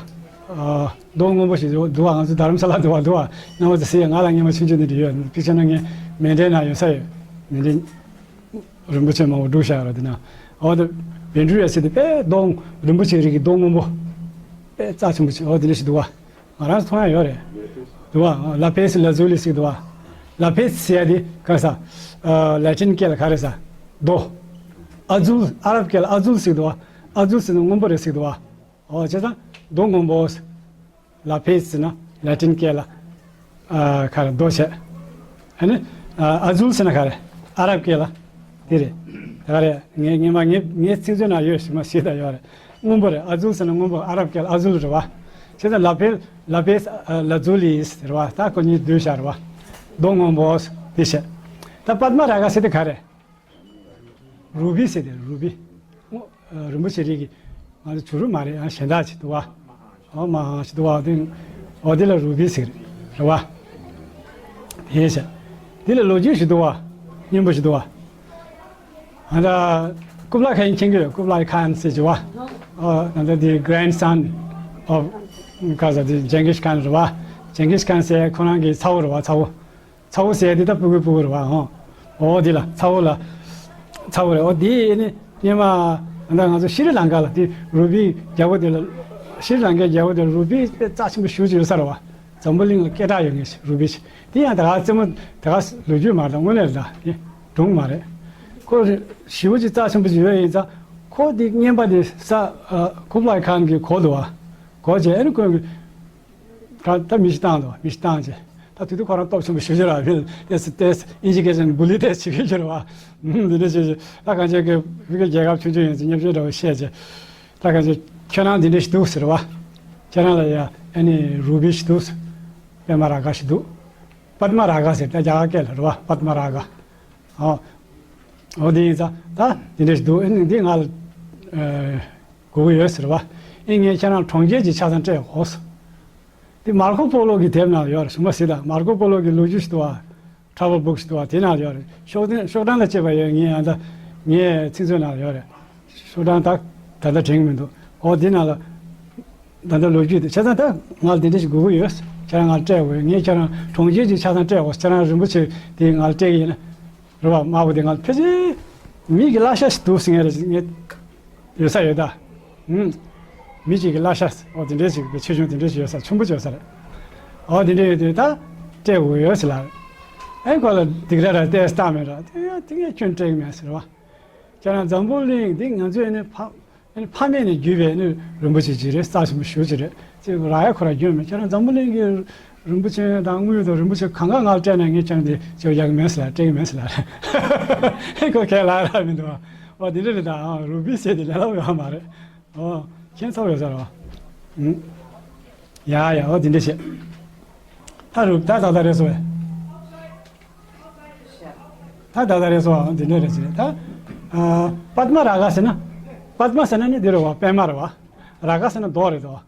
ཨ་མདོག་སྔོན་པོ་ཞིག་འདུག་བ། ང་ཚོ་རྡ་རམ་ས་ལ་འདུག་བ། འདུག་བ། རྣམ་པ་ཚོ་གཟིགས་ཡ། ང་ལ་སྔོན་མ་ཆུང་ཆུང་ནས་འདྲི་ཡོད། དཔེ་བྱས་ན་ངས་མཎྜལ་ནང་ཡོད་ས་ཡོད། མཎྜལ་རིན་པོ་ཆེ་མང་པོ་བསྒྲུགས་བཞག་ཡོད་རེད་དེ་ན། འོ་དེ་བཻ་ཌཱུརྱ་ཟེར་དེ་དཔེ་མདོག་རིན་པོ་ཆེ་རིགས་ཀྱི་མདོག་སྔོན་པོ། དཔེ་རྩ་ཆེན་པོ་ཅིག་འོ་དེ་འདྲ་ཞིག་འདུག་བ། ང་རང་ཚོ་མཐོང་ཡ་ཡོད་རེད། འདུག་བ། ལ་ཕིས་ལ་ཛུ་ལི་ཟེར་འདུག་བ། ལ་ཕིས་ཟེར་ཡ་དེ་ག་ས། ཨ་ལ་ཏིན་སྐད་ལ་ག་རེ་ཟེར། རྡོ། ཨ་ཛུལ། ཨ་རབ་སྐད་ལ་ཨ་ཛུལ་ཟེར་འདུག་བ། ཨ་ཛུལ་ཟེར་ན་སྔོན་པོ་རེད་ཟེར་འདུག་བ། འོ་བྱས་ཙང་རྡོ་སྔོན་པོ། ལ་ཕིས་ཟེར་ན་ལ་ཏིན་སྐད་ལ་ཨ་ག་རེ་རྡོ་བྱས། ཨ་ནི་ཨ་ཨ་ཛུལ་ཟེར་ན་ག་རེ། ཨ་རབ་སྐད་ལ་དེ་རེད། ད་ག་རེ་ངས་ངས་མ་ངས་ངའི་ཚིག་མཛོད་ན་ཡོད། ཞིག་མ་ཞིག་ད་ཡོད་རེད། སྔོན་པོ་རེད། ཨ་ཛུལ་ཟེར་ན་སྔོན་པོ། ཨ་རབ་སྐད་ལ་ཨ་ཛུལ་རེད་བ། བྱས་ཙང་ལ་ཕིས་ལ་ཕིས་ཨ་ལ་ཛུ་ལི་ཟེར་བ། ད་ཁོ་གཉིས་བསྡུས་བཞག་རེད་བ། རྡོ་སྔོན་པོ་དེ་བྱས། ད་པདྨ་རཱ་ག་ཟེར་དེ་ག་རེ། རུ་བི་ཟེར་དེ་རུ་བི། རིན་པོ་ཆེ་རིགས་ཀྱི་ང་ཚོ་བྱུ་རུ་མ་རེད། ཡང་གཞན་དག་ཅིག་འདུག་བ། འོ་མ་ཞིག་འདུག་བ། དེ་འོ་དེ་ལ་རུ་བི་ཟེར་རེད་བ། དེ་བྱས། དེ་ལ་ལོ་རྒྱུས་ཞིག་འདུག་བ། སྙན་པོ་ཞིག་འདུག་བ། ང་ད་ཀུབ་ལ་ཁན་མཁྱེན་གྱི་ཡོད། ཀུབ་ལ་ཁན་ཟེར་གྱི་བ། ཨོ་ང་ད་དེ་grandson of ག་ས་དེ་ཇེང་གིས་ཁན་རེད་བ། ཇེང་གིས་ཁན་ཟེར་ཁོ་རང་གི་ཚ་བོ་རེད་བ། ཚ་བོ། ཚ་བོ་ཟེར་དེ་ད་སྤུ་གུའི་སྤུ་གུ་རེད་བ། ཨོ། ཨོ་དེ་ལ་ཚ་བོ་ལ། ཚ་བོ་རེད། ཨོ་དེ་ནི་སྔོན་མ་ད་ང་ཚོ་ཤི་རི་ལང་ཀ་ལ་དེ་རུ་བི་རྒྱལ་པོ་དེ་ལ། ཤི་རི་ལང་ཀའི་རྒྱལ་པོ་དེ་ལ་རུ་བི་དཔེ་རྩ་ཆེན་པོ་ཞེ་པོ་ཅིག་ཡོད་ས་རེད་བ། འཛམ་བུ་གླིང་ལ་སྐད་གྲགས་ཡོད་མཁན་ཞིག་རུ་བི་ཞིག་དེ་ཡང་ད་ག་རྩེད་མོ་ད་ག་ལོ་རྒྱུས་མ་རེད། དངོས་གནས་རེད་ད། དེ་སྒྲུང་མ་རེད། ཁོ་ཞེ་པོ་ཅིག་རྩ་ཆེན་པོ་ཅིག་ཡོད་ཡིན་ཙང་། ཁོ་དེ་རྔན་པ་དེ་ས་ཨ་ཀུབ་ལའི་ཁཱན་གྱིས་གོ་འདུག་བ། གོ་བྱས་ཨ་ནི་ཁོས། ད་ད་མི་ཞིག་བཏང་འདུག་མི་ཞིག་བཏང་རྗེས་ད་དེ་དུས་ཁོ་རང་སྟོབས་ཆེན་པོ་ཞེ་པོ་ཅིག་རེད་བ། དེ་དེ་ཨིན་ཇི་སྐད་ཆ་ནས་བུ་ལི་ཏེས་བྱེད་ཀྱི་ཡོད་རེད་བ། འདི་འདྲ་བྱས་བྱས་ད་གང་ཅི་གི་ཕ་གི་རྒྱལ་ཁབ་ཆུང་ཆུང་ཡིན་ཙང་བརྙས་བཅོས་འདྲ་བོ་བཤད་རྗེས། ད་གང་ཅི་ཁྱོད་རང་འདི་འདྲ་ཞིག་འདུག་ཟེར་བ། ཁྱེད་རང་ལ་ཡ་ཨ་ནི་རུ་བི་ཞིག་འདུག་པདྨ་རཱ་ག་ཞིག་འདུག་པདྨ་རཱ་ག་ཟེར་ད་རྒྱ་གར་སྐད་ལ་རེད་བ། པདྨ་རཱ་ག་ཨོ། ཨོ་དེ་ཡིན་ཙང་ད་དེ་འདྲ་ཞིག་འདུག་ཨ་ནི་འདི་ང་ལ་ཨ་དགོས་ཀྱི་ཡོད་ཟེར་བ། ཨེ་ངས་ཁྱེད་རང་གྲོང་ཁྱེར་གྱི་ཆ་ཚང་སྤྲད་དགོས། འདི་མར་ཁོ་པོ་ལོ་གི་དེབ་ནང་ཡོད་རེད། གཞུག་མ་གཟིགས་དང་། མར་ཁོ་པོ་ལོ་གི་ལོ་རྒྱུས་ཞིག་འདུག་བ། Travel Book ཞིག་འདུག་བ། དེ་ནང་ཡོད་རེད། ཤོག་ཐེངས་ཤོག་གྲངས་དང་བཅས་པ་ཡོད། ངས་ཨ་ད་ངའི་ཚིག་མཛོད་ནང་ཡོད་རེད། ཤོག་གྲངས་ད་ད་ལྟ་དྲན་གྱི་མི་འདུག་ཨོ་དེ་ནང་ལ་ད་ལྟ་ལོ་རྒྱུས་དེ་བྱས་ཙང་ད་ང་ལ་དེ་འདྲ་ཞིག་དགོས་ཀྱི་ཡོད། ཁྱེད་རང་ང་ལ་སྤྲད་དགོས། ངས་ཁྱེད་རང་གྲོང་ཁྱེར་གྱི་ཆ་ཚང་སྤྲད་དགོས། ཁྱེད་རང་རིན་པོ་ཆེ་དེ་ང་ལ་སྤྲད་ཀྱི་ཡིན་ན། རེད་བ། དམར་པོ་དེ་ང་ལ་ཕལ་ཆེར་མི་གི་བརླ་ཤ་ཞིག་འདུག་ཟེར་མཁན་རེད། ངས་ཡོད་ས་ཡོད་ད། ཧུམ། མི་གཅིག་གི་བརླ་ཤ་ཨོ་དེ་འདྲས་ཞིག་གི་ཆེ་ཆུང་དེ་འདྲས་ཞིག་ཡོད་ས། ཆེན་པོ་ཅིག་ཡོད་ས་རེད། ཨོ་དེ་འདྲས་ཡོད་དུས་ད་སྤྲད་དགོས་ཡོད་ཟེར་ལ། ཨེ་ཁོ་ལ་སྡིགས་ར་ར་ཏེ་ལྟ་མེད་ར་ཏེ་ཡ་ཏེ་ངས་སྐྱོན་སྤྲད་མེད་ཟེར་བ། ཁྱེད་རང་འཛམ་བུ་གླིང་འདི་ང་ཚོས་ནི་ཕ་ཨ་ནི་ཕ་མེས་ནས་བརྒྱུད་པའི་ནི་རིན་པོ་ཆེ་ཅིག་རེད། རྩ་ཆེན་པོ་ཞེ་པོ་ཅིག་རེད། ཅེས་ར་ཡ་ཁོ་ར་རྒྱུན་མེད། ཁྱེད་རང་འཛམ་བུ་གླིང་གི་རིན་པོ་ཆེ་དང་དངུལ་དང་རིན་པོ་ཆེ་གང་ག་ང་ལ་སྤྲད་ན་ངས་ཁྱེད་རང་འདི་ཅེས་ཡག་གི་མེད་ཟེར་ལ་སྤྲད་གི་མེད་ཟེར་ལ། ཁོ་ཁས་ལ་ར་མི་འདུག་བ། འདི་འདྲ་རེད། ད་རུ་པི་ཟེར་དེ་ལས་སླ་པོ་ཡོད་མ་རེད། ཨོ། ཁྱེད་ཚོ་ཡོད་ས་རེད་བ། ཨུ། ཡ་ཡ་ཨོ་འདི་འདྲ་བྱེད། ད་རུ་ད་ད་ད་རེད་སོ་བས། ད་ད་ད་རེད་སོ་འདི་འདྲ་རེད་ཟེར་ད། ཨ། པདྨ་རཱ་ག་ཟེར་ན། པདྨ་ཟེར་ན་ནི་འདི་རེད་བ། པདྨ་རེད་བ། རཱ་ག་ཟེར་ན་མདོག་རེད་དོ།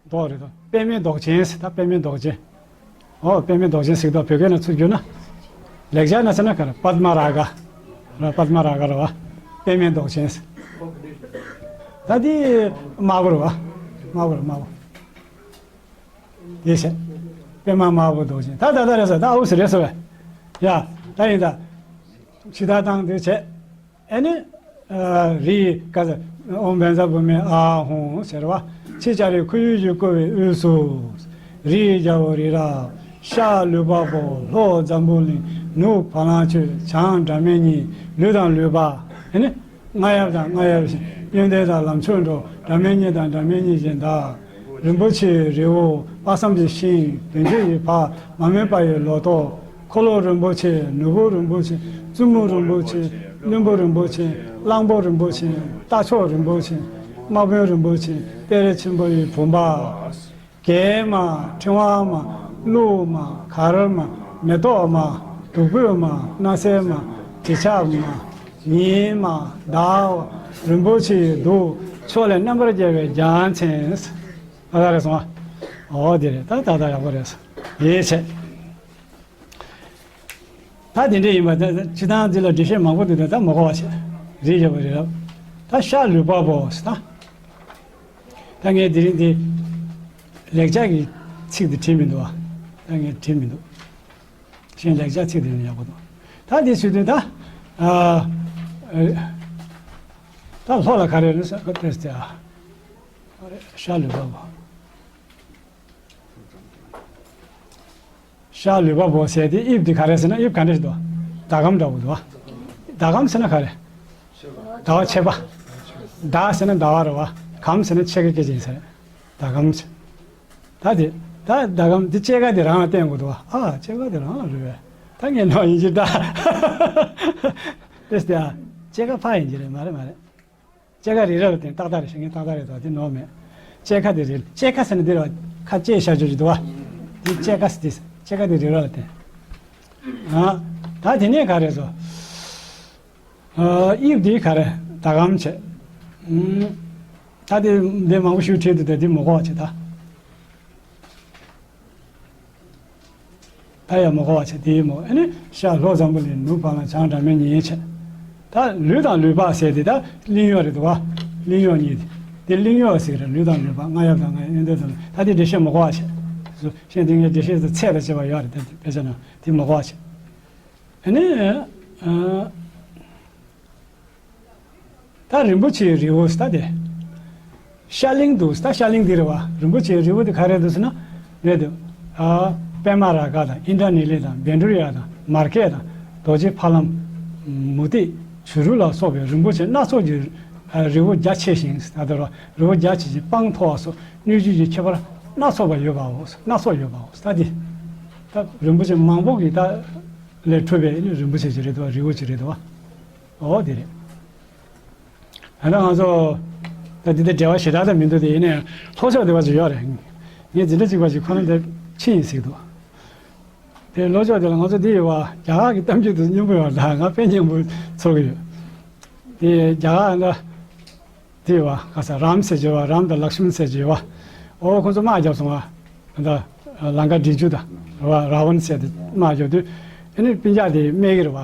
མདོག་རེད་དོ། པདྨའི་མདོག་ཅན་ཟེར་ད་པདྨའི་མདོག་ཅན། ཨོ་པདྨའི་མདོག་ཅན་ཟེར་དོ་བོད་སྐད་ནང་ཚུར་བསྒྱུར་ན། ལེགས་སྦྱར་ན་ཟེར་ན་ག་རེ་པདྨ་རཱ་ག། ར་པདྨ་རཱ་ག་རེད་བ། པདྨའི་མདོག་ཅན་ཟེར། ད་འདི་དམར་པོ་རེད་བ། དམར་པོ་རེད་དམར་པོ། དེ་བྱས། པདྨ་དམར་པོ་མདོག་ཅན་ད་ད་ད་རེད་ཟེར་ད་ཨུ་ཟེར་རེད་ཟེར་བས། ཡ། ད་ཡིན་ད། ཕྱི་ད་བཏང་དེ་བྱས། ཨེ་ནི། རི་ཡི་ཀ་ས། ཨོཾ་བཛྲ་བྷཱུ་མི་ཨཱཿཧཱུྃ་ཟེར་བ། ཕྱི་ལྕགས་རི་ཁོར་ཡུག་གིས་བསྐོར་བའི་དབུས་སུ། རི་ཡི་རྒྱལ་པོ་རི་རབ། ཤར་ལུས་འཕགས་པོ་ལྷོ་འཛམ་བུ་གླིང་ནུབ་བ་ལང་སྤྱོད་བྱང་སྒྲ་མེད་གཉིས་ལུས་དང་ལུས་པ། ཨེ་ནི། རྔ་ཡབ་དང་རྔ་ཡབ་བཞིན་གཡོན་ཐལ་དང་ལམ་མཆོག་འགྲོ་སྒྲ་མེད་གཉིས་དང་སྒྲ་མེད་གཉིས་བཞིན་དག་རིན་པོ་ཆེའི་རི་བོ་དཔག་བསམ་གྱི་ཤིང་བདུན་ཅུ་ཡི་བར་མ་རྨོས་པ་ཡི་ལོ་ཏོག་འཁོར་ལོ་རིན་པོ་ཆེ་ནོར་བུ་རིན་པོ་ཆེ་བཙུན་མོ་རིན་པོ་ཆེ་བློན་པོ་རིན་པོ་ཆེ་གླང་པོ་རིན་པོ་ཆེ་རྟ་མཆོག་རིན་པོ་ཆེ་དམག་དཔོན་རིན་པོ་ཆེ་སྤེ་ར་ཆེན་པོ་ཡི་བུམ་པ། གད་མ། ཕྲེང་བ་མ། ཀླུ་མ། གར་མ། མེ་ཏོག་མ། བདུག་སྤོས་མ། སྣང་གསལ་མ། དྲི་ཆབ་མ། ཉི་མ། ཟླ་བ། རིན་པོ་ཆེའི་གདུགས་ཕྱོགས་ལས་རྣམ་པར་རྒྱལ་བའི་རྒྱལ་མཚན། ད་ལྟ་རེད་སོང་ཨ། འོ་དེ་རེད་ད་ད་ལྟ་ཡག་པོ་རེད་སོང་ཡེ་ཆེ། ད་དེ་འདྲ་ཡིན་པ་ད་སྤྱི་བཏང་འདི་ལ་འགྲེལ་བཤད་མང་པོ་འདུག་ད་ད་མ་གོ་བ་བྱེད། རིགས་བཞི་པོ་རེད་རབ། ད་ཤར་ལུས་འཕགས་པོ་ཟེར་ད། ད་ངས་དེ་རིང་འདི་ལེགས་སྦྱར་གྱི་ཚིག་འདི་བྲིས་མི་འདུག་བ། ད་ངས་བྲིས་མི་འདུག་གཞན་ལེགས་སྦྱར་ཚིག་འདི་ཡག་པོ་འདུག་ད་འདི་ཚུལ་དུ་ད། ཨ། ད་ལྷོ་ལ་ག་རེ་རེད་ཟེར་ཏེ་ཨ། ཤར་ལུས་འཕགས་པོ། ཤར་ལུས་འཕགས་པོ་ཟེར་དེ་དབྱིབས་དེ་ག་རེ་ཟེར་ན་དབྱིབས་ག་འདྲ་ཞིག་འདུག་ཟླ་གམ་འདྲ་བོ་འདུག་ཟླ་གམ་ཟེར་ན་ག་རེ། ཟླ་བ་ཕྱེད་པ། ཟླ་ཟེར་ན་ཟླ་བ་རེད་བ། གམ་ཟེར་ན་ཕྱེད་ཀ་སྐད་ཅིག་ཡིན་ས་རེད། ཟླ་གམ་ཟེར། ད་དེ། ད་ཟླ་གམ་དེ་ཕྱེད་ཀ་དེ་རང་ལ་བསྟན་དགོས་འདུག་བ། ཨ་ཕྱེད་ཀ་དེ་རང་ལ་རེད་བས། ད་ངས་ནོར་ཡིན་གྱི་ད། ཏེས་དེ་ཨ། ཕྱེད་ཀ་ཕ་ཡིན་གྱི་རེད་མ་རེད་མ་རེད། ཕྱེད་ཀ་རི་རབ་ལ་བརྟེན་ཏག་ཏག་རེད་ཤེས་མཁན་ཏག་ཏག་རེད་དོ་དེ་ནོར་མེད། ཕྱེད་ཀ་དེ་རི་ཕྱེད་ཀ་ཟེར་ན་འདི་རེད་བ། ཁ་ཕྱེད་བཞག་རྒྱུ་ཞིག་འདུག་བ། འདི་ཕྱེད་ཀ་ཟེར་དེ་ཕྱེད་ཀ་དེ་རི་རབ་ལ་བརྟེན། ཨ། ད་དེ་ནས་ག་རེ་ཟོ། ཨ། དབྱིབས་འདི་ག་རེ་ཟླ་གམ་བྱས། ཨུམ། ད་དེ་འདི་མང་པོ་ཞིག་བྲིས་འདུག་ད་འདི་མི་གོ་བ་བྱེད་ད། ད་ཡང་མ་གོ་བ་བྱས་དེའི་མོ་ཨ་ནི་ཤར་ལྷོ་འཛམ་བུ་གླིང་ནུབ་བ་ལང་བྱང་སྒྲ་མེད་གཉིས་བྱས། ད་ལུས་དང་ལུས་པ་ཟེར་དེ་ད་གླིང་གཡོག་རེད་འདུག་བ། གླིང་གཡོག་གཉིས་དེ། དེ་གླིང་གཡོག་ཟེར་གི་རེད། ལུས་དང་ལུས་པ་རྔ་ཡབ་དང་རྔ་ཡབ་གཡོན་ཐལ་དང་ད་དེ་འགྲེལ་བཤད་མ་གོ་བ་བྱས། གཞན་དེ་ངས་འགྲེལ་བཤད་དེ་ཚད་དང་བཅས་པ་ཡོད་རེད་དེ་དཔེ་ཆ་ནང་དེ་མ་གོ་བ་བྱས། ཨ་ནི། ཨ། ད་རིན་པོ་ཆེའི་རི་བོ་ཟེར་ད་དེ། ཤར་གླིང་འདུག་ཟེར་ད་ཤར་གླིང་འདི་རེད་བ། རིན་པོ་ཆེའི་རི་བོ་དེ་ག་རེ་འདུག་ཟེར་ན། རེད་འདུག་ཨ། པདྨ་རཱ་ག་དང་ཨིནྡྲ་ནི་ལི་དང་བཻ་ཌཱུརྱ་དང་མར་ཁེ་དང་རྡོ་རྗེ་ཕ་ལམ། མུ་ཏིག་བྱུ་རུ་ལ་སོགས་པའི་རིན་པོ་ཆེ་སྣ་ཚོགས་ཀྱི། ཨ། རི་བོ་རྒྱ་ཆེ་ཞིང་ཟེར་ད་དེ་རེད་བ། རི་བོ་རྒྱ་ཆེ་ཞིང་སྤང་མཐོ་བ་སོགས་སྣོད་བཅུད་ཀྱི་ཁྱད་པར་སྣ་ཚོགས་པ་ཡོད་པའོ། སྣ་ཚོགས་ཡོད་པའོ་ཟེར་ད་དེ། ད་རིན་པོ་ཆེ་མང་པོ་གི་ད་ལས་གྲུབ་པའི་རིན་པོ་ཆེ་ཅིག་རེད་འདུག་བ། རི་བོ་ཅིག་རེད་འདུག་བ། འོ་དེ་རེད། ད་ལྟ་ང་ཚོ་ད་འདི་འདྲ་འབྲེལ་བ་ཞེ་དྲག་ད་མི་འདུག་དེ་ཡིན་ནའི་ལྷོ་ཕྱོགས་དེ་བ་ཅིག་ཡོད་རེད། ངས་འཛིན་གྲྭ་གཅིག་པ་ཅིག་ཁོ་རང་དེ་ཕྱི་ཡིན་ཟེར་གི་འདུག་དེ་ལྷོ་ཕྱོགས་དེ་ལ་ང་ཚོ་འདི་ཡོད་བ། རྒྱ་གར་གྱི་གཏམ་རྒྱུད་དེ་སྙན་པོ་ཡོད་རེད། ད་ང་དཔེ་སྙན་པོ་ཚོར་གི་ཡོད། དེ་རྒྱ་གར་ད་དེ་ཡོད་བ། ག་ས་རམ་ཟེར་གྱི་ཡོད་བ། རམ་དང་ལག་ཤམ་ཟེར་གྱི་ཡོད་བ། ཨོ་ཁོ་ཚོ་དམག་བརྒྱབ་སོང་བ། ད་ལང་ཀ་འབྲི་རྒྱུ་ད་ར་བ་ར་ཝན་ཟེར་དེ་དམག་བརྒྱབ་དུས་ཨ་ནི་སྤུན་ཀྱག་དེ་སྨྲས་གི་རེད་བ།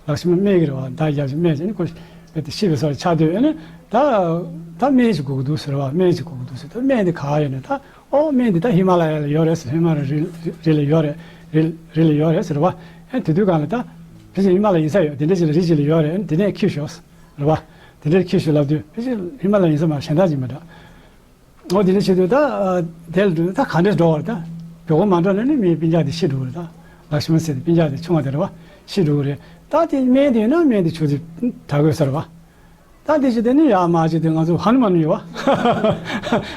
ལག་ཤམ་སྨྲས་གི་རེད་བ། མདའ་རྒྱབ་ཅིག་སྨྲས་ཅིག་ཨ་ནི་ཁོ་ཤི་བས་དེ་ཤི་བའི་སར་ཆགས་དུས་ཨ་ནི་ད་ད་སྨན་ཞིག་དགོས་ཀྱི་འདུག་ཟེར་བ། སྨན་ཞིག་དགོས་ཀྱི་འདུག་ཟེར། ད་སྨན་དེ་ག་ཡོད་ནས་ད་ཨོ་སྨན་དེ་ད་ཧི་མ་ལ་ཡ་ལ་ཡོད་རེད་ཟེར། ཧི་མ་ལ་རི་རི་ལ་ཡོད་རེད། རི་རི་ལ་ཡོད་རེད་ཟེར་བ། ཨ་ནི་དེ་དུས་གང་ལ་ད་ཕལ་ཆེར་ཧི་མ་ལ་ཡིན་ས་ཡོད། དེ་འདྲ་ཞིག་ལ་རི་ཞིག་ལ་ཡོད་རེད། ཨ་ནི་དེ་ནས་འཁྱེར་ཤོག་ཟེར་བ། དེ་འདྲ་འཁྱེར་ཤོག་ལབ་དུས་ཕལ་ཆེར་ཧི་མ་ལ་ཡིན་ས་མ་གཞན་དག་ཅིག་མ་འདྲ། འོ་དེ་འདྲ་བྱེད་དུས་ད་དེ་ལ་འགྲོ་ད་ག་འདྲས་འགྲོ་བར་ད་མགྱོགས་པོ་མ་འགྲོ་ན་ནི་མིའི་སྤུན་ཀྱག་དེ་ཤི་འགྲོ་བར་ད་ ལག་ཤི་མ་ཟེར་ཏེ་སྤུན་ཀྱག་དེ་ཆུང་བ་དེ་རེད་བ། ཤི་འགྲོ་གི་རེད། ད་དེ་སྨན་དེ་ཡོད་ན་སྨན་དེ་ཆུ་དེ་དྲག་དགོས་ས་རེད་བ། ད་དེ་ཅི་དེ་ནི་ཡག་མ་ཅི་དེ་ང་ཚོ་ཧ་ནུ་མ་ནུ་ཡོད་བ།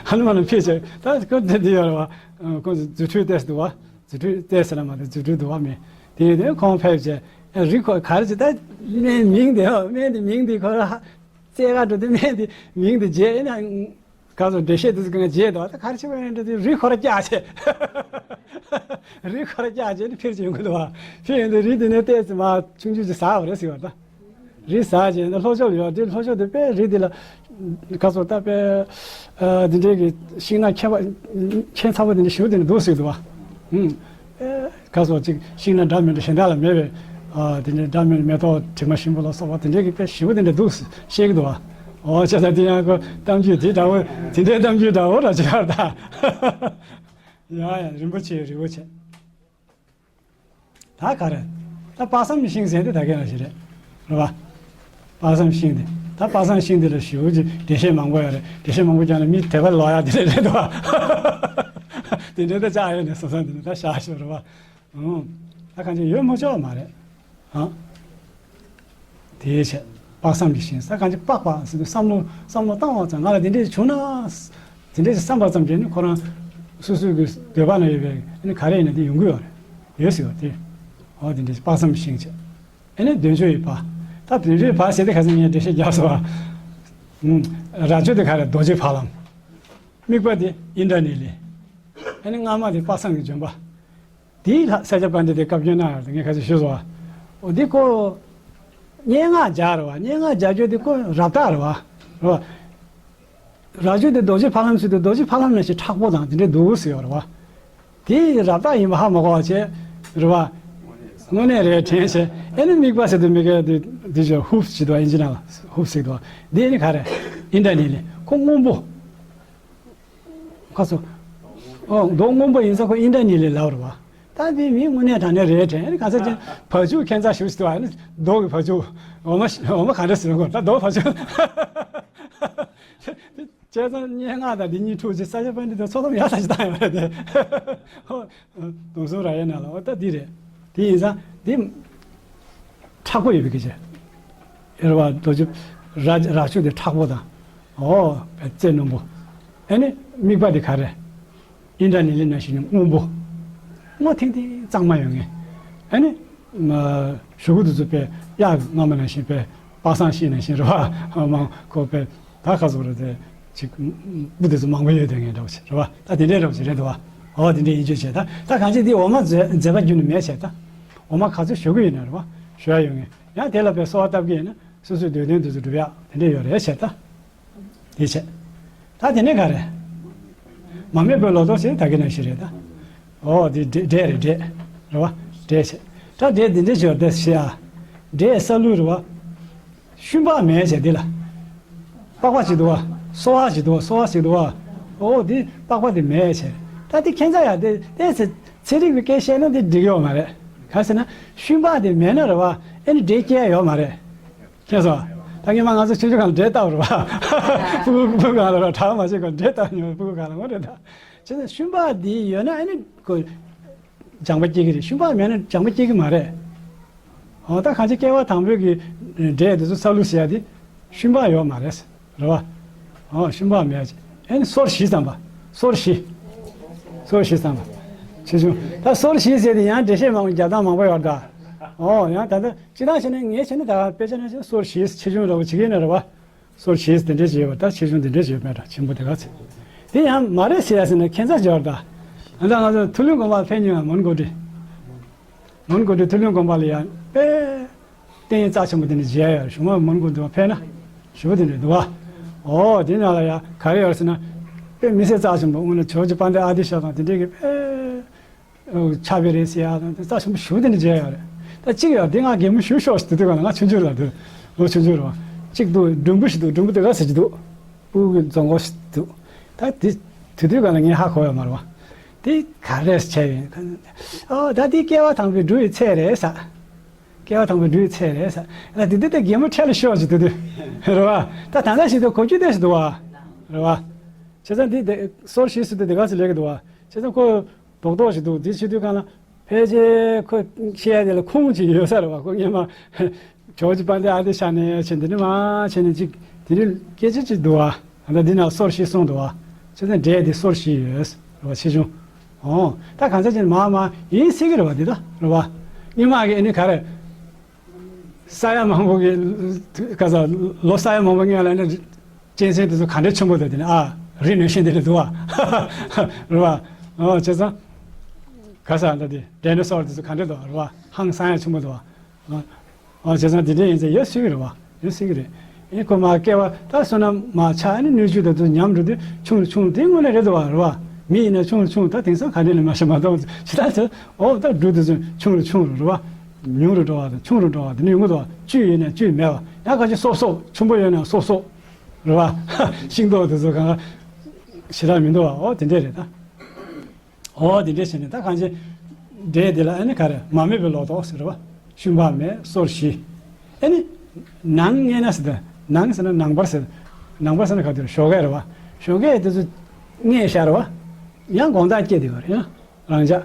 ཧ་ནུ་མ་ནུ་ཕེབས་བྱས་ད་ཁོ་དེ་དེ་ཡོད་རེད་བ། ཁོ་ཚོ་རྫུ་འཕྲུལ་ཏོག་ཙམ་འདུག་བ། རྫུ་འཕྲུལ་ཏོག་ཙམ་ལ་མ་དེ་རྫུ་འཕྲུལ་འདུག་བ་མེད། དེ་ཡིན་དུས་ཁོང་ཕེབས་བྱས་རི་ཁོ་ག་རེ་ཅི་ད་སྨན་མིང་དེ་ཧོ་སྨན་དེ་མིང་དེ་ཁོ་ར་རྩེ་ག་འགྲོ་དུས་སྨན་དེ་མིང་དེ་བརྗེད་ཡིན་ན། ག་ཚོད་འགྲེལ་བཤད་དེ་ཚོ་གང་བརྗེད་འདུག་ད་ག་རེ་བྱེད་པ་ཡིན་འགྲོ་དུས་རི་ཁོ་ར་བཀྱག་བྱས། རི་ཁོ་ར་བཀྱག་བྱས་ནས་ཕེབས་ཀྱི་ཡོང་གི་འདུག་བ། ཕེབས་ཡོང་དུས་རི་དེ་ནས་ཏོག་ཙམ་མར་ཆུང་ཆུང་ཅིག་ཟགས་པ་རེད་ཟེར་བ་ད། རི་ཟགས་བྱས་ནས་ལྷོ་ཕྱོགས་ལ་ཡོད་དེ་ལྷོ་ཕྱོགས་དེ་དཔེ་རི་དེ་ལ། ག་ཚོད་ད་དཔེ། འདི་འདྲའི་གི་ཤིང་ནགས་ཁྱད་པར། ཁྱད་མཚར་པོ་དེ་འདྲ་ཞེ་པོ་དེ་འདྲ་འདུག་ཟེར་འདུག་བ། ཨུམ། ཨེ། ག་སོགས་ཅིག་ཤིང་སྣ་འདྲ་མི་འདྲ་གཞན་དག་ལ་མེད་པའི། ཨ། དེ་འདྲའི་འདྲ་མིན་མེ་ཏོག་དྲི་མ་ཞིམ་པོ་ལ་སོགས་པ་དེ་འདྲའི་གི་དཔེ་ཞེ་པོ་དེ་འདྲ་འདུག་བཤད་ཀྱི་འདུག་བ། འོ་བྱས་ཙང་དེ་ཡང་ཁོ་གཏམ་རྒྱུད་དེ་འདྲ་བོ་དེ་འདྲའི་གཏམ་རྒྱུད་འདྲ་བོ་ར་ཅིག་ཡོད་ད། ཡ་ཡ་རིན་པོ་ཆེ་རི་བོ་ཆེ། ད་ག་རེ། ད་དཔག་བསམ་གྱི་ཤིང་ཟེར་དེ་ད་ག་ནང་བཞིན་རེད། རེད་བ། དཔག་བསམ་ཤིང་དེ། ད་དཔག་བསམ་ཤིང་དེ་ལ་ཞེ་པོ་ཅིག་འགྲེལ་བཤད་མང་པོ་ཡོད་རེད། འགྲེལ་བཤད་མང་པོ་རྒྱག་ན་མི་དད་པ་ལོག་ཡག་དེ་འདྲ་རེད་འདུག་བ། དེ་འདྲ་ད་ཅག་ཡོད་ནས་བསམ་བསམ་དེ་འདྲ་ད་བཞག་ཤོག་རེད་བ། ཨང་། ད་གང་ཅི་ཡོད་མ་ཆོག་མ་རེད། ཨང་། དེའི་ཕྱིར་དཔག་བསམ་གྱི་ཤིང་ས་གང་ཅི་པགས་པ་ཟེར་དུས་བསམ་བློ་བསམ་བློ་བཏང་བ་ཙམ་ང་ལ་དེ་འདྲས་བྱུང་ན། དེ་འདྲས་བསམ་པ་ཙམ་གྱིས་ནི་ཁོ་རང་སོ་སོའི་གི་འདོད་པ་ན་ཡོད་པའི་ནི་ག་རེ་ཡིན་ན་དེ་ཡོང་གི་ཡོད་རེད། ཡོད་ཟེར་བ་དེ། འོ་དེ་འདྲས་དཔག་བསམ་གྱི་ཤིང་བྱས། ཨ་ནི་འདོད་འཇོ་ཡི་བ། ད་འདོད་འཇོ་ཡི་བ་ཟེར་དེ་ཁ་སང་ངས་འགྲེལ་བཤད་རྒྱབ་སོང་བ། རྭ་ཅོ་དེ་ག་རེ་རྡོ་རྗེ་ཕ་ལམ། མིག་པ་དེ་ཨིནྡྲ་ནི་ལི། ཨ་ནི་རྔ་མ་དེ་དཔག་བསམ་གྱི་ལྗོན་པ། དེའི་ལྷ་ས་སྐྱ་པཎྜི་ཏས་བཀའ་བཀྱོན་གནང་ཡོད་རེད་ངས་ཁ་ཤས་ཞུས་སོང་བ། འོ་འདི་ཁོ། སྙན་ངག་སྦྱར་བ་སྙན་ངག་སྦྱར་རྒྱུ་དེ་ཁོ་རབ་རྟགས་རེད་བ། རེད་བ། རྭ་ཅོ་དེ་རྡོ་རྗེ་ཕ་ལམ་ཟེར་དུས་རྡོ་རྗེ་ཕ་ལམ་ནང་བཞིན་མཁྲེགས་པོ་དང་དེ་འདྲའི་འདུག་ཟེར་ཡོད་རེད་བ། དེ་རབ་རྟགས་ཡིན་པ་ཧ་མ་གོ་བ་བྱས། རེད་བ། དངོས་གནས་རེད་དྲན་བྱས། ཨེ་ནི་མིག་པ་ཟེར་དུས་མི་དགེ་དེ་དེ་ཅོ་ཧུབ་ཟེར་དུས་ཨིན་ཇི་ནང་ལ་ཧུབ་ཟེར་དུས་དེ་ནི་ག་རེ། ཨིན་ད་ནི་ལི་ཁོ་སྔོན་པོ། ཁ་སོ། ཨོ་མདོག་སྔོན་པོ་ཡིན་ས་ཁོ་ཨིན་ད་ནི་ལི་ལབ་རེད་བ། ད་དེ་མི་དངོས་གནས་དྲང་གནས་རེད་དྲན་ཨེ་ནི་ག་ས་ཅན་བ་ཕྱུགས་ཁྱད་མཚར་ཞུ་ཟེར་དུས་ཨེ་ནི་མདོག་གི་བ་ཕྱུགས་འོ་མ་འོ་མ་ག་འདྲ་ཟེར་དགོས་ད་མདོག་བ་ཕྱུགས། བྱས་ཙང་སྙན་ངག་དང་འདི་གཉིས་འཁྲུག་ཅིག་ས་སྐྱ་པཎྜི་ཏས་ཚོགས་གཏམ་ཡག་ས་ཞིག་བཏང་ཡོད་རེད་དེ། ཧོ། སྡོམ་གསུམ་ར་ཡའི་ནང་ལ་འོ་ད་འདི་རེད། དེ་ཡིན་ཙང་འདི་མཁྲེགས་པོ་ཡོད་པའི་སྐད་ཆ། ཨེ་རེད་བ་རྡོ་རྗེ་རྭ་རྭ་ཅོ་དེ་མཁྲེགས་པོ་དང་། འོ་བའི་རྩེ་རྣོན་པོ། ཨེ་ནི་མིག་པ་དེ་ག་རེ། ཨིནྡྲ་ནི་ལི་ནང་བཞིན་སྔོན་པོ། སྔོ་ཐིང་ཐིང་གཙང་མ་ཡོད་ངེས། ཨེ་ནི། མ། གཞུག་གུ་དེ་ཚོ་དཔེ་གཡག་རྔ་མ་ནང་བཞིན་དཔེ་དཔག་བསམ་ཤིང་ནང་བཞིན་རེད་བ། མང་ཁོ་དཔེ། ད་ཁ་སོགས་རེད་དེ། ཅིག་སྤུ་དེ་ཚོ་མང་པོ་ཡོད་དེ་ངས་འདྲ་བོ་ཞིག་རེད་བ། ད་དེ་འདྲའི་འདྲ་བོ་ཞིག་རེད་འདུག་བ། འོ་དེ་འདྲའི་ཡིན་རྒྱུ་བྱས་ད་ད་གང་ཅི་དེ་འོ་མ་མཛེས་མཛེས་པ་རྒྱུ་ནི་མེད་བྱས་ད། འོ་མ་ག་ཚོད་ཞུ་གི་ཡོད་ན་རེད་བ། ཞུ་ཡ་ཡོད་ངེས་ཡང་དེ་ལ་དཔེ་གསོལ་བ་བཏབ་གི་ཡིན་ན་སོ་སོའི་འདོད་དོན་དེ་ཚོ་འགྲུབ་ཡག་དེ་འདྲ་ཡོད་རེད་བྱས་ད། དེ་བྱས། ད་དེ་ནས་ག་རེ། མ་རྨོས་པའི་ལོ་ཏོག་ཟེར་ད་གི་ནང་བཞིན་རེད་ད། འོ་དེ་འབྲས་འབྲས་རེད་འབྲས། རེད་བ། འབྲས་བྱས། ད་འབྲས་འདི་འདྲས་བྱས་ཏེ་ཤི་ཡ། འབྲས་ས་ལུ་རེད་བ། ཤུན་པགས་མེད་བྱས་འདི་ལ། པགས་པ་ཅིག་འདུག་བ། སོ་བ་ཅིག་འདུག་བ་སོ་བ་ཅིག་འདུག་བ། འོ་དེ་པགས་པ་དེ་མེད་བྱས། ད་དེ་ཁྱད་མཚར་ཡ་དེ་དེ་ཚེ་ཚན་རིག་པའི་སྐད་བཤད་ན་དེ་འགྲིག་ཡོད་མ་རེད། གང་ཟེར་ན་ཤུན་པགས་དེ་མེད་ན་རེད་བ་ཨེ་ནི་འབྲས་སྐྱེ་ཡ་ཡོད་མ་རེད། ཁྱེད་ཚོ། ད་ངས་མ་ང་ཚོ་ཆུང་ཆུང་སྒང་ལ་འབྲས་བཏབ་རེད་བ། སྤུ་གུ་སྤུ་གུ་སྒང་ལ་ར་གྲྭ་བ་མ་བྱེད་གོ་འབྲས་བཏབ་མྱོང་སྤུ་གུ་སྒང་ལ་ངོ་རེད་ད། བྱས་ཙང་ཤུན་པགས་འདི་ཡོད་ན་ཨ་ནི་ཁོ། ལྗང་པ་སྐྱེ་གི་རེད་ཤུན་པགས་མེད་ན་ལྗང་པ་སྐྱེ་གི་མ་རེད། འོ་ད་གང་ཅི་སྐྱེ་བ་དང་པོའི་གི་འབྲས་འདི་ཚོ་ས་ལུ་ཟེར་ཡ་དེ། ཤུན་པགས་ཡོད་མ་རེད། རེད་བ། འོ་ཤུན་པགས་མེད་ཅེ། ཨ་ནི་སོར་བཞི་ཙམ་པ། སོར་བཞི། སོར་བཞི་ཙམ་པ། ཆེ་ཆུང་། ད་སོར་བཞི་ཟེར་དེ་ཡང་འགྲེལ་བཤད་མང་པོ་རྒྱབ་སྟངས་མང་པོ་ཡོད་ད། འོ་ཡང་ད་ལྟ་སྤྱི་བཏང་བྱས་ན་ངས་བྱས་ན་ད་དཔེ་ཆ་ནང་བཞིན་སོར་བཞི་ཆེ་ཆུང་འདྲ་བོ་བྱེད་ཀྱི་ཡིན་ན་རེད་བ། སོར་བཞི་དེ་འདྲས་བྱས་ཡོད་པ་ད་ཆེ་ཆུང་དེ་འདྲས་བྱས་ཡོད་མེད་འདྲ་ཆེན་པོ་དེ་ག་ཚོད། དེ་ཡང་མ་རེད་ཟེར་ཡ་ཟེར་ན་ཁྱད་མཚར་ཅིག་ཡོད་ད། ད་ལྟ་ང་ཚོ་མཐོ་ལུང་དགོན་པར་ཕེབས་མྱོང་ཡ་མོན་གྷོ་ཏི། མོན་གྷོ་ཏི་མཐོ་ལུང་དགོན་པ་ལ་ཡང་དཔེ། རྟེན་རྩ་ཆེན་པོ་དེ་འདྲ་མཇལ་ཡོད་རེད་གཞུང་མ་མོན་གྷོ་ཏི་ཕེབས་ན། ཞེ་པོ་དེ་འདྲ་འདུག་བ། འོ་དེ་ནང་ལ་ཡང་ག་རེ་ཡོད་རེད་ཟེར་ན། དཔེ་མི་སེར་རྩ་ཆེན་པོ་དངོས་གནས་ཇོ་བོ་རྗེ་དཔལ་ལྡན་ཨ་ཏི་ཤ་དང་དེ་འདྲའི་གི་དཔེ། ཆགས་པའི་རེད་ཟེར་ཡ་དང་དེ་རྩ་ཆེན་པོ་ཞེ་པོ་དེ་འདྲ་མཇལ་ཡོད་རེད། ད་གཅིག་ཡོད་དེ་ང་གད་མོ་ཞུ་ཤོག་ཞིག་དེ་དུས་ག་ལ་ང་ཆུང་ཆུང་རེད་དུས། ལོ་ཆུང་ཆུང་རེད་བ། གཅིག་འདུག་སྒྲོམ་བུ་ཞིག་འདུག་སྒྲོམ་བུ་དེ་ག་ཟེར་གྱི་འདུག་སྤུ་གུ་རྫོང་སྒོ་ཞིག་འདུག་ད་དེ། དེ་དུས་ག་ལ་ངས་ཧ་གོ་ཡོད་མ་རེད་བ། དེ་ག་རེ་བྱས་ཡིན། ཨོ་ད་དེ་སྐྱེ་བ་དང་པོའི་འབྲུ་ཡི་ཚད་རེད་ས། སྐྱེ་བ་དང་པོའི་འབྲུ་ཡི་ཚད་རེད་ས། ལ་དེ་དུས་དེ་གད་མོ་འཕྲལ་ལ་ཤོར་གྱི་དེ་དུས། རེད་བ། ད་ད་ལྟ་ཞིག་ཏུ་གོ་རྒྱུ་དེ་ཞིག་འདུག་བ། རེད་བ། བྱས་ཙང་དེ་དེ་སོར་ཞིག་སུ་དེ་དེ་ག་ཚོད་ལས་ཀྱི་འདུག་བ། བྱས་ཙང་ཁོ། རྡོག་རྡོག་ཞིག་འདུག་དེ་བྱེད་དུས་གང་ལ། ཕལ་ཆེར་ཁོ་བཤད་ཡ་དེ་ལ་ཁུངས་ཅིག་ཡོད་ས་རེད་བ། ཁོ་སྔོན་མ་ཇོ་བོ་རྗེ་དཔལ་ལྡན་ཨ་ཏི་ཤ་ནས་བྱས་འདི་ནས་མར་བྱས་ནས་ཅིག་དེ་རིང་སྐད་ཆ་ཅིག་འདུག་བ། ད་འདི་ན་སོར་བཞི་གསུངས་འདུག་བ། བྱས་ཙང་འགྲེལ་དེ་སོར་བཞི་ཡོད་རེད་བ། ཆེ་ཆུང་། ཨོ། ད་གང་ཟག་ཅིག་མར་མར་ཡིན་སྲིད་ཀྱི་རེད་བ། འདི་ད་རེད་བ། སྔོན་མ་གི་ཨ་ནི་ག་རེ། ས་ཡ་མང་པོ་གི་ག་ས་ལོ་ས་ཡ་མང་པོ་སྔོན་ལ་ནི་གཅན་གཟན་དེ་ཚོ་ག་འདྲའི་ཆེན་པོ་འདུག་དེ་ནི་ཨ་རི་ནས་ཤིང་དེ་ལས་འདུག་བ། རེད་བ། ཨོ་བྱས་ཙང་ག་ས་འདི་དེ་ཌའི་ནོ་སོར་དེ་ཚོ་ག་འདྲ་འདུག་རེད་བ། ཧང་སང་ཡ་ཆེན་པོ་འདུག་བ། ཨོ་བྱས་ཙང་དེ་འདྲ་ཡིན་ཙང་ཡོད་སྲིད་ཀྱི་རེད་བ། ཡོད་སྲིད་ཀྱི་རེད། ཨེ་ཁོ་མ་སྐྱེ་བ་ད་བསོད་ནམས་མ་ཆགས་ནས་སྣོད་བཅུད་དེ་ཚོ་ཉམས་འགྲོ་དུས་ཆུང་རུ་ཆུང་རུ་དེ་དངོས་གནས་རེད་འདུག་བ། རེད་བ། མི་ཡིན་ན་ཆུང་རུ་ཆུང་རུ། ད་དེང་སང་ག་འདྲ་ནས་མ་ཤེས་མ་གཏོགས་ཇི་ལྟར་ཟེར། ཨོ་ད་འབྲུ་དེ་ཚོ་ཆུང་རུ་ཆུང་རུ་རེད་བ། ཉུང་རུ་འགྲོ་བ་དང་ཆུང་རུ་འགྲོ་བ་དེ་ནི་ཡོང་གི་འདུག་བ། བཅུད་ཡོད་ན་བཅུད་མེད་པ། ཡང་ག་ཅིག་སོབ་སོབ། ཆེན་པོ་ཡོད་ན་སོབ་སོབ་རེད་བ། ཤིང་ཏོག་དེ་ཚོ་གང་ག་ཞེ་དྲག་མི་འདུག་བ། ཨོ་དེ་འདྲས་རེད་ད། ཨོ་དེ་འདྲས་བྱས་ནས་ད་གང་ཅི་འདྲས་དེ་ལ་ཨ་ནི་ག་རེ་མ་སྨད་པའི་ལོ་ཏོག་ཟེར་བ། ཤུན་པགས་མེད། སོར་བཞི། ཨ་ནི་ནང་མངལ་ན་ཟེར་ད། ནང་ཟེར་ན་ནང་པར་ཟེར། ནང་པར་ཟེར་ན་ག་དེ་རེད། ཞོགས་ཀས་རེད་བ། ཞོགས་ཀས་དེ་ཚོ་མངལ་ཤར་བ། ཡང་དགོང་དག་སྐྱེ་དེ་བ་རེད། ཡང་རང་འཇགས།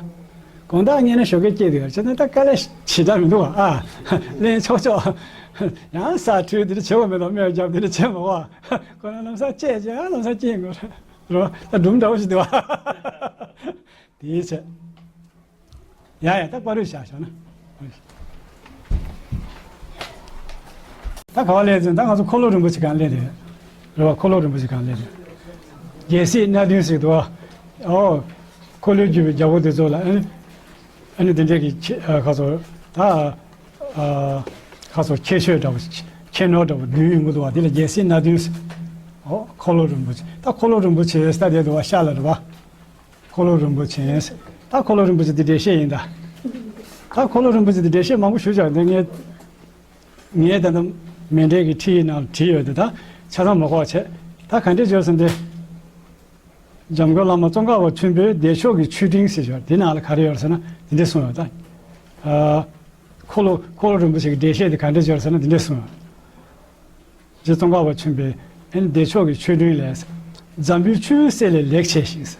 དགོང་དག་མངལ་ན་ཞོགས་ཀས་སྐྱེ་དེ་བ་རེད། བྱས་ན་ད་དཀའ་ལས་ཞེ་དྲག་མི་འདུག་བ། ཨ་ལེན་ཆོག་ཆོག། ཡང་ས་འཕྲོས་དེ་འདྲ་བྱེད་དགོས་མེད་དོ། སྨན་རྒྱབ་དེ་འདྲ་བྱེད་མ་བ། ཁོ་ན་ལམ་སང་སྐྱེས་ཀྱང་ལམ་སང་སྐྱེ་དགོས་རེད། རོ། ད་སྒྲུང་འདྲ་བོ་ཞིག་འདུག་བ། དེའི་ཚེ། ཡ་ཡ། ད་པ་རུ་བཞག་བཞག་ན། ད་ག་བ་སླེབས་ཟིན། ད་ང་ཚོ་འཁོར་ལོ་རིན་པོ་ཆེ་སྒང་སླེབས་རེད། རེད་བ། འཁོར་ལོ་རིན་པོ་ཆེ་སྒང་སླེབས་རེད། རྒྱལ་སྲས་སྣ་བདུན་ཟེར་འདུག་བ། ཨོ། འཁོར་ལོས་སྒྱུར་བའི་རྒྱལ་པོ་དེ་ཚོ་ལ་ཨ་ནི། ཨ་ནི་དེ་འདྲས་ཀྱི་ཁྱེད་ཨ་ཁ་སོ། ད་ཨ་ཁ་སོ་ཁྱད་ཆོས་འདྲ་བོ། ཁྱད་ནོར་འདྲ་བོ་བདུན་ཡོང་གི་འདུག་བ། དེ་ལ་རྒྱལ་སྲས་སྣ་བདུན་ཟེར། ཨོ། འཁོར་ལོ་རིན་པོ་ཆེ། ད་འཁོར་ལོ་རིན་པོ་ཆེ་ཟེར་ད་དེ་འདུག་བ། ཤར་ལ་རེད་བ། འཁོར་ལོ་རིན་པོ་ཆེ། ད་འཁོར་ལོ་རིན་པོ་ཆེ་འདི་འགྲེལ་བཤད་ཡིན་ད། ད་འཁོར་ལོ་རིན་པོ་ཆེ་འདི་འགྲེལ་བཤད་མང་པོ་ཞུ་བྱ་འདི་ངས་ངས་ད་ལྟ་མཎྜལ་གྱི་ཁྲིད་ནང་བྲིས་ཡོད་དེ། ད་ཆ་ཚང་མ་གོ་བ་བྱས། ད་ག་འདྲས་བརྗོད་ཟིན་ཏེ། འཇམ་མགོན་བླ་མ་ཙོང་ཁ་པ་ཆེན་པོས་བདེ་མཆོག་གི་མཆོད་སྤྲིན་ཟེར་བྱ་འདི་ནང་ལ་ག་རེ་ཡོད་ཟེར་ན་འདི་འདྲས་གསུངས་ཡོད་ད། ཨ། འཁོར་ལོ་འཁོར་ལོ་རིན་པོ་ཆེ་གི་འགྲེལ་བཤད་འདི་ག་འདྲས་བརྗོད་ཟེར་ན་འདི་འདྲས་གསུངས་ཡོད། རྗེ་ཙོང་ཁ་པ་ཆེན་པོས་ཨེ་ནི་བདེ་མཆོག་གི་མཆོད་སྤྲིན་ལས། འཛམ་བུའི་ཆུ་བོའི་གསེབ་ལས་ལེགས་བྱས་ཤིང་།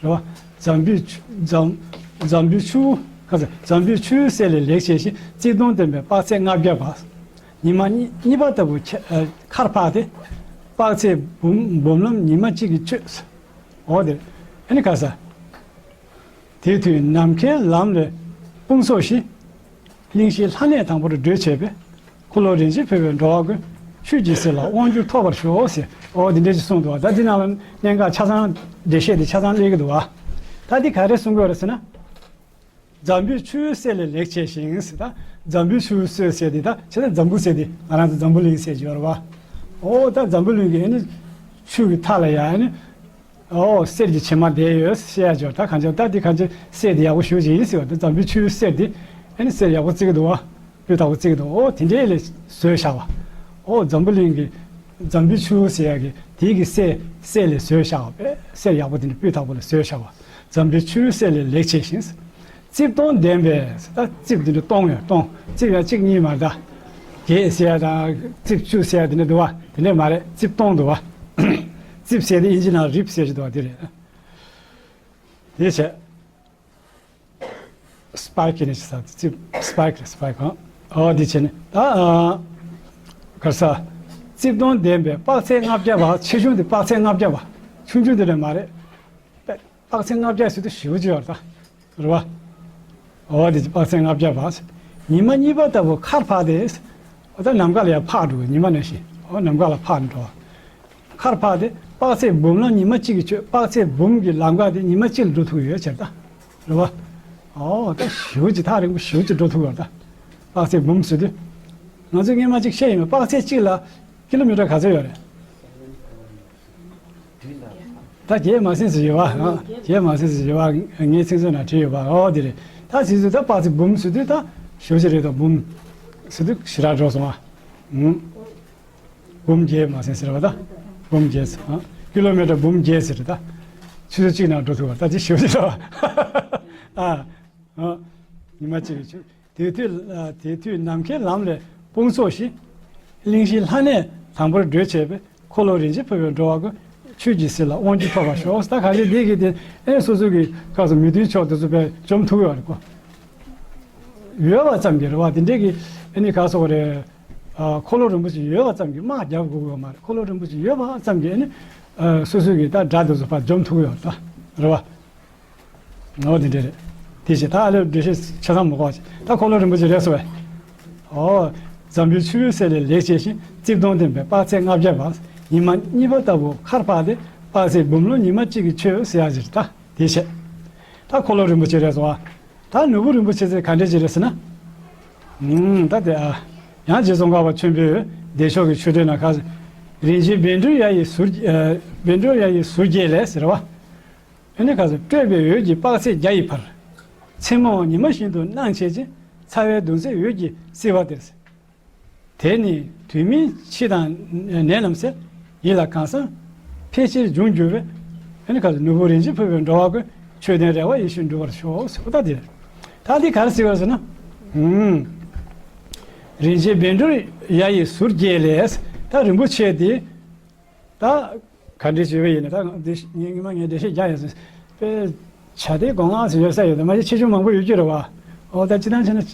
རེད་བ། འཛམ་བུའི་ཆུ་འཛམ་འཛམ་བུའི་ཆུ་བོ། ག་ཟེར། འཛམ་བུའི་ཆུ་བོའི་གསེབ་ལས་ལེགས་བྱས་ཤིང་། རྩིབས་སྟོང་ལྡན་པའི་དཔག་ཚད་ལྔ་བརྒྱ་པ། ཉི་མ་གཉིས་གཉིས་པ་ལྟ་བུ་ཁྱ་ཨ་ཁར་འཕགས་ཏེ། དཔག་ཚད་འབུམ་འབུམ་ལམ་ཉི་མ་གཅིག་གིས་གཅོད། འོ་དེ། ཨེ་ནི་ག་ཟེར། དེའི་མཐུས་ནམ་མཁའི་ལམ་ལས་དཔུང་ཚོགས་བཞི། གླིང་བཞིའི་ལྷ་གནས་དང་པོར་བགྲོད་བྱས་པས། འཁོར་ལོ་རིན་ཆེན་ཕུལ་བས་འགྲོ་བ་ཀུན། ཆོས་ཀྱི་ཟེར་ལ་དབང་གྱུར་ཐོབ་པར་ཤོག་ཟེར། འོ་འདི་འདྲས་ཅིག་གསུངས་འདུག་བ། ད་འདི་ནང་ལ་གནད་འགག་ཆ་ཚང་འགྲེལ་བཤད་དེ་ཆ་ཚང་སླེབས་ཀྱི་འདུག་བ། ད་འདི་ག་རེ་གསུང་དགོས་རེད་ཟེར་ན། འཛམ་བུའི་ཆུ་བོའི་གསེབ་ལས་ལེགས་བྱས་ཤིང་ཟེར། ད་འཛམ་བུའི་ཆུ་བོའི་གསེབ་ཟེར་དེ་ད་ཆེ་ད་འཛམ་བུ་ཟེར་དེ་ང་རང་ཚོ་འཛམ་བུ་གླིང་ཟེར་གྱི་ཡོད་རེད་བ། འོ་ད་འཛམ་བུ་གླིང་གི་ཨ་ནི་ཆུ་གི་མཐའ་ལ་ཡ་ཨ་ནི། ཨོ་གསེར་གྱི་བྱེ་མ་བསྡད་ཡོད་ཟེར་ཡ་ཅིག་ཡོད། ད་གང་ཅི་ད་འདི་གང་ཅི་གསེར་འདི་ཡག་པོ་ཞེ་པོ་ཅིག་ཡིན་ཟེར་བ། འདི་འཛམ་བུའི་ཆུ་བོའི་གསེབ་འདི་ཨ་ནི་གསེར་ཡག་པོ་བརྩི་གི་འདུག་བ། སྤུས་དག་པོ་བརྩི་གི་འདུག་ཨོ་དེ་འདྲའི་ལས་བཟོས་བཞག་པ། ཨོ་འཛམ་བུ་གླིང་གི་འཛམ་བུའི་ཆུ་བོ་ཟེར་ཡ་གི་དེའི་གི་གསེར་གསེར་ལས་བཟོས་བཞག་པ། གསེར་ཡག་པོ་དེ་འདྲ་སྤུས་དག་པོ་ལས་བཟོས་བཞག་པ། འཛམ་བུའི་ཆུ་བོའི་གསེབ་ལས་ལེགས་བྱས་ཤིང་། རྩིབས་སྟོང་ལྡན་པས། ད་རྩིབས་འདི་འདྲ་སྟོང་ཡོད་སྟོང་། རྩིབས་ཡང་གཅིག་གཉིས་མ་རེད་ད། བརྒྱད་ཟེར་ཡ་དང་རྩིབས་བཅུ་ཟེར་ཡ་དེ་འདྲ་འདུག་བ། དེ་འདྲ་མ་རེད། རྩིབས་སྟོང་འདུག་བ། རྩིབས་ཟེར་དེ་ཨིན་ཇི་ནང་རིབ་ཟེར་གྱི་འདུག་བ། དེ་རེད། དེ་བྱས། སྤའི་ཀི་ནི་ཅི་ཟེར། རྩིབས་སྤའི་ཀི་རེད། སྤའི་ཀི་ཨ། ཨོ་དེ་བྱས་ནས་ད་ཨ། ག་རེ་ཟེར། རྩིབས་སྟོང་ལྡན་པས་དཔག་ཚད་ལྔ་བརྒྱ་པ། ཆེ་ཆུང་དེ་དཔག་ཚད་ལྔ་བརྒྱ་པ། ཆུང་ཆུང་དེ་འདྲ་མ་རེད། དཔག་ཚད་ལྔ་བརྒྱ་ཟེར་དུས་ཞེ་པོ་ཅིག་ཡོད་རེད་ད། རེད་བ། འོ་དེ་དཔག་ཚད་ལྔ་བརྒྱ་པ། ཉི་མ་གཉིས་པ་ལྟ་བུ་ཁར་འཕགས་ཏེ། འོ་ད་ནམ་མཁའ་ལ་ཡར་འཕགས་འགྲོ་གི། ཉི་མ་ནང་བཞིན། འོ་ནམ་མཁའ་ལ་འཕགས་འགྲོ། ཁར་འཕགས་ཏེ་དཔག་ཚད་འབུམ་ལམ་ཉི་མ་གཅིག་གིས་ཆོད། དཔག་ཚད་འབུམ་གྱི་ལམ་ཁ་དེ་ཉི་མ་གཅིག་ལ་འགྲོ་ཐུབ་ཡོད་ཟེར་ད། རེད་བ། འོ་ད་ཞེ་པོ་ཅིག་ཐག་རིང་པོ་ཞེ་པོ་ཅིག་འགྲོ་ཐུབ་ཡོད་ད། དཔག་ཚད་འབུམ་ཟེར་དུས། ང་ཚོས་སྔོན་མ་ཅིག་བཤད་ཡིན་པ། དཔག་ཚད་གཅིག་ལ་ཀི་ལོ་མི་ཊར་ག་ཚོད་ཡོད་རེད། ད་བརྒྱད་མ་ཟིན་ཙམ་ཡོད་པ། ཨ། བརྒྱད་མ་ཟིན་ཙམ་ཡོད་པ། ངའི་ཚིག་མཛོད་ནང་བྲིས་ཡོད་པ། ཨོ་དེ་རེད། ད་ཟིན་ཙམ་ད་དཔག་ཚད་འབུམ་ཟེར་དུས་ད་ཞེ་པོ་ཅིག་རེད་དོ། འབུམ་ཟེར་དུས་ཞེ་དྲག་འགྲོ་སོང་ཨ། ཨུམ། འབུམ་བརྒྱད་མ་ཟིན་ཟེར་བ་ད། འབུམ་བརྒྱད་ཟེར། ཨ། ཀི་ལོ་མི་ཊར་འབུམ་བརྒྱད་ཟེར་ད། ཆུ་ཚོད་གཅིག་ནང་འགྲོ་ཐུབ་པ་ད་ཅི་ཞེ་པོ་ཅིག་རེད་བ། ཨ། ཨ། ཉི་མ་གཅིག་གི་ཆུ། དེ་དུས་ལ་དེ་དུས་ནམ་མཁའི་ལམ་ལས་དཔུང་ཚོགས་བཞི། གླིང་བཞིའི་ལྷ་གནས་དང་པོར་བགྲོད་བྱས་པས། འཁོར་ལོ་རིན་ཆེན་ཕུལ་བས་འགྲོ་བ་ཀུན། ཆོས་ཀྱི་ཟེར་ལ་དབང་བསྒྱུར་ཐོབ་པར་ཤོག། ད་ག་ཚོད་འདི་གི་དེ་ཨེ་སོ་སོ་གི་སྐབས་སུ་མི་མཐུན་ཕྱོགས་དེ་ཚོ་དཔེ་འཇོམས་ཐུབ་ཡོད་རེད་ཀོ། ཡོད་པ་ཙམ་གྱིས་རེད་བ། དེ་འདྲས་ཀྱི་ཨ་ནི་ག་སོགས་རེད། ཨ། འཁོར་ལོ་རིན་པོ་ཆེ་ཡོད་པ་ཙམ་གྱིས་དམག་རྒྱག་དགོས་ཀྱི་ཡོད་མ་རེད། འཁོར་ལོ་རིན་པོ་ཆེ་ཡོད་པ་ཙམ་གྱིས་ཨ་ནི་ཨ། སོ་སོའི་གི་ད་དགྲ་དེ་ཚོ་ཕར་འཇོམས་ཐུབ་ཀྱི་ཡོད་རེད་ད། རེད་བ། འོ་དེ་འདྲས་རེད། དེ་བཞིན་ད་ཨ་ལས་འགྲེལ་བཤད་ཆ་ཚང་མ་གོ་བ་ཅིག་ད་འཁོར་ལོ་རིན་པོ་ཆེ་རེད་སོ་བས། ཨོ། འཛམ་བུའི་ཆུ་བོའི་གསེབ་ལས་ལེགས་བྱས་ཤིང་། རྩིབས་སྟོང་ལྡན་པའི་དཔག་ཚད་ལྔ་བརྒྱ་པ། ཉི་མ་གཉིས་པ་ལྟ་བུ་མཁར་འཕགས་ཏེ། དཔག་ཚད་འབུམ་ལོང་ཉི་མ་གཅིག་གི་ཆོད་ཟེར་ཡག་ཅིག་རེད་ད། དེ་བྱས། ད་འཁོར་ལོ་རིན་པོ་ཆེ་རེད་སོ་བ། ད་ནོར་བུ་རིན་པོ་ཆེ་ཟེར་ག་འདྲས་ཅིག་རེད་ཟེར་ན། ཨུམ། ད་དེ་ཨ། ཡང་རྗེ་ཙོང་ཁ་པ་ཆེན་པོས་བདེ་མཆོག་གི་ཆོས་སྡེ་ན་ཁ། རིན་ཆེན་བཻ་ཌཱུརྱ་ཡི་ཟུར། ཨ། བཻ་ཌཱུརྱ་ཡི་ཟུར་བརྒྱད་ལས་ཟེར་བ། ཨ་ནི་ཁ་སོ་སྤྲོས་པའི་འོད་ཀྱིས་དཔག་ཚད་བརྒྱ་ཡི་བར། མཚན་མོའང་ཉི་མ་བཞིན་དུ་སྣང་བྱེད་ཅིང་། ཚ་བའི་གདུང་སེལ་འོད་ཀྱིས་བསིལ་བ་སྟེར། དེ་ནི་དུས་མིན་འཆི་དང་ནད་རྣམས་སེལ། ཡིད་ལ་གང་བསམ་ཕལ་ཆེར་འབྱུང་འགྱུར་བའི། ཨ་ནི་ཁ་སོ་ནོར་བུ་རིན་ཆེན་ཕུལ་བས་འགྲོ་བ་ཀུན། ཆོས་དོན་རེ་བ་ཡིད་བཞིན་འགྲུབ་པར་ཤོག་ཟེར་བ་ད་དེ་རེད། ད་འདི་ག་རེ་ཟེར་བ་ཟེར་ན། ཨུམ། རིན་ཆེན་བཻ་ཌཱུརྱ་ཡི་ཟུར་བརྒྱད་ལས། ད་རིན་པོ་ཆེ་དེ། ད་ག་འདྲས་བྱས་པ་ཡིན་ན་ད་འདི་ངས་སྔོན་མ་ངས་འགྲེལ་བཤད་རྒྱག་ཡོད་ཟེར། དཔེ་བྱ་དེ་སྒོ་ང་ཟེར་ཡོད་ས་ཡོད་ད། མ་གཞི་ཆེ་ཆུང་མང་པོ་ཡོད་ཀྱི་རེད་བ། འོ་ད་སྤྱིར་བཏང་བྱས་ན་བྱ་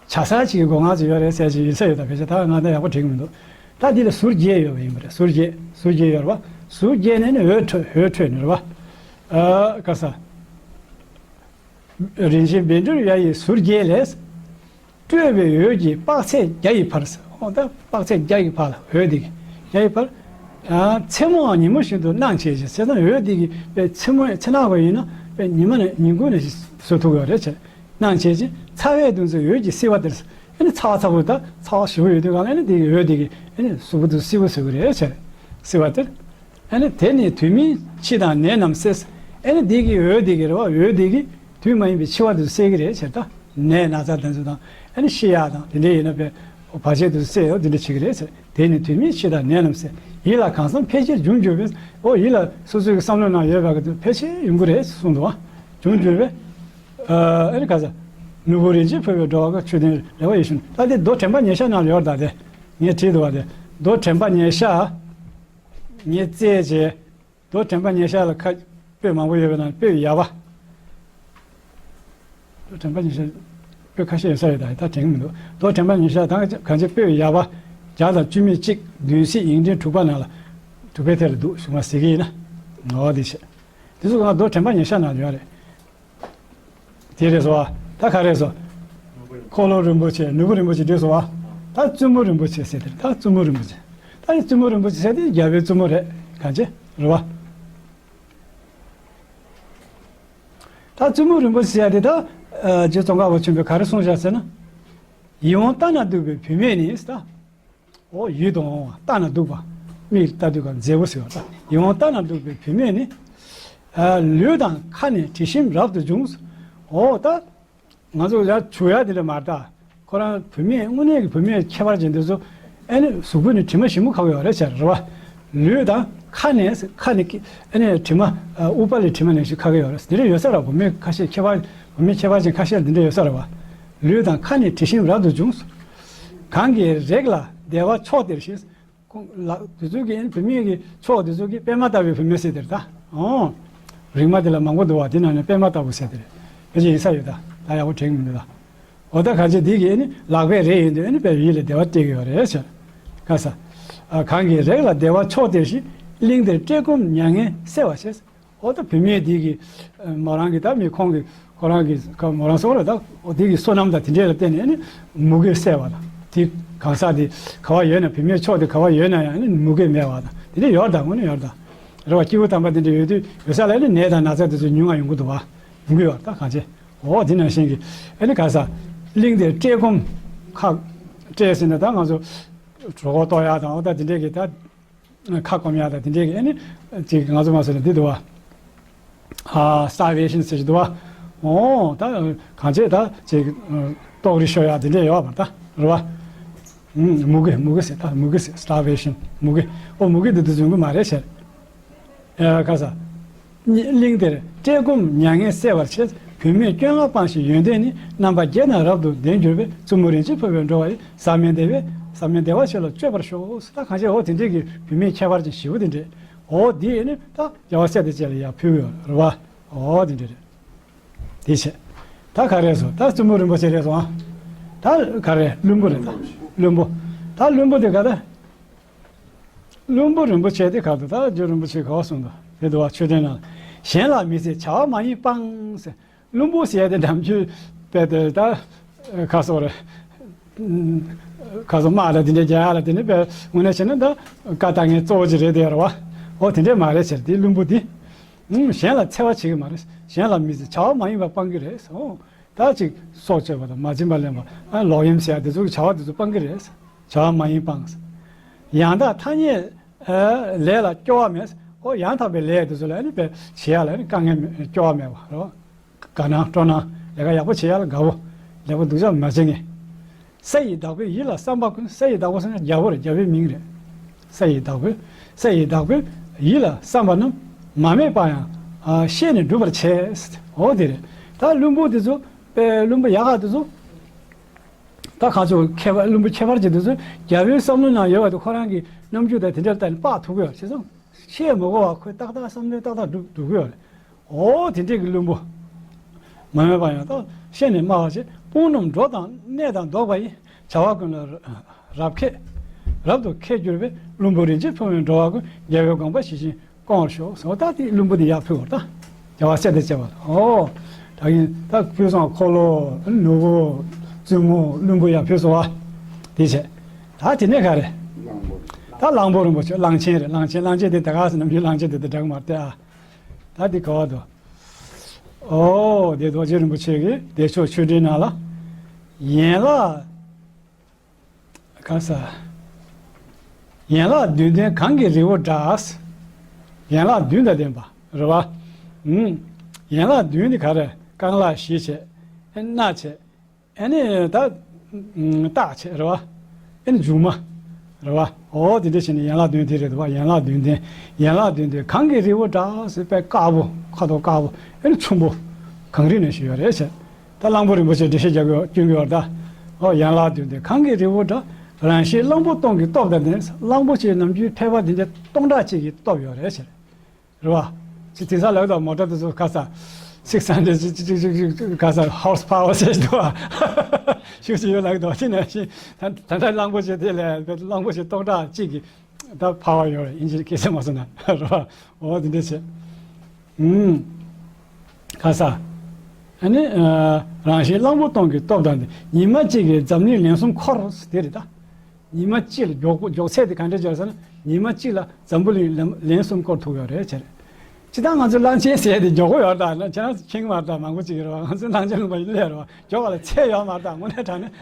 ས་ཅིག་གི་སྒོ་ང་ཟེར་ཡོད་རེད་ཟེར་ཅིག་ཡིན་ས་ཡོད་ད། ཕལ་ཆེར་ད་ང་ད་ཡག་པོ་དྲན་གི་མི་འདུག་ད་འདི་ལ་ཟུར་བརྒྱད་ཡོད་པ་ཡིན་པ་རེད། ཟུར་བརྒྱད་ཟུར་བརྒྱད་ཡོད་རེད་བ། ཟུར་བརྒྱད་ནས་ནི་འོད་འཕྲོས་འོད་འཕྲོས་ནི་རེད་བ། ཨ། ག་ས། རིན་ཆེན་བཻ་ཌཱུརྱ་ཡི་ཟུར་བརྒྱད་ལས། སྤྲོས་པའི་འོད་ཀྱིས་དཔག་ཚད་བརྒྱ་ཡི་བར། འོ་ད་དཔག་ཚད་བརྒྱ་ཡི་བར་ལ་འོད་དེ་གིས་བརྒྱ་ཡི་བར། ཨ། མཚན་མོའང་ཉིན་མོ་བཞིན་དུ་སྣང་བྱེད་ཅིང་། བྱས་ཙང་འོད་དེ་གིས་དཔེ་མཚན་མོ་མཚན་ནག་པ་ཡིན་ན་དཔེ་ཉི་མ་ནས་ཉིན་གུང་ནས་བཟོ་ཐུབ་ཡོད་རེད་ཟེར། སྣང་བྱེད་ཅིང་ཚ་བའི་གདུང་སེལ་འོད་ཀྱིས་བསིལ་བ་སྟེར། ཨ་ནི་ཚ་བ་ཚ་པོ་ད་ཚ་བ་ཞེ་པོ་ཡོད་དུས་གང་ལ་ཨ་ནི་དེ་གི་འོད་དེ་གིས་ཨ་ནི་གཟུགས་པོ་དེ་བསིལ་པོ་བཟོ་གི་རེད་ཟེར། བསིལ་བ་སྟེར། ཨ་ནི་དེ་ནི་དུས་མིན་འཆི་དང་ནད་རྣམས་སེལ། ཨ་ནི་དེ་གི་འོད་དེ་གི་རེད་བ། འོད་དེ་གི་དུས་མ་ཡིན་པའི་འཆི་བ་དེ་ཚོ་སེལ་གི་རེད་ཟེར། ད་ནད་ན་ཚ་དེ་ཚོ་དང་ཨ་ནི་ཤི་ཡག་དང་དེ་འདྲ་ཡིན་ན་དཔེ་བར་ཆད་དེ་ཚོ་སེལ་ཡོད་དེ་འདྲ་བྱེད་གི་རེད་ཟེར། དེ་ནི་དུས་མིན་འཆི་དང་ནད་རྣམས་སེལ། ཡིད་ལ་གང་བསམ་ཕལ་ཆེར་འབྱུང་འགྱུར་བའི། ཨོ་ཡིད་ལ་སོ་སོའི་གི་བསམ་བློ་ནང་ཡོད་པ་གི་དེ་ཕལ་ཆེར་ཡོང་གི་རེད་གསུངས་འདུག་བ། འབྱུང་འགྱུར་བའི། ཨ་ནི་ག་ས། ནོར་བུ་རིན་ཆེན་ཕུལ་བས་འགྲོ་བ་ཀུན། ཆོས་དོན་རེ་བ་ཡིད་བཞིན། ད་དེ་མདོ་དྲན་པ་ཉེར་བཞག་ནང་ལ་ཡོད་རེད་ད། དེ་ངས་བྲིས་འདུག་བ། དེ་མདོ་དྲན་པ་ཉེར་བཞག་ངས་བཙལ་བྱས། མདོ་དྲན་པ་ཉེར་བཞག་ལ་ཁ་པོད་མང་པོ་ཡོད་པའི་ནང་པོད་ཡ་བ། མདོ་དྲན་པ་ཉེར་བཞག་པོད་ཁ་ཤས་ཡོད་ས་རེད་ད། ད་དྲན་གི་མི་འདུག་མདོ་དྲན་པ་ཉེར་བཞག་དང་གང་ཅི་པོད་ཡ་བ་བརྒྱ་དང་བཅུ་མེད་གཅིག་བདུན་ཚིགས་ཡིག་ཕྲེང་དྲུག་པ་ནང་ལ་དྲུག་པའི་ཐད་ལ་འདུག་གཞུང་ལ་གཟིགས་ཀྱི་ཡིན་ན། འོ་དེ་བྱས། དེ་ཚོ་ང་མདོ་དྲན་པ་ཉེར་བཞག་ནང་ཡོད་རེད། དེ་རེད་སོ། ད་ག་རེ་སོ། འཁོར་ལོ་རིན་པོ་ཆེ་ནོར་བུ་རིན་པོ་ཆེ་འདྲེས་སོ། ད་བཙུན་མོ་རིན་པོ་ཆེ་ཟེར་དེ་རེད། ད་བཙུན་མོ་རིན་པོ་ཆེ། ད་བཙུན་མོ་རིན་པོ་ཆེ་ཟེར་དེ་རྒྱལ་བའི་བཙུན་མོ་རེད། གང་བྱེད་རེད་བ། ད་བཙུན་མོ་རིན་པོ་ཆེ་ཟེར་དེ་ད། རྗེ་ཙོང་ཁ་པ་ཆེན་པོས་ག་རེ་གསུངས་བཞག་ཟེར་ན། ཡིད་འོང་ལྟ་ན་སྡུག་པའི་བུད་མེད་ནི་ད། འོ་ཡིད་དུ་འོང་བ་ལྟ་ན་སྡུག་པ། མིག་ལྟ་དུས་ཀ་མཛེས་པོ་ཟེར་བ་ལྟ། ཡིད་འོང་ལྟ་ན་སྡུག་པའི་བུད་མེད་ནི། ལུས་དང་ཁ་ནི་དྲི་ཞིམ་རབ་ཏུ་འབྱུང་། འོ་ད། ང་ཚོ་ཡར་བྱུག་ཡ་དེ་འདྲ་མ་རེད་ད། ཁོ་རང་བུད་མེད་དངོས་གནས་ཀྱི་བུད་མེད་ཁྱད་པར་ཅན་དེ་ཚོ། ཨ་ནི་གཟུགས་པོ་ནི་དྲི་མ་ཞིམ་པོ་ཁ་གི་ཡོད་རེད་ཟེར་རེད་བ། ལུས་དང་ཁ་ནས་ཁ་ནི་ཨ་ནི་དྲི་མ། དབུགས་པ་ལས་དྲི་མ་ནང་བཞིན་ཁ་གི་ཡོད་རེད། དེ་འདྲ་ཡོད་ས་རེད། བུད་མེད་ཁ་ཤས་ཁྱད་པར་བུད་མེད་ཁྱད་པར་ཅན་ཁ་ཤས་ལ་དེ་འདྲ་ཡོད་ས་རེད་བ། ལུས་དང་ཁ་ནི་དྲི་ཞིམ་རབ་ཏུ་འབྱུང་། གང་གི་རེག་ལ་བདེ་བ་མཆོག་སྟེར་ཞེས། ཁོང་ལ་དེ་ཚོ་གི་བུད་མེད་ཀྱི་མཆོག་དེ་ཚོ་གི་པད་མ་ལྟ་བུའི་བུད་མེད་ཟེར་དེར་ད། ཨོ། རིག་མ་དེ་ལ་མང་པོ་འདུག་བ། དེ་ནང་ནས་པད་མ་ལྟ་བུ་ཟེར་དེར་ཕལ་ཆེར་ཡིན་ས་ཡོད་ད། ད་ཡག་པོ་དྲན་གི་མི་འདུག་ད། འོ་ད་གང་ཅི་འདི་གི་ཨ་ནི་ལག་པས་རེག་ཡོང་དུས་ཨ་ནི་དཔེ་ཡིད་ལ་བདེ་བ་སྤྲད་ཀྱི་ཡོད་རེད་ཟེར། ག་ས། གང་གི་རེག་ལ་བདེ་བ་མཆོག་སྟེར་ཞིང་། གླིང་འདིར་བཀྲེས་སྐོམ་མྱ་ངན་སེལ་བར་བྱེད། འོ་ད་བུད་མེད་འདི་གི་མོ་རང་གི་ད་མི་ཁོང་གི་ཁོ་རང་གི་མོ་རང་སོགས་ལ་ད་འོ་འདི་གི་བསོད་ནམས་དང་དེ་འདྲས་ལ་བརྟེན་ནས་ནི་མུ་གེ་སེལ་བ་དང་། དེ་གང་ཟག་དེ་ག་བ་ཡོད་ན་བུད་མེད་མཆོག་དེ་ག་བ་ཡོད་ན་ཡང་ནི་མུ་གེ་མེད་པ་དང་དེ་འདྲས་ཡོད་ད། དངོས་གནས་ཡོད་ད། རེད་བ། སྐྱེས་བུ་དམ་པ་དེ་འདྲས་ཡོད་དུས་ཡོད་ས་ལ་ནི་ནད་དང་ན་ཚ་དེ་ཚོ་ཉུང་ང་ཡོང་གི་འདུག་བ། ཡོང་གི་ཡོད་ད་གང་ཅི། འོ་དེ་ནང་བཞིན་གྱི་ཨ་ནི་ག་ས། གླིང་དེར་བཀྲེས་སྐོམ་ཁག་བཀྲེས་ཟེར་ན་ད་ང་ཚོ་གྲོད་ཁོག་ལྟོགས་ཡག་དང་འོ་ད་དེ་འདྲས་ཀྱི་ད། ཁ་སྐོམ་ཡག་དང་དེ་འདྲས་ཀྱི་ཨ་ནི་ཅིག་ང་ཚོ་མ་སོ་ན་འདི་འདུག་བ། ཨ། སྟར་ཝེ་ཤན་ཟེར་གྱི་འདུག་བ། འོ་ད་གང་བྱས་ད་ཅིག་ལྟོགས་རི་ཤོར་ཡག་དེ་འདྲས་ཡོད་པ་ད་རེད་བ། མུ་གེ་མུ་གེ་ཟེར་ད་མུ་གེ་ཟེར་སྟར་ཝེ་ཤན་མུ་གེ། ཨོ་མུ་གེ་འདི་འདི་བཟུང་གི་མ་རེད་ཟེར། ཨ། ག་ས། གླིང་དེར་བཀྲེས་སྐོམ་མྱ་ངན་སེལ་བར་བྱེད། བུད་མེད་སྐྱོ་ངལ་སྤངས་ཤིང་ཡོན་ཏན་ནི། རྣམ་པ་རྒྱས་དང་རབ་ཏུ་ལྡན་གྱུར་པའི། བཙུན་མོ་རིན་ཆེན་ཕུལ་བས་འགྲོ་བ་ཡི། ཟག་མེད་བདེ་བའི་ཟག་མེད་བདེ་བ་ཆེ་ལ་སྤྱོད་པར་ཤོག། ད་གང་བྱས་འོ་དེ་འདྲས་ཀྱི་བུད་མེད་ཁྱད་པར་ཅན་ཞེ་པོ་དེ་འདྲས། འོ་དེ་ནི་ད་རྒྱལ་བ་སྲས་དེ་བཅས་ལ་ཡར་ཕུལ་གྱི་ཡོད་རེད་བ། འོ་དེ་འདྲས་རེད། དེ་བྱས། ད་ ད་ག་རེ་སོང་། ད་བཙུན་མོ་རིན་པོ་ཆེ་རེད་སོང་ཨ། ད་ག་རེ། བློན་པོ་རེད། ད་བློན་པོ། ད་བློན་པོ་དེ་ག་ད། བློན་པོ་རིན་པོ་ཆེ་དེ་ག་དུ། ད་རྒྱུ་རིན་པོ་ཆེ་ག་བ་གསུངས་འདུག་དེ་འདུག་བ། ཆོས་ལྡན་ནང་ལ། གཞན་ལ་མི་ཟེར་བྱ་བ་མ་ཡིན་སྤང་ཟེར། བློན་པོ་ཟེར་དེ་ནམ་རྒྱུན་དཔེ་དེ་ད་ག་སོག་རེད། ག་སོག་དམག་ལ་དེ་འདྲའི་རྒྱག་ཡ་ལ་དེ་ནི་དཔེ་དངོས་གནས་བྱས་ན་ད་བཀའ་བཏང་མཁན་གཙོ་བོ་ཅིག་རེད་དེ་རེད་བ། འོ་དེ་འདྲས་མ་རེད་ཟེར། དེ་བློན་པོ་དེ། ཨུམ། གཞན་ལ་འཚེ་བ་བྱེད་ཀྱི་མ་རེད། གཞན་ལ་མི་ཟེར། བྱ་བ་མ་ཡིན་པ་སྤང་གི་རེད། འོ། ད་ཅིག་སྲོག་གཅོད་པ་དང་མ་བྱིན་པ་ལེན་པ། ཨ། ལོག་གཡེམ་བྱེད་ཡ་དེ་ཚོ་གི་བྱ་བ་དེ་ཚོ་སྤང་གི་རེད། བྱ་བ་མ་ཡིན་སྤང་། ཡང་དག་ཐ་སྙད་ལས་ལ་སྐྱོ་བ་མེད། འོ། ཡང་དག་པའི་ལས་དེ་ཚོ་ལ་ཨ་ནི་དཔེ་བྱེད་ཡ་ལ་ཨ་ནི་དཀའ་ངལ་མེད། སྐྱོ་བ་མེད་པ་རེད། དགའ་སྣང་སྤྲོ་སྣང་། ལས་ཀ་ཡག་པོ་བྱེད་ཡ་ལ་དགའ་བོ། ལེགས་པོ་སྡུག་ཅག་མ་བྱེད་མཁན། ས་ཡི་བདག་པོས་ཡིད་ལ་བསམ་པ་ཀུན། ས་ཡི་བདག་པོ་ཟེར་ན་རྒྱལ་པོ་རེད། རྒྱལ་པོའི་མིང་རེད། ས་ཡི་བདག་པོས། ས་ཡི་བདག་པོས་ཡིད་ལ་བསམ་པ་རྣམས་མ་སྨད་པ་ཡང་། ཨ། ཤེས་ནས་སྒྲུབ་པར་བྱེད། འོ་དེ་རེད། ད་བླུན་པོ་དེ་ཚོ། དཔེ་བླུན་པོ་ཡག་ག་དེ་ཚོ། ད་གང་ཚོ་མཁས་པ། བླུན་པོ་ཁྱད་པར་ཅན་དེ་ཚོ་རྒྱལ་པོའི་བསམ་བློའི་ནང་ཡོད་པ་དེ་ཁོ་རང་གི་རྣམ་འགྱུར་དང་དེ་འདྲ་ལྟ་ནས་དཔག་ཐུབ་ཀྱི་ཡོད་རེད། བྱས་ཙང་ཤེས་མི་དགོས་པ་ཁོས་ཏག་ཏག་བསམ་བློ་ཏག་ཏག་སྒྲུབ་སྒྲུབ་ཀྱི་ཡོད་རེད། འོ་དེ་འདྲས་ཀྱི་བླུན་པོ། མ་སྨད་པ་ཡང་དག་ཤེས་ནས་སྨྲ་བར་བྱེད། དཔུང་རྣམས་འགྲོ་དང་གནས་དང་ལྡོག་པ་ཡི། བྱ་བ་ཀུན་ལ་རབ་མཁས། རབ་ཏུ་མཁས་གྱུར་པའི། བླུན་པོ་རིན་ཆེན་ཕུང་བོས་འགྲོ་བ་ཀུན། རྒྱལ་བའི་དགོངས་པ་ཇི་བཞིན་སྐོང་བར་ཤོག་ཟེར། ད་དེ་བླུན་པོ་དེ་ཡར་ཕུལ་བ་རེད། ད་རྒྱལ་བ་སྲས་དང་བཅས་པ་ལ། འོ། ད་ཡིན་ད་ཕུལ་སོང་། འཁོར་ལོ། ནོར་བུ། བཙུན་མོ། བླུན་པོ་ཡར་ཕུལ་སོང་བ། དེ་བྱས། ད་དེ་ནས་ག་རེ། ད་གླང་པོ་རིན་པོ་ཆེ། གླང་ཆེན་རེད། གླང་ཆེན། གླང་ཆེན་དེ་ད་ག་ཟེར་ནམ་རྒྱུན་གླང་ཆེན་དེ་དང་འདྲ་གི་མ་རེད་དེ། ཨ། ད་འདི་ག་བ་འདུག་འོ། དེ་རྡོ་རྗེ་རིན་པོ་ཆེ་གིས་བདེ་མཆོག་ཆོས་འབྲེལ་ནང་ལ། ཡན་ལག་ག་ས། ཡན་ལག་བདུན་ལྡན་གང་གི་རི་བོ་འདྲ། ཡན་ལག་བདུན་དང་ལྡན་པ་རེད་བ། ཨུམ། ཡན་ལག་བདུན་ནི་ག་རེ། རྐང་ལག་བཞི་བྱས། ཨེ། སྣ་བྱས། ཨ་ནི་ད་ལྟག་བྱས་རེད་བ། ཨ་ནི་མཇུག་མ་རེད་བ། འོ་དེ་འདྲ་བྱས་ནས་ཡན་ལག་བདུན་དེ་རེད་འདུག་བ། ཡན་ལག་བདུན་ལྡན། ཡན་ལག་བདུན་ལྡན་གང་གི་རི་བོ་འདྲ་ཟེར། དཔེ་དཀར་པོ། ཁ་དོག་དཀར་པོ། ཨ་ནི་ཆུན་པོ། གངས་རི་ནང་བཞིན་ཡོད་རེད་ཟེར། ད་གླང་པོ་རིན་པོ་ཆེ་འགྲེལ་བཤད་རྒྱག་གི་སྐྱོན་གྱི་ཡོད་རེད་ད། འོ། ཡན་ལག་བདུན་ལྡན་གང་གི་རི་བོ་འདྲ། རང་བཞིན་གླང་པོ་སྟོང་གི་སྟོབས་དང་ལྡན། གླང་པོ་ཆེ་ནམ་རྒྱུན་ཕལ་པ་དེ་འདྲ་སྟོང་ཕྲག་གཅིག་གི་སྟོབས་ཡོད་རེད་ཟེར། རེད་བ། ཅི་དེང་སང་ལབ་དང་། མོ་ཊ་དེ་ཚོ་ག་ས། སིགས་ཧན་ཌེཌ་ཅིག་ཅིག་ཅིག་ཅིག་ག་ས། ཧོར་སི་པ་ཝར་ཟེར་འདུག་བ། ཤུགས་ཅིག་ཡོད་ལབ་འདུག་དེ་ནང་བཞིན་ད་ད་ལྟ་གླང་པོ་ཆེ་དེ་ལས་གླང་པོ་ཆེ་སྟོང་ཕྲག་གཅིག་གི་ད་པ་ཝར་ཡོད་རེད། ཨིན་ཇི་སྐད་ཆ་མ་སོང་ན། རེད་བ། འོ་དེ་འདྲ་བྱས། ཨུམ། ག་ས། ཨ་ནི། ཨ། རང་བཞིན་གླང་པོ་སྟོང་གི་སྟོབས་དང་ལྡན། ཉི་མ་གཅིག་གིས་འཛམ་གླིང་ལན་གསུམ་འཁོར། དེ་རེད་ད། ཉི་མ་གཅིག་ལ་མགྱོགས་པོ། མགྱོགས་ཚད་དེ་ག་འདྲ་ཅིག་ཟེར་ན། ཉི་མ་གཅིག་ལ་འཛམ་བུ་གླིང་ལན་ལན་གསུམ་སྐོར་ཐུབ་ཡོད་རེད་ཟེར། སྤྱིར་བཏང་ང་ཚོ་གླང་ཆེན་ཟེར་དེ་མགྱོགས་པོ་ཡོད་རེད་ད། ཁྱེད་རང་ཚོ་མཁྱེན་གྱི་མ་རེད་ད། མང་པོ་ཅིག་རེད་བ། ང་ཚོའི་གླང་ཆེན་ལུང་པ་ཡིན་ལས་རེད་བ། མགྱོགས་པ་ལ་ཚད་ཡོད་མ་རེད་ད། དངོས་གནས་དྲང་གནས།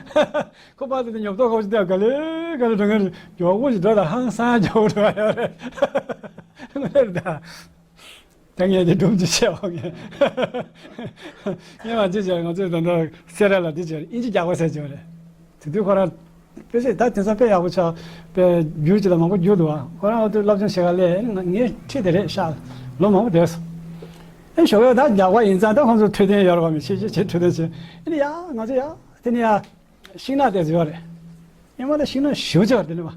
ཁོ་པ་དེ་ཉོབ་ཏོ་ཁོ་ཅིག་དེ་ག་ལེ་ག་ལེ་འགྲོ་མཁན་རེད། མགྱོགས་པོ་ཞིག་འགྲོ་ད། ཧང་སང་མགྱོགས་པོ་འགྲོ་ཡོད་རེད། དངོས་གནས་རེད་ད། ད་ངས་དེ་སྒྲུབ་ཀྱི་བྱས་པ་ངས། ངས་མ་བྱེད་བྱས། ང་ཚོས་ད་ལྟ་སེ་ར་ལ་འདི་བྱས། ཨིན་ཇི་རྒྱག་པ་ཟེར་གྱི་ཡོད་རེད། དེ་དུས་ཁོ་རང་དཔེ་ཆ་ད་དེང་སང་དཔེ་ཡག་པོ་ཆགས། དཔེ་བསྒྱུར་གྱི་ལ་མང་པོ་བསྒྱུར་འདུག་བ། ཁོ་རང་འོ་དུས་སློབ་སྦྱོང་བྱེད་ག་སླེབས། ཨེ། ང་ངས་ཁྲིད་དེ་རེད་ཤག་ལོ་མང་པོ་བསྡད་སོང་། ཨེ། ཞོགས་ཀས་ད་རྒྱག་པ་ཡིན་ཙང་ད་ཁོང་ཚོ་འཕྲོད་བསྟེན་ཡོད་རེད་བ། མི་ཤེས་ཤེས་བྱེད། འཕྲོད་བསྟེན་བྱེད། ཨེ་ནི་ཡ་ང་ཚོ་ཡ་དེ་ནི་ཡ། ཤིང་ནགས་དེ་ཚོ་ཡོད་རེད། ཉི་མ་ད་ཤིང་ནགས་ཞེ་པོ་ཅིག་ཡོད་རེད་དེ་ནི་བ།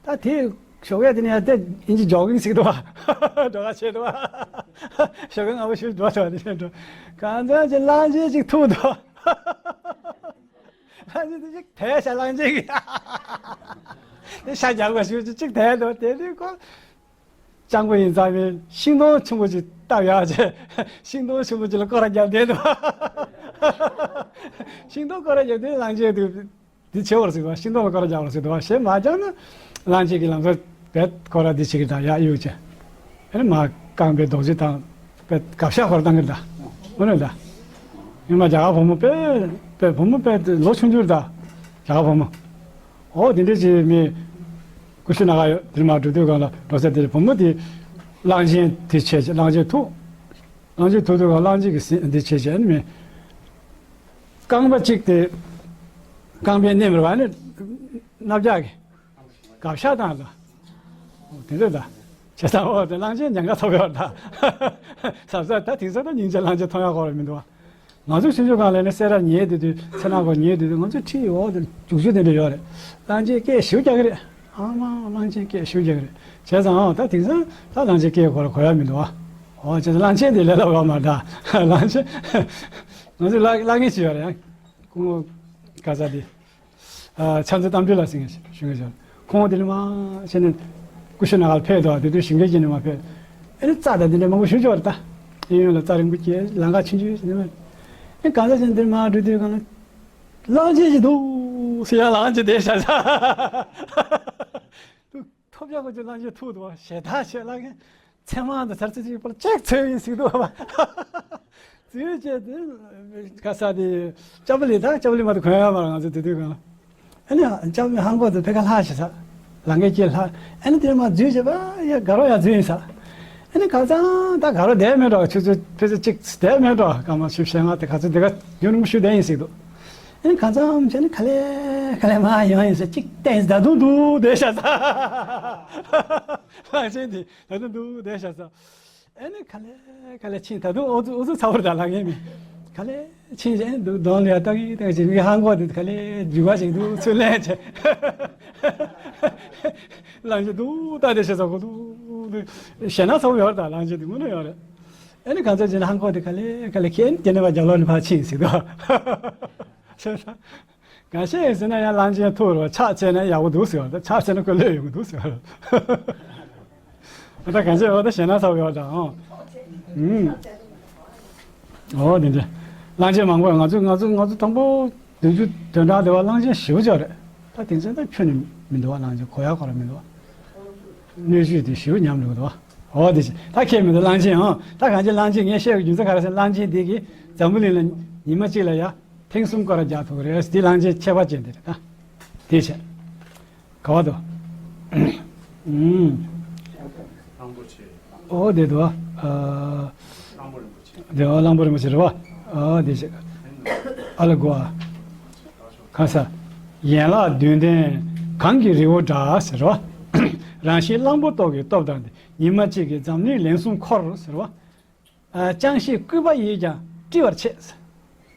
ད་དེ་ཞོགས་ཀས་དེ་ནི་ཡ་དེ་ཨིན་ཇི་ཇོག་གིང་ཟེར་གྱི་འདུག་བ། འགྲོ་ཁ་ཆེ་འདུག་བ། ཞོགས་ཀས་སྔ་པོ་ཞིག་འགྲོ་ཐུབ་པ་དེ་འདྲ་འགྲོ། གང་ཚང་ཅིག་གླང་ཆེན་ཅིག་ཐུག་འདུག་གླང་ཆེན་དེ་ཅིག་དེད་བྱས། གླང་ཆེན་གྱིས་དེ་ཤ་རྒྱགས་པ་ཞིག་ཅིག་དེད་འདུག་དེ་དུས་ཁོ། སྤྱང་པོ་ཡིན་ཙང་མིན། ཤིང་སྡོང་ཆེན་པོ་ཅིག་བཏབ་ཡག་བྱས། ཤིང་སྡོང་ཆེན་པོ་ཅིག་ལ་སྐོར་ར་བརྒྱབ་བསྡད་འདུག་ཤིང་སྡོང་སྐོར་ར་བརྒྱབ་དུས་གླང་ཆེན་དེ་འདི་བྱེད་པར་ཟེར་བ། ཤིང་སྡོང་ལ་སྐོར་ར་རྒྱག་པར་ཟེར་བ། ཞེ་མ་རྒྱག་ན་གླང་ཆེན་གྱིས་ལམ་སང་བེད་སྐོར་ར་འདི་བྱེད་ཀྱི་འདུག་ཡ་གཡུག་བྱས། ཨ་ནི་མར་རྐང་པའི་རྡོག་རྫིས་བཏང་། བེད་གབ་ཤ་སྐོར་བཏང་གི་འདུག་འོ་ན་ད། ཨ་མ་རྒྱ་གར་བུ་མོ་དཔེ་དཔེ་བུ་མོ་དཔེ་ལོ་ཆུང་ཆུང་རེད་ད། རྒྱ་གར་བུ་མོ། འོ་དེ་འདྲ་ཅིག་མི། ཀུ་ཤུ་ན་ག་ཡོད། དེར་མར་འགྲོ་དུས་སྒང་ལ་འགྲོ་ས་དེར་བུ་མོ་དེ་གླང་ཆེན་དེ་བྱས་བྱས། གླང་ཆེན་ཐུག་གླང་ཆེན་ཐུག་དུས་སྒང་གླང་ཆེན་གྱིས་འདི་བྱས་བྱས། ཨ་ནི་མི་རྐང་པ་གཅིག་དེ་རྐང་པའི་སྣེ་མོར་བ་ནི་སྣ་བརྒྱ་གི་གབ་ཤ་བཏང་ལ། འོ་དེ་འདྲ་ད། བྱས་ཙང་འོ་དེ་གླང་ཆེན་ཉེན་ཁ་ཐོབ་ཡོད་ད། ས་ས་ད་དེང་སང་ད་སྙིང་རྗེ། གླང་ཆེན་མཐོང་ཡག་ཁོ་ར་མི་འདུག་བ། ང་ཚོ་ཆུང་ཆུང་སྒང་ལ་ནི་སེ་ར་ཉལ་བསྡད་དུས། ཚེ་ནག་གོ་ཉལ་བསྡད་དུས་ང་ཚོ་ཁྲིད་འོག་ཏུ་རྒྱུག་ཆུ་དེ་འདྲ་ཡོད་རེད། གླང་ཆེན་སྐད་ཞེ་པོ་རྒྱག་གི་རེད། ཨ་མ། གླང་ཆེན་སྐད་ཞེ་པོ་རྒྱག་གི་རེད། བྱས་ཙང་ཨ་ད་དེང་སང་ད་གླང་ཆེན་སྐད་གོ་ར་གོ་ཡ་མི་འདུག་ཨ། འོ་བྱས་ཙང་གླང་ཆེན་དེ་ལས་སླ་བ་མ་རེད་ད། གླང་ཆེན། ང་ཚོས་བླ་བླ་རྒན་ཅིག་ཡོད་རེད་ཡ། སྐུ་ངོ་ག་ས་དེ། ཨ་ཕྱག་མཛོད་རྟ་མགྲིན་ལགས་ཟེར་མཁན་ཞིག་ཞུ་མཁན་ཞིག་ཁོང་དེ་ནས་མར་བྱས་ནས་ཀུ་ཤུ་ནང་ལ་ཕེབས་འདུག་དེ་དུས་ཞིང་ཁའི་དཀྱིལ་ནས་མར་ཕེབས། ཨེ་ནི་རྩྭ་དང་དེ་འདྲ་མང་པོ་ཞིག་ཡོད་རེད་ད། གཡས་གཡོན་ལ་རྩྭ་རིང་པོ་སྐྱེས། ལམ་ཁ་ཆུང་ཆུང་ཞིག་ནས་མར། ཨེ་གང་ཟག་ཅིག་འདིར་མར་འགྲོ་དུས་སྒང་ལ། གླང་ཆེན་ཞིག་འདུག་ཟེར་ཡ། གླང་ཆེན་དེ་ཤ་ཚ། ཐོབ་རྒྱག་གི་གླང་ཆེན་ཐུག་འདུག་བ། ཞེ་དྲག་ཆེ་བླ་རྒན། མཚན་མ་དང་ཚར་ཚོད་ཅིག་པར་ཅིག་འཚོལ་ཡིན་ཟེར་འདུག་བ། འཚོལ་བྱས་དེ་ག་ས་དེ་ལྕགས་པོ་ལི། ད་ལྕགས་པོ་ལི་མ་གཏོགས་གོན་ཡ་མ་རེད་ང་ཚོ་དེ་དུས་སྒང་ལ། ཨ་ནི་ལྕགས་པོ་ལི་ཧང་གོ་དུ་ཕེ་ཁ་ལྷག་ཞེ་ས། ལམ་ཁའི་དཀྱིལ་ལྷག་ཨ་ནི་དེ་མར་འཛུལ་བྱས་པ་ཡ་དགའ་རོགས་ཡ་འཛུལ་ཡིན་ས། ཨ་ནི་གང་ཚང་ད་དགའ་རོགས་བསྡད་མེད་འགྲོ། ཆུ་ཚོད་ཕལ་ཆེར་གཅིག་བསྡད་མེད་འགྲོ། སྐར་མ་བཅུ་བཞི་ལྔ་དེ་ག་ཚོད་དེ་ག་རྒྱུན་རིང་པོ་ཞིག་བསྡད་ཡིན་ཟེར་འདུག་ཨ་ནི་གང་ཚང་བྱས་ནས་ག་ལེ་ག་ལེ་མར་ཡོང་ཡིན་ཟེར། གཅིག་བལྟས་ཡིན་ཟེར། ད་དུང་འདུག་བསྡད་ཤག་ས། གླང་ཆེན་དེ་ད་དུང་འདུག་བསྡད་ཤག་ས། ཨ་ནི་ག་ལེ་ག་ལེ་ཕྱིན། ད་དུང་ཨུ་ཚུགས་ཨུ་ཚུགས་ཚ་པོ་རེད་ད་ལབ་མཁན་མེད། ག་ལེ་ཕྱིན་བྱས་འདུག་གདོང་ལ་ཡ་ལྟ་གི་ལྟ་གི་བྱས། མི་ཧང་གོ་དེ་ག་ལེ་འཇུག་པ་ཞིག་འདུག་ཚུར་ལེན་བྱས། གླང་ཆེན་འདུག་ད་དེ་ཤ་ཚ་གོ་འདུག་ཞེད་སྣང་ཚ་པོ་ཡོད་རེད་ད། གླང་ཆེན་དེ་དངོས་གནས་ཡོད་རེད། ཨ་ནི་གང་ཚ་བྱས་ན་ཧང་གོ་དེ་ག་ལེ་ག་ལེ་ཁྱེར་དེ་ནས་བ་རྒྱབ་ལོགས་ནས་ཕར་ཕྱིན་ཟེར་འདུག་ག་ཤེད་ཟེར་ན་ཡང་གླང་ཆེན་ཐུག་རོགས། ཆག་བྱས་ན་ཡག་པོ་འདུག་ཟེར་བ་དང་། ཆག་བྱས་ན་ཁོ་ལོས་ཡོང་གི་འདུག་ཟེར་བ། ད་གང་ཅི་འོ་ད་ཞེད་སྣང་ཚ་པོ་ཡོད་ད། ཨོ། ཨུམ། ཨོ་དེ་འདྲ། གླང་ཆེན་མང་པོ་ང་ཚོ་ང་ཚོ་ང་ཚོ་དང་པོ་དུས་ཚོད་དོན་དག་དེ་བ་གླང་ཆེན་ཞེ་པོ་ཅིག་རེད། ད་དེང་སང་ད་ཁྱོན་ནས་མི་འདུག་བ། གླང་ཆེན་གོ་ཡག་ཁོ་རང་མི་འདུག་བ། སྣོད་བཅུད་དེ་ཞེ་པོ་ཉམས་འགྲོ་གི་འདུག་བ། ཨོ་དེ་ཞེ་ད་ཁྱད་མི་འདུག་གླང་ཆེན། ཨང་ད་གང་ཅི་གླང་ཆེན་ངས་བཤད་པའི་རྒྱུ་མཚན་ག་རེ་ཟེར་ན། གླང་ཆེན་དེ་གིས་འཛམ་བུ་གླིང་ལ་ཉི་མ་གཅིག་ལ་ཡ། ཐེངས་གསུམ་སྐོར་ར་རྒྱག་ཐུབ་ཀྱི་རེད། དེ་གླང་ཆེན་ཁྱད་པར་ཅན་དེ་རེད་ད། དེ་བྱས། ག་བ་དོ། ཨུམ། གླང་པོ་ཆེ། ཨོ་དེ་དོ། ཨ། གླང་པོ་རིན་པོ་ཆེ། དེ་ཨོ་གླང་པོ་རིན་པོ་ཆེ་རེད་བ། ཨོ་དེ་བྱས། ཨ་ལ་གོ་ཨ། ག་ས། ཡན་ལག་བདུན་ལྡན་གངས་ཀྱི་རི་བོ་འདྲ་ཟེར་བ། རང་བཞིན་གླང་པོ་ཏོག་གི་སྟོབས་དང་ལྡན། ཉི་མ་གཅིག་གིས་འཛམ་གླིང་ལན་གསུམ་འཁོར་ཟེར་བ། ཨ། ཅང་ཤེས་བསྐུལ་པ་ཡིས་ཀྱང་བཀྲི་བར་བྱེད།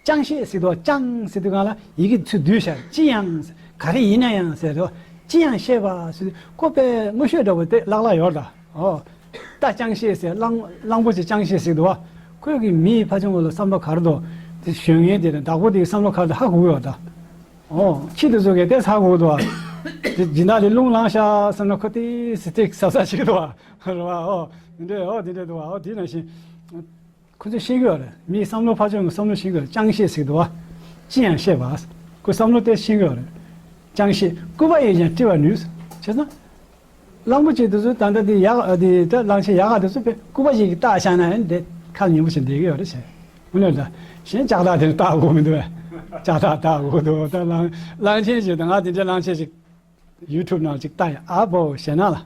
ཅང་ཤེས་ཟེར་དུས། ཅང་ཟེར་དུས་སྒང་ལ་ཡི་གེ་ཚུར་བསྡུས་བཞག་ཅི་ཡང་། ག་རེ་ཡིན་ན་ཡང་ཟེར་དུས། ཅི་ཡང་ཤེས་པ་ཟེར་དུས་ཁོ་དཔེ་དངོས་ཤུགས་འདྲ་པོ་དེ་ལག་ལ་ཡོད་ད། ཨོ། ད་ཅང་ཤེས་ཟེར། གླང་གླང་པོ་ཆེ་ཅང་ཤེས་ཟེར་དུས། ཁོས་གི་མིའི་ཕ་ཆུང་བ་ལ་བསམ་བློ་ག་རེ་འདུག་དེ་གཞོན་ངན་དེ་དང་བདག་པོ་དེའི་བསམ་བློ་ག་རེ་འདུག་ཧ་གོ་གི་ཡོད་ད། ཨོ། ཁྱི་དེ་ཚོ་གིས་དེ་ཧ་གོ་གི་འདུག་བ། དེ་སྦྱིན་བདག་དེ་རླུང་ལངས་ཤག་བསམ་ན་ཁོ་དེ་སི་ཏིག་ཟབ་ཟབ་བྱེད་ཀྱི་འདུག་བ། རེད་བ། ཨོ། དེ་འདྲས། ཨོ་དེ་འདྲས་འདུག་བ། ཨོ་དེ་ནང་བཞིན། ཁོ་ཚོས་ཤེས་ཀྱི་ཡོད་རེད། མིའི་བསམ་བློ་ཕར་ཕྱོགས་ཀྱི་བསམ་བློ་ཤེས་ཀྱི་ཡོད་རེད། ཅང་ཤེས་ཟེར་གྱི་འདུག་བ། ཅི་ཡང་ཤེས་པ། ཁོའི་བསམ་བློ་དེ་ཤེས་ཀྱི་ཡོད་རེད། ཅང་ཤེས་བསྐུལ་པ་ཡིས་ཀྱང་བཀྲི་བར་ནུས། བྱས་ཙང་། གླང་པོ་ཆེ་དེ་ཚོ་ད་ལྟ་དེ་ཡག་དེ་ད་གླང་ཆེན་ཡག་ག་དེ་ཚོ་དཔེ་བསྐུལ་པ་ཞིག་གིས་བཏགས་བཞག་ན་ཡང་དེ་ཁ་ལ་ཉན་པོ་བྱས་བསྡད་ཀྱི་ཡོད་རེད་ཟེར། དངོས་གནས་ད་གཞན་ལྕགས་ཐག་དེ་ནི་བཏགས་དགོས་མི་འདུག་བས། ལྕགས་ཐག་བཏགས་དགོས་འདུག་ད་གླང་གླང་ཆེན་ཞིག་དང་ང་དེ་འདྲའི་གླང་ཆེན་ཞིག་ཡུ་ཊུབ་ནང་ཅིག་ལྟ་ཡ། ཨ་བོ་ཞེད་སྣང་ལ་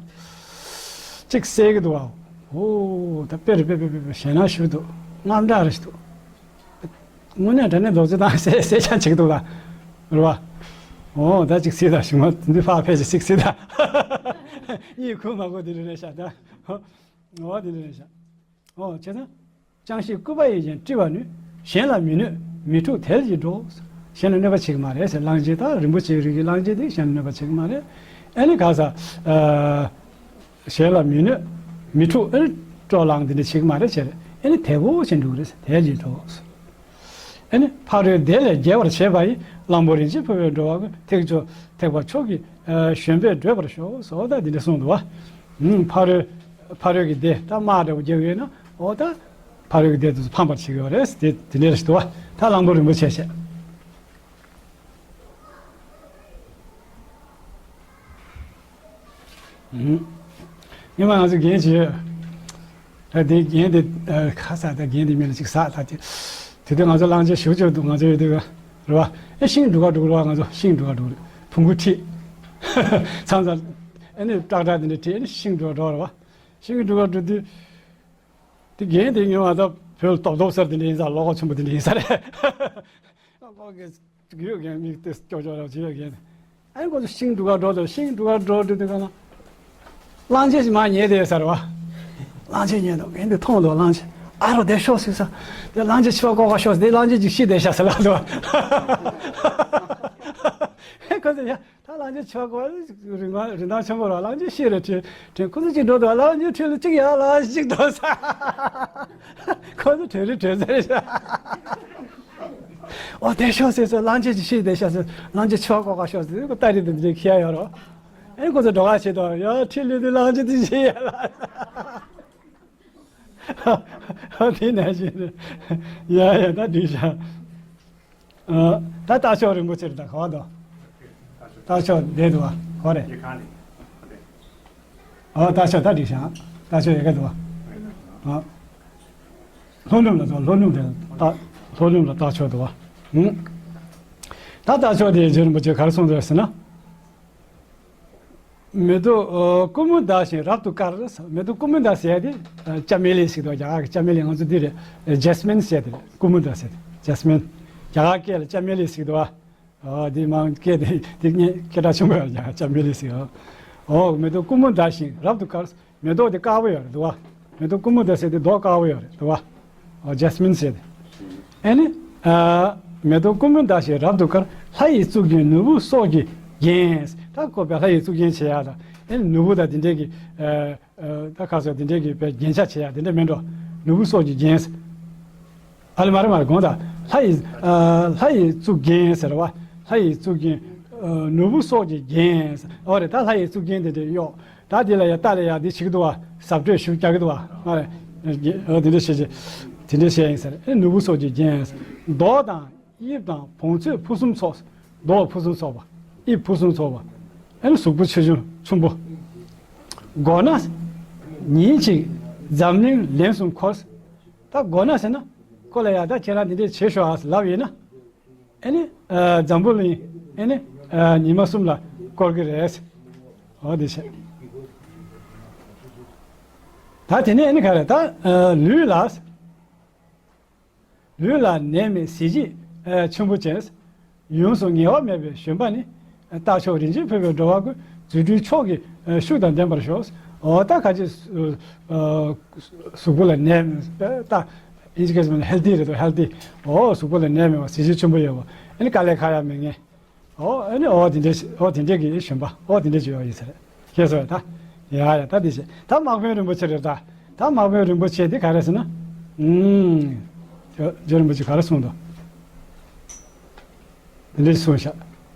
ཅིག་གསལ་གྱི་འདུག་བ། ཨོ་ད་དཔེ་རེད། དཔེ་དཔེ་དཔེ་དཔེ་ཞེད་སྣང་ཞིག་འདུག་དངངས་སྐྲག་རེ་ཞིག་འདུག་དངོས་གནས་དྲང་གནས་རྡོག་རྩ་བཏང་སེ་སེ་ཆང་བྱེད་ཀྱི་འདུག་ལ། རེད་བ། ཨོ་ད་ཅིག་སེ་ད་ཞུ་མ་འདི་ཕར་ཕེབས་ཤིག་སེ་ད། གཉིད་ཁུག་མ་ཁུག་དེ་རེད་རེད་ཤག་ད། ཨོ་དེ་རེད་རེད་ཤག་ཨོ་བྱས་ཙང་། ཅང་ཤེས་བསྐུལ་པ་ཡིས་ཀྱང་བཀྲི་བར་ནུས། གཞན་ལ་མི་གནོད་མི་འཁྲུག་དལ་གྱིས་འགྲོ། གཞན་ལ་གནོད་པ་བྱེད་ཀྱི་མ་རེད་ཟེར། གླང་ཆེན་དང་རིན་པོ་ཆེའི་རིགས་ཀྱི་གླང་ཆེན་དེ་གཞན་ལ་གནོད་པ་བྱེད་ཀྱི་མ་རེད། ཨ་ནི་ག་ས། ཨ། གཞན་ལ་མི་གནོད་མི་འཁྲུག་ཨ་ནི་སྤྲོ་ལངས་དེ་འདྲ་བྱེད་ཀྱི་མ་རེད་ཟེར། ཨ་ནི་དལ་པོ་བྱས་འགྲོ་གི་རེད་ཟེར། དལ་གྱིས་འགྲོ། ཨ་ནི་ཕ་རོལ་བདེ་ལས་རྒྱལ་བར་བྱེད་པ་ཡི། གླང་པོ་རིན་ཆེན་ཕུང་པོས་འགྲོ་བ་ཀུན། ཐེག་མཆོག་ཐེག་པ་མཆོག་གི་ཨ་བཞོན་པས་བགྲོད་པར་ཤོག་ཟེར། ཨོ་ད་འདི་འདྲ་གསུངས་འདུག་བ། ཨུམ། ཕ་རོལ་ཕ་རོལ་གྱི་བདེ་ད་དམག་འདྲ་པོ་རྒྱག་ཡོད་ན་ཨོ་ད་ཕ་རོལ་གྱི་བདེ་དེ་ཚོ་ཕམ་པར་བྱེད་ཀྱི་ཡོད་རེད། དེ་དེ་འདྲ་ཞིག་འདུག་བ། ད་གླང་པོ་རིན་པོ་ཆེ་བྱས། ཨུམ། སྔོན་མ་ང་ཚོ་རྒན་བྱས་ཡོད། ད་དེ་རྒན་དེ་ཨ་ཁ་ས་ད་རྒན་དེ་མིང་ལ་ཅིག་ཟ་ད་དེ། དེ་དུས་ང་ཚོ་གླང་ཆེན་ཞེ་པོ་ཅིག་འདུག་ང་ཚོ་ཡོད་དུས་རེད་བ། ཨེ་ཤིང་འབྲུ་ག་འབྲུ་རེད་བ། ང་ཚོ་ཤིང་འབྲུ་ག་འབྲུ་རེད། བོང་གུ་ཁྲིད། ཚང་ཚ། ཨེ་ནི་ཏྲག་ཏྲག་དེ་འདྲ་ཁྲིད། ཨེ་ནི་ཤིང་འབྲུ་ག་འགྲོ་རེད་བ། ཤིང་འབྲུ་ག་འགྲོ་དུས། དེ་རྒན་དེ་ངོ་མ་ད་བོད་ལ་རྡོབ་རྡོབ་ཟེར་དེ་འདྲ་ཡིན་ས། ལོག་ཆེན་པོ་དེ་འདྲ་ཡིན་ས་རེད། ལོག་གི། གཡོ་རྒན་མིག་དེ་ཀྱོག་ཀྱོག་ར་བྱེད་ཡ་རྒན། ཨ་ནི་ཁོ་ཚོ་ཤིང་འབྲུ་ག་འགྲོ་དང་། ཤིང་འབྲུ་ག་འགྲོ་འགྲོ་དུས་ག་ན། གླང་ཆེན་ཞིག་མར་ཉལ་བསྡད་ས་རེད་བ། གླང་ཆེན་ཉལ་འདུག་རྒན་དེ་མཐོང་འདུག་གླང་ཆེན། ཨ་རོ་དེ་ཤོག་ཟེར་ས། དེ་གླང་ཆེན་ཕྱི་པ་ཀོ་ཀ་ཤོག་ཟེར། དེ་གླང་ཆེན་ཅིག་ཤི་བསྡད་ཤག་ཟེར་ལབ་འདུག་ཧེ་ཁོ་ཚོ་ཡ། ད་གླང་ཆེན་ཕྱི་པ་ཀོ་ཀ་རིན་གོང་རིན་ཐང་ཆེན་པོ་རེད་བ། གླང་ཆེན་ཤི་རེད་དྲན་དྲན། ཁོ་ཚོ་གཅིག་འགྲོ་འདུག་གླང་ཆེན་འཕྲིན་ལས་གཅིག་ཡར་ལ་གཅིག་འགྲོ་ས། ཁོ་ཚོ་བྲོས་རེད་བྲོས་ས་རེད་ཤག་ཨོ་དེ་ཤོག་ཟེར་ཚོ་གླང་ཆེན་གྱི་ཤིག་དེ་ཤོག་ཟེར། གླང་ཆེན་ཆོག་གོ་ག་ཤོག་ཟེར། ཁོ་ཏ་རི་དེ་འདྲ་ཁྱེར་ཡོད་རོ། ཨེ་ཁོ་ཚོ་འགྲོ་ག་བྱེད་དོ། ཡ་ཁྲིད་ལུས་དུ་གླང་ཆེན་དེ་ཤེས་ཡ་ལ། ཨོ་དེ་ནང་བཞིན་རེད། ཡ་ཡ་ད་འགྲིག་ཤག་ཨ་ད་རྟ་མཆོག་རིན་པོ་ཆེ་རེད། ད་ག་བ་དོ། རྟ་མཆོག་བསྡད་འདུག་བ། ག་བ་རེད། ཨ་རྟ་མཆོག་ད་འགྲིག་ཤག་རྟ་མཆོག་ཡ་ག་འདུག་བ། ཨ་ལྷོ་ནུབ་ལ་འདུག་ལྷོ་ནུབ་ལ་རྟ་ལྷོ་ནུབ་ལ་རྟ་མཆོག་འདུག་བ། ཨུ། ད་རྟ་མཆོག་དེ་རྗེ་རིན་པོ་ཆེ་ག་རེ་གསུངས་འདུག་ཟེར་ན། མེ་ཏོག་ཨ་ཀུ་མུ་ད་བཞིན་རབ་ཏུ་དཀར། མེ་ཏོག་ཀུ་མུ་ད་ཟེར་ཡ་དེ་ཨ་ཅ་མེ་ལི་ཟེར་གི་འདུག་རྒྱ་གར་གྱི་ཅ་མེ་ལི། ང་ཚོ་འདི་རེད། ཇེ་སི་མིན་ཟེར་དེ་རེད། ཀུ་མུ་ད་ཟེར་དེ་ཇེ་སི་མིན། རྒྱ་གར་སྐད་ལ་ཅ་མེ་ལི་ཟེར་གི་འདུག་བ། ཨ་འདི་མང་སྐད་དེ་དེ་ངས་སྐད་གྲགས་ཆེན་པོ་ཡོད། རྒྱ་གར་ཅ་མེ་ལི་ཟེར་གི་འདུག་ཨོ་མེ་ཏོག་ཀུ་མུ་ད་བཞིན་རབ་ཏུ་དཀར། མེ་ཏོག་དེ་དཀར་པོ་ཡོད་རེད་འདུག་བ། མེ་ཏོག་ཀུ་མུ་ད་ཟེར་དེ་མདོག་དཀར་པོ་ཡོད་རེད་འདུག་བ། ཨོ་ཇེ་སི་མིན་ཟེར་དེ། ཨེ་ནི། ཨ་མེ་ཏོག་ཀུ་མུ་ད་བཞིན་རབ་ཏུ་དཀར། ལྷ་ཡི་གཙུག་རྒྱན་ནོར་བུ་སོགས་ཀྱིས་བརྒྱན། ད་ཁོ་པའི་ལྷ་ཡི་གཙུག་རྒྱན་བྱེད་ཡ་ད། ཨེ་ནི་ནོར་བུ་ད་དེ་འདྲས་ཀྱི་ཨ་ཨ་ད་ཁ་སོགས་དེ་འདྲས་ཀྱི་པའི་རྒྱན་ཆ་བྱེད་ཡ་དེ་འདྲས་མིན་འགྲོ། ནོར་བུ་སོགས་ཀྱིས་བརྒྱན། ཨ་ལེ་མ་རེད་མ་རེད། དགོངས་དག་ལྷ་ཡི་ཨ་ལྷ་ཡི་གཙུག་རྒྱན་ཟེར་བ། ལྷ་ཡི་གཙུག་རྒྱན་ཨ་ནོར་བུ་སོགས་ཀྱིས་བརྒྱན། ཨོ་རེད། ད་ལྷ་ཡི་གཙུག་རྒྱན་དེ་འདྲས་གཡོག་ད་དེ་ལ་ཡ་རྟ་ལ་ཡ་དེ་བྱེད་ཀྱི་འདུག་བ། ཟབ་སྤྲོས་ཞུ་རྒྱག་གི་འདུག་བ། ཨ་རེད། ཨ་དེ་འདྲས་བྱེད་ཀྱི་དེ་འདྲས་བྱས་ཡིན་ཟེར། ཨེ་ནོར་བུ་སོགས་ཀྱིས་བརྒྱན། མདོག་དང་དབྱིབས་དང་བོངས་ཚོད་ཕུན་སུམ་ཚོགས། མདོག་ཕུན་སུམ་ཚོགས་པ། དབྱིབས་ཕུན་སུམ་ཚོགས་པ། ཨེ་ནི་གཟུགས་པོ་ཆེ་ཆུང་ཆུང་པོ། མགོ་ན་ཉིན་གཅིག་འཛམ་གླིང་ལན་གསུམ་འཁོར། ད་མགོ་ན་ཟེར་ན་ཁོ་ལ་ཡ་ད་ཁྱེད་རང་འདི་འདྲས་བྱེད་ཤོག་ཨ་ལབ་ཡིན་ན། ཨེ་ནི་ཨ་འཛམ་བུ་གླིང་ཨེ་ནི་ཨ་ཉི་མ་གསུམ་ལ་བསྐོར་གི་རེད། འོ་དེ་བྱས། ད་དེ་ནས་ཨེ་ནི་ག་རེ་ད་ཨ་ལུས་ལ། ལུས་ལ་ནད་མེད་གཟི་བརྗིད་ཨ་ཆེན་པོ་ཅན། ཡོངས་སུ་ངལ་བ་མེད་པའི་བཞོན་པ་ནི། རྟ་མཆོག་རིན་ཆེན་ཕུལ་བའི་འགྲོ་བ་ཀུན། རྫུ་འཕྲུལ་མཆོག་གི་ཨ་ཤུགས་དང་ལྡན་པར་ཤོག་འོ་ད་ག་ཅི་ཨ་གཟུགས་པོ་ལ་ནད་མེད་ད་ཨིན་ཇི་སྐད་ཟེར་ན་ཧེལ་ཐི་རེད་དོ། ཧེལ་ཐི། འོ་གཟུགས་པོ་ལ་ནད་མེད་པ་གཟི་བརྗིད་ཆེན་པོ་ཡོད་པ། ཨ་ནི་དཀའ་ལས་ཁག་ཡང་མེད་མཁན། ཨོ་ཨ་ནི་ཨོ་དེ་འདྲས་ཨོ་དེ་འདྲས་ཀྱི་བཞོན་པ་ཨོ་དེ་འདྲས་ཀྱི་ཡོད་ཡིན་ཟེར། ཤེས་སོང་ད། ཡ་ཡ་ད་དེ་བྱས་ད་དམག་དཔོན་རིན་པོ་ཆེ་རེད་ད། ད་དམག་དཔོན་རིན་པོ་ཆེ་དེ་ག་རེ་ཟེར་ན། ཨུམ། ཇོ་ཇོ་རིན་པོ་ཆེ་ག་རེ་གསུངས་འདུག་དེ་འདྲས་གསུངས་ཤག་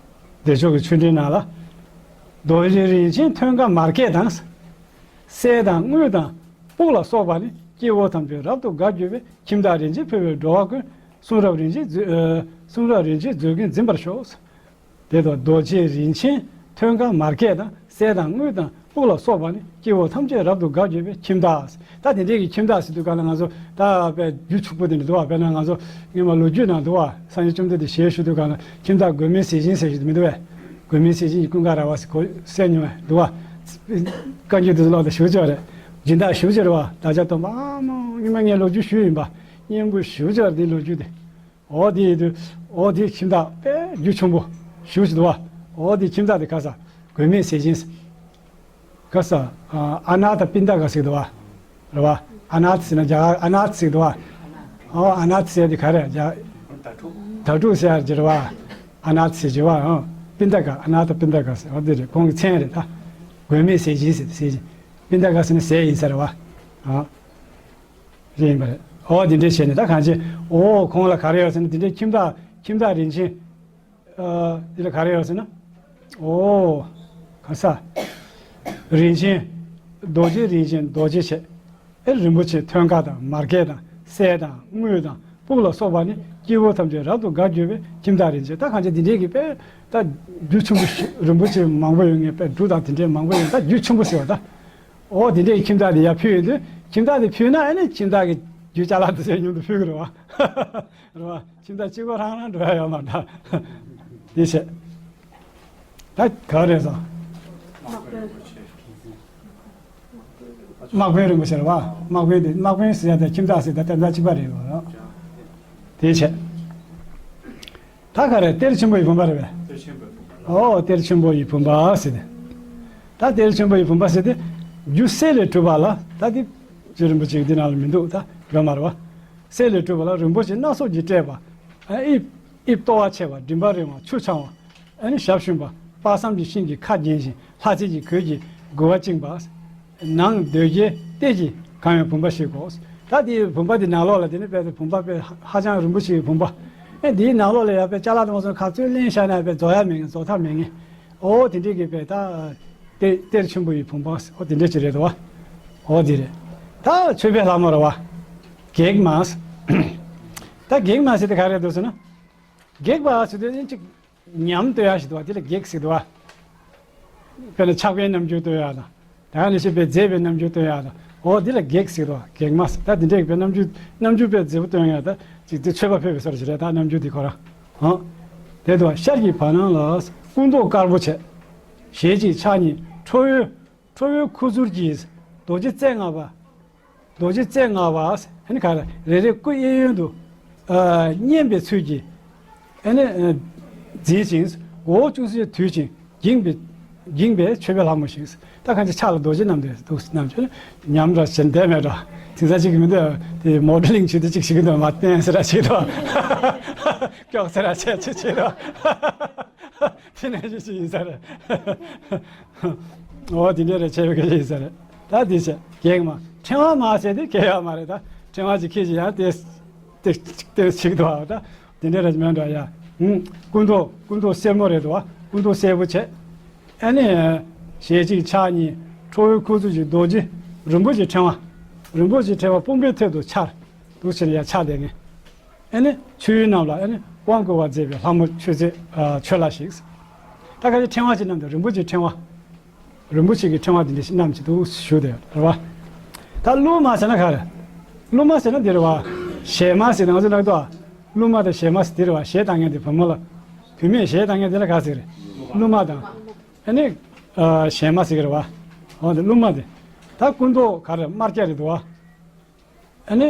བདེ་མཆོག་གི་ཆོས་འབྲེལ་ནང་ལ། རྡོ་རྗེ་རིན་ཆེན་ཐོད་འགའ་མར་གད་དང་། གསེར་དང་དངུལ་དང་སྤུག་ལ་སོགས་པ་ནི། སྐྱེ་བོ་ཐམས་ཅད་རབ་ཏུ་དགའ་གྱུར་པའི། ཁྱིམ་བདག་རིན་ཆེན་ཕུལ་བའི་འགྲོ་བ་ཀུན། གསུང་རབ་རིན་ཆེན་མཛོད་ཨ་གསུང་རབ་རིན་ཆེན་མཛོད་ཀྱིས་འཛིན་པར་ཤོག་དེ་དང་རྡོ་རྗེ་རིན་ཆེན་ཐོད་འགའ་མར་གད་དང་། གསེར་དང་དངུལ་དང་སྤུག་ལ་སོགས་པ་ནི། སྐྱེ་བོ་ཐམས་ཅད་རབ་ཏུ་དགའ་གྱུར་པའི། ཁྱིམ་བདག་ད་དེ་འདྲས་ཀྱི་ཁྱིམ་བདག་ཟེར་དུས་ག་ལ་ང་ཚོ་ད་དཔེ་རྒྱུ་ཕྱུག་པོ་དེ་འདྲ་འདུག་བ། དཔེར་ན་ང་ཚོ་སྔོན་མ་ལོ་རྒྱུས་ནང་འདུག་བ། སངས་རྒྱས་བཅོམ་ལྡན་འདས་ཞལ་བཞུགས་དུས་ག་ལ་ཁྱིམ་བདག་མགོན་མེད་ཟས་སྦྱིན་ཟེར་ཞིག་མི་འདུག་བས། མགོན་མེད་ཟས་སྦྱིན་གྱི་ཀུན་དགའ་ར་བ་ཟེར་གོ་གསན་མྱོང་བས་འདུག་བ། བཀའ་འགྱུར་དེ་ཚོ་ཀློག་དང་ཞུ་ཅོག་རེད། སྦྱིན་བདག་ཞུ་ཅོག་རེད་བ། ད་ཆ་དོ་མ་མོ་སྔོན་མ་ངས་ལོ་རྒྱུས་ཞུས་ཡིན་པ། སྙན་པོ་ཞུ་ཅོག་རེད་ལོ་རྒྱུས་དེ། འོ་དེ་ཡིན་དུས་འོ་དེ་ཁྱིམ་བདག་དཔེ་རྒྱུ་ཆེན་པོ་ཞུ་ཞིག་འདུག་བ། འོ་དེ་ཁྱིམ་བདག་དེ་ག་ས་མགོན་མེད་ཟས་སྦྱིན་ཟེར། ག་ས་ཨ་ཨ་ནཱ་ཐ་པིན་ད་ཀ་ཟེར་འདུག་བ། རེད་བ། ཨ་ནཱ་ཐ་ཟེར་ན་རྒྱ་གར་ཨ་ནཱ་ཐ་ཟེར་འདུག་བ། ཨོ་ཨ་ནཱ་ཐ་ཟེར་དེ་ག་རེ་རྒྱ། དྭ་ཕྲུག་ཟེར་ཡ་རེད་བ། ཨ་ནཱ་ཐ་ཟེར་གྱི་བ། ཨོ་པིན་ད་ཀ་ཨ་ནཱ་ཐ་པིན་ད་ཀ་ཟེར་འོ་དེ་རེད། ཁོང་གི་མཚན་རེད་ད། མགོན་མེད་ཟས་སྦྱིན་ཟེར་ཟས་སྦྱིན། པིན་ད་ཀ་ཟེར་ན་ཟས་ཡིན་ས་རེད་བ། ཨོ། རེད་ཡིན་པ་རེད། ཨོ་དེ་འདྲས་བྱས་ནས་ད་གང་བྱེད། ཨོ་ཁོང་ལ་ག་རེ་ཡོད་ཟེར་ན་དེ་འདྲས་ཁྱིམ་བདག་ཁྱིམ་བདག་རིན་ཆེན། ཨ་དེ་ལ་ག་རེ་ཡོད་ཟེར་ན། ཨོ། ག་ས། རིན་ཆེན། རྡོ་རྗེ་རིན་ཆེན་རྡོ་རྗེ་བྱས། ཨེ་རིན་པོ་ཆེ་ཐོད་འགའ་དང་མར་གད་དང་གསེར་དང་དངུལ་དང་སྤུག་ལ་སོགས་པ་ནི། སྐྱེ་བོ་ཐམས་ཅད་རབ་ཏུ་དགའ་གྱུར་པའི། ཁྱིམ་བདག་རིན་ཆེན་ད་གང་བྱེད་དེ་འདྲས་ཀྱི་དཔེ། ད་རྒྱུ་ཆེན་པོ་ཞིག་རིན་པོ་ཆེ་མང་པོ་ཡོད་ངེས་དཔེ་འབྲུ་དང་དེ་འདྲས་མང་པོ་ཡོད་ད་རྒྱུ་ཆེན་པོ་ཟེར་བ་ད། ཨོ་དེ་འདྲས་ཁྱིམ་བདག་དེ་ཡར་ཕུལ་ཡོང་དུས་ཁྱིམ་བདག་དེ་ཕུལ་ན་ཨ་ནི་ཁྱིམ་བདག་གི་རྒྱུ་ཅ་ལག་དེ་ཚོའི་མཉམ་དུ་ཕུལ་གི་རེད་བ། རེད་བ། ཁྱིམ་བདག་གཅིག་པོ་རང་རང་འགྲོ་ཡ་ཡོད་མ་རེད། དེ་བྱས། ད་ག་རེད་ཟེར། དམག་དཔོན་རིན་པོ་ཆེ་རེད་བ། དམག་དཔོན་དེ་དམག་དཔོན་ཟེར་ཡ་དང་ཁྱིམ་བདག་ཟེར་ཡ་ད་གཏན་ཚ་གཅིག་པ་རེད་བ། དེ་བྱས། ད་ག་རེ་གཏེར་ཆེན་པོ་ཡི་བུམ་པ་རེད་པས། གཏེར་ཆེན་པོའི་བུམ་པ་ལ། ཨོ་གཏེར་ཆེན་པོ་ཡི་བུམ་པ་ཟེར་ཏེ། ད་གཏེར་ཆེན་པོ་ཡི་བུམ་པ་ཟེར་ཏེ། རྒྱུ་གསེར་ལས་གྲུབ་པ་ལ་ད་དེ། རྗེ་རིན་པོ་ཆེ་གི་འདི་ནང་ལ་མི་འདུག་ད་ཡོད་མ་རེད་བ། གསེར་ལས་གྲུབ་པ་ལ་རིན་པོ་ཆེ་སྣ་ཚོགས་ཀྱིས་སྤྲས་པ། ཨ་དབྱིབས་དབྱིབས་ལྟོ་བ་ཆེ་བ་མགྲིན་པ་རིང་བ་ཆུ་འཕྱང་བ། ཨ་ནི་ཞབས་ཞུམ་པ་དཔག་བསམ་གྱི་ཤིང་གི་ཁ་བརྒྱན་ཞིང་ལྷ་རྫས་ཀྱི་གོས་ཀྱིས་མགུལ་བ་བཅིངས་པ། ནང་འདོད་རྒྱལ་གཏེར་གྱིས་གང་བའི་བུམ་པ་ཞིག་གོ། ད་དེའི་བུམ་པ་དེ་ནང་ལོགས་ལ་དེ་ནི་དཔེ་དེ་བུམ་པ་དཔེ་ཧ་ཧ་ཅང་རིན་པོ་ཆེའི་བུམ་པ། ཨེ་འདིའི་ནང་ལོགས་ལ་ཡ་པའི་ཅ་ལག་དུ་མ་སོང་ག་ཚོད་ལེན་བཞག་ན་ཡ་པའི་རྫོགས་ཡ་མེད་ངེས་རྫོགས་ཐབས་མེད་ངེས། ཨོ་དེ་འདྲས་ཀྱི་པའི་ད་གཏེར་གཏེར་ཆེན་པོ་ཡི་བུམ་པ་ཨོ་དེ་འདྲས་ཅིག་རེད་དོ། ཨོ་དེ་རེད། ད་མཆོད་པའི་ལྷ་མོ་རེད་བ། བགེགས་མ། ད་བགེགས་མ་ཟེར་དེ་ག་རེད་འདུག་ཟེར་ན། བགེགས་པ་ཟེར་དུས་ཨེ་ཅིག་ཉམས་བཏོན་ཡ་ཞིག་འདུག་བ་དེ་ལ་བགེགས་ཟེར་འདུག་བ། དཔེར་ན་ཆགས་པའི་རྣམ་འགྱུར་སྟོན་ཡ་དང་། ད་ག་ནང་བཞིན་པའི་མཛེས་པའི་རྣམ་འགྱུར་སྟོན་ཡ་དང་། འོ་འདི་ལ་བགེགས་ཟེར་རོ། བགེགས་མ་ཟེར། ད་འདི་འདྲའི་པའི་རྣམ་འགྱུར་རྣམ་འགྱུར་པའི་མཛེས་པོ་སྟོན་ཡ་ད་ཅིག་དེ་མཆོད་པ་ཕུལ་བའི་བཟོ་འདྲ་ཞིག་རེད། ད་རྣམ་འགྱུར་འདི་ཁོ་རང་། ཧང་། དེ་དུ་ཤར་གྱི་བར་སྣང་ལ་སྐུ་མདོག་དཀར་པོ་བྱས། ཞལ་གཅིག་ཕྱག་གཉིས་ཁྲོ་བོའི་ཁྲོ་བོའི་ཁུ་ཚུར་གྱིས་རྡོ་རྗེ་རྩེ་ལྔ་པ། རྡོ་རྗེ་རྩེ་ལྔ་པ་ཨ་ནི་ག་རེ་རེ་རེ་སྐུ་གཡས་གཡོན་དུ་ཨ་བསྙེན་པའི་ཚུལ་གྱིས་ཨ་ནི་ཨ་འཛིན་ཅིང་འོག་བཅུ་གཅིག་དུད་ཅིང་འགྱིང་བའི་འགྱིང་བའི་མཆོད་པའི་ལྷ་མོ་ཞིག་ད་གང་ཅི་ཕྱག་ལ་རྡོ་རྗེ་བསྣམས་ཏེ་འདུག་བསྣམས་ཀྱི་ཉམས་ར་བཞིན་བསྡད་མེད་འགྲོ། དེང་སང་ཅིག་གི་མི་འདུག་དེ་མོ་ཌེ་ལིང་བྱེད་དུ་ཅིག་ཞིག་གི་འདུག་མ་བསྟན་ཟེར་ར་ཞིག་འདུག་ཀྱོག་ཟེར་ར་བྱེད་ཅིག་བྱེད་འགྲོ། དེ་ནས་ཅི་ཞིག་ཡིན་ས་རེད། འོ་དེ་འདྲ་རེ་བྱས་པའི་སྐད་ཆ་ཡིན་ས་རེད། ད་དེ་བྱས་བགེགས་མ་ཕྲེང་བ་མ་ཟེར་དེ་གལ་ཡོད་མ་རེད། ད་ཕྲེང་བ་ཅིག་ཁྱེར་ཅིག་ཡང་དེ་དེ་དེ་ཞིག་འདུག་ཨ། ད་དེ་འདྲ་རེ་མེད་འགྲོ་ཡ། ཧུམ། སྐུ་མདོག་སྐུ་མདོག་སེར་མོ་རེད་འདུག་ཨ། སྐུ་མདོག་སེར་པོ་བྱས། ཨ་ནི་ཞལ་གཅིག་ཕྱག་གཉིས་ཁྲོ་བོའི་ཁུ་ཚུར་གྱིས་རྡོ་རྗེ་རིན་པོ་ཆེའི་ཕྲེང་བ། རིན་པོ་ཆེའི་ཕྲེང་བ་དཔུང་པའི་ཐད་དུ་འཕྱར། འདུག་ཕྱིར་ཡ་ཕྱག་ལས་ངེས། ཨ་ནི་མཆོད་ཡུལ་རྣམས་ལ་ཨ་ནི་དབང་བསྐུར་བ་མཛད་པའི་ལྷ་མོ་མཆོད་རྫས་ཨ་མཆོད་ལྷ་ཞིག་ད་ག་ནི་ཕྲེང་བ་ཅིག་བསྣམས་ཏེ་རིན་པོ་ཆེའི་ཕྲེང་བ། རིན་པོ་ཆེ་གི་ཕྲེང་བ་འདི་འདྲ་ཞིག་བསྣམས་ཅིག་འདུག་ཞུ་དེ་རེད་བ། ད་གླུ་མ་ཟེར་ན་ག་རེ། གླུ་མ་ཟེར་ན་འདི་རེད་བ། གཞས་མ་ཟེར་ན་ང་ཚོ་ལབ་དོ། གླུ་མ་དང་གཞས་མ་ཟེར་འདི་རེད་བ། གཞས་བཏང་མཁན་དེ་བུ་མོ་ལ། བུད་མེད་གཞས་བཏང་མཁན་དེ་ལ་ག་ཟེར་རེད། གླུ་མ་དང་། ཨ་ནི་ཨ་གཞས་མ་ཟེར་གི་རེད་བ། འོ་དེ་གླུ་མ་དེ། ད་སྐུ་མདོག་ག་རེ་དམར་སྐྱ་རེད་འདུག་བ། ཨ་ནི་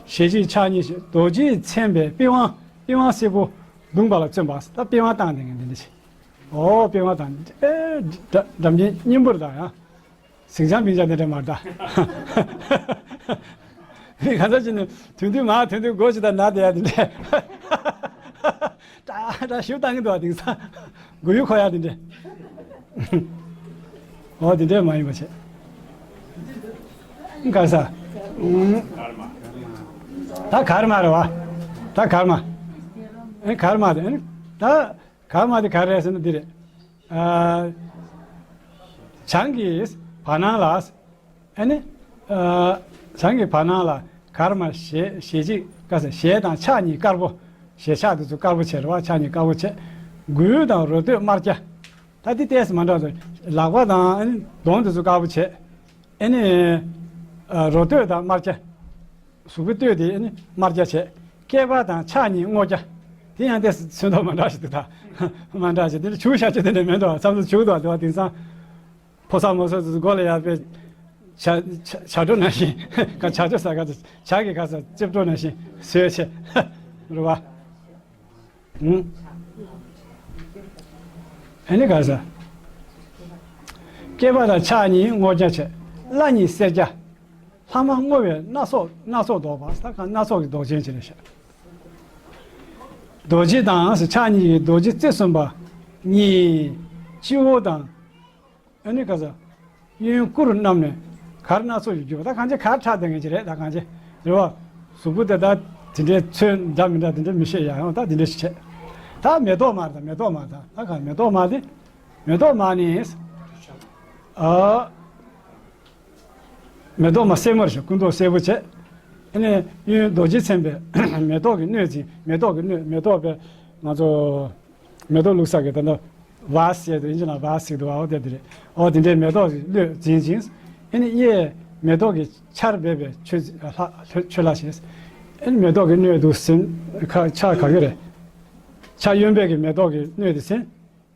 ཞལ་གཅིག་ཕྱག་གཉིས་ཤིག་རྡོ་རྗེས་མཚན་པའི་པི་ཝང་པི་ཝང་སེར་པོ་བརྡུངས་པ་ལ་བརྩོན་པ། ད་པི་ཝང་བཏང་དེ་ངས་འདི་འདྲ་ཞིག་འོ་པི་ཝང་བཏང་ཨེ་སྒྲ་སྒྲ་སྙན་སྙན་པོར་བཏང་ཡང་། ཟིང་ཆ་མིང་ཆ་འདི་འདྲ་མ་བཏང་། མི་ག་ཚོད་ཅིག་ནི་དུས་དུས་མ་དུས་དུས་སྒོ་ཞིག་དང་ན་དེ་ཡ་འདི་འདྲ། ད་ད་ཞུ་བཏང་གི་འདུག་བ། དེང་སང་མགོ་ཡུ་ཁོ་ཡ་དེ་འདྲ། འོ་དེ་འདྲ་མ་ཡིན་པ་བྱས། གར་ས། ད་གར་མ་རེད་བ། ད་གར་མ། ཨེ་གར་མ་དེ་ཨེ་ད་གར་མ་དེ་ག་རེ་རེད་ཟེར་ན་འདི་རེད། ཨ་བྱང་གི་བར་སྣང་ལ། ཨ་ནི། ཨ་བྱང་གི་བར་སྣང་ལ་གར་མ་ཞལ་ཞལ་གཅིག་ག་ཟེར་ཞལ་དང་ཕྱག་གཉིས་དཀར་པོ། ཞལ་ཕྱག་དེ་ཚོ་དཀར་པོ་བྱས་རེད་བ། ཕྱག་གཉིས་དཀར་པོ་བྱས། མགུལ་དང་རོ་སྟོད་དམར་སྐྱ། ད་འདི་ཏོག་ཙམ་མ་འདྲ་བ། ལག་པ་དང་ཨ་ནི་གདོང་དེ་ཚོ་དཀར་པོ་བྱས། ཨ་ནི། ཨ་རོ་སྟོད་དང་དམར་སྐྱ། གཟུགས་པོའི་སྟོད་དེ་ཨ་ནི་དམར་སྐྱ་བྱས། སྐེད་པ་དང་ཕྱག་གཉིས་སྔོ་སྐྱ། དེ་ཡང་ཏོག་ཙམ་ཚོན་མདོག་མ་འདྲ་བ་ཞིག་འདུག་ད་མ་འདྲ་བ་ཞིག་དེ་འདྲ་བྱུག་བཞག་ཆོག་དེ་འདྲ་མེད་འདུག་བ། མཚམས་སུ་བྱུག་འདུག་བ། དེ་བ་དེང་སང་། ཕོ་གསར་མོ་གསར་ཚོ་མགོ་ལ་ཡར་དཔེ། བྱ་བྱ་བྱ་སྒྲོ་ནང་བཞིན། ག་བྱ་སྒྲོ་ཟེར་ག་ཚོད་བྱ་གི་ག་ས་ལྕེབ་སྒྲོ་ནང་བཞིན་བཟོས་བྱས། རེད་བ། ཨུམ། ཨ་ནི་ག་ས། སྐེད་པ་དང་ཕྱག་གཉིས་སྔོ་སྐྱ་བྱས། བརླ་གཉིས་སེར་སྐྱ། ལྷག་མ་སྔོ་བའི་སྣ་ཚོགས་སྣ་ཚོགས་མདོག་པ། ད་ག་སྣ་ཚོགས་ཀྱི་མདོག་ཅན་ཅིག་རེད་ཤག་རྡོ་རྗེ་དང་ཕྱག་གཉིས་ཀྱི་རྡོ་རྗེ་རྩེ་གསུམ་པ་གཉིས། སྤྱི་བོ་དང་། ཨ་ནི་ག་ས། གཡོན་སྐུ་རུ་བསྣམས་ནས་གར་སྣ་ཚོགས་ཀྱིས་བསྒྱུར་བ། ད་གང་ཅི་གར་ཁྲ་ལྡང་མཁན་ཅིག་རེད། ད་གང་ཅི་རེད་བ། གཟུགས་པོ་དེ་ད་དེ་འདྲའི་ཚོན་འདྲ་མི་འདྲ་དེ་འདྲ་མི་ཤེས་ཡ། ཡང་ད་དེ་འདྲ་ཞིག་བྱས། ད་མེ་ཏོག་མ་རེད། ད་མེ་ཏོག་མ་ད་ད་ག་མེ་ཏོག་མ་དེ། མེ་ཏོག་མ་ནི། ཨ། མེ་ཏོག་མ་སེར་མོ་རེད་ཤག་སྐུ་མདོག་སེར་པོ་བྱས། ཨ་ནི་གཡོན་རྡོ་རྗེས་མཚན་པའི་མེ་ཏོག་གི་སྣོད་ཅན། མེ་ཏོག་གི་སྣོད། མེ་ཏོག་པའི་ང་ཚོ་མེ་ཏོག་བླུགས་ས་གི་ད་ནི་ཝཱ་སི་ཟེར་དུས་ཨིན་ཇི་ནང་ཝཱ་སི་ཟེར་གི་འདུག་བ། འོ་དེ་དེ་རེད། འོ་དེ་འདྲའི་མེ་ཏོག་གི་སྣོད་འཛིན་ཅིང་། ཨ་ནི་གཡས་མེ་ཏོག་གི་ཆར་འབེབས་པའི་མཆོད་ལྷ་མཆོད་ལྷ་ཞིག་ཨ་ནི་མེ་ཏོག་གི་སྣོད་དུ་ཟིན། ཁ་ཕྱག་ག་གི་རེད། ཕྱག་གཡོན་པའི་གི་མེ་ཏོག་གི་སྣོད་དེ་ཟིན།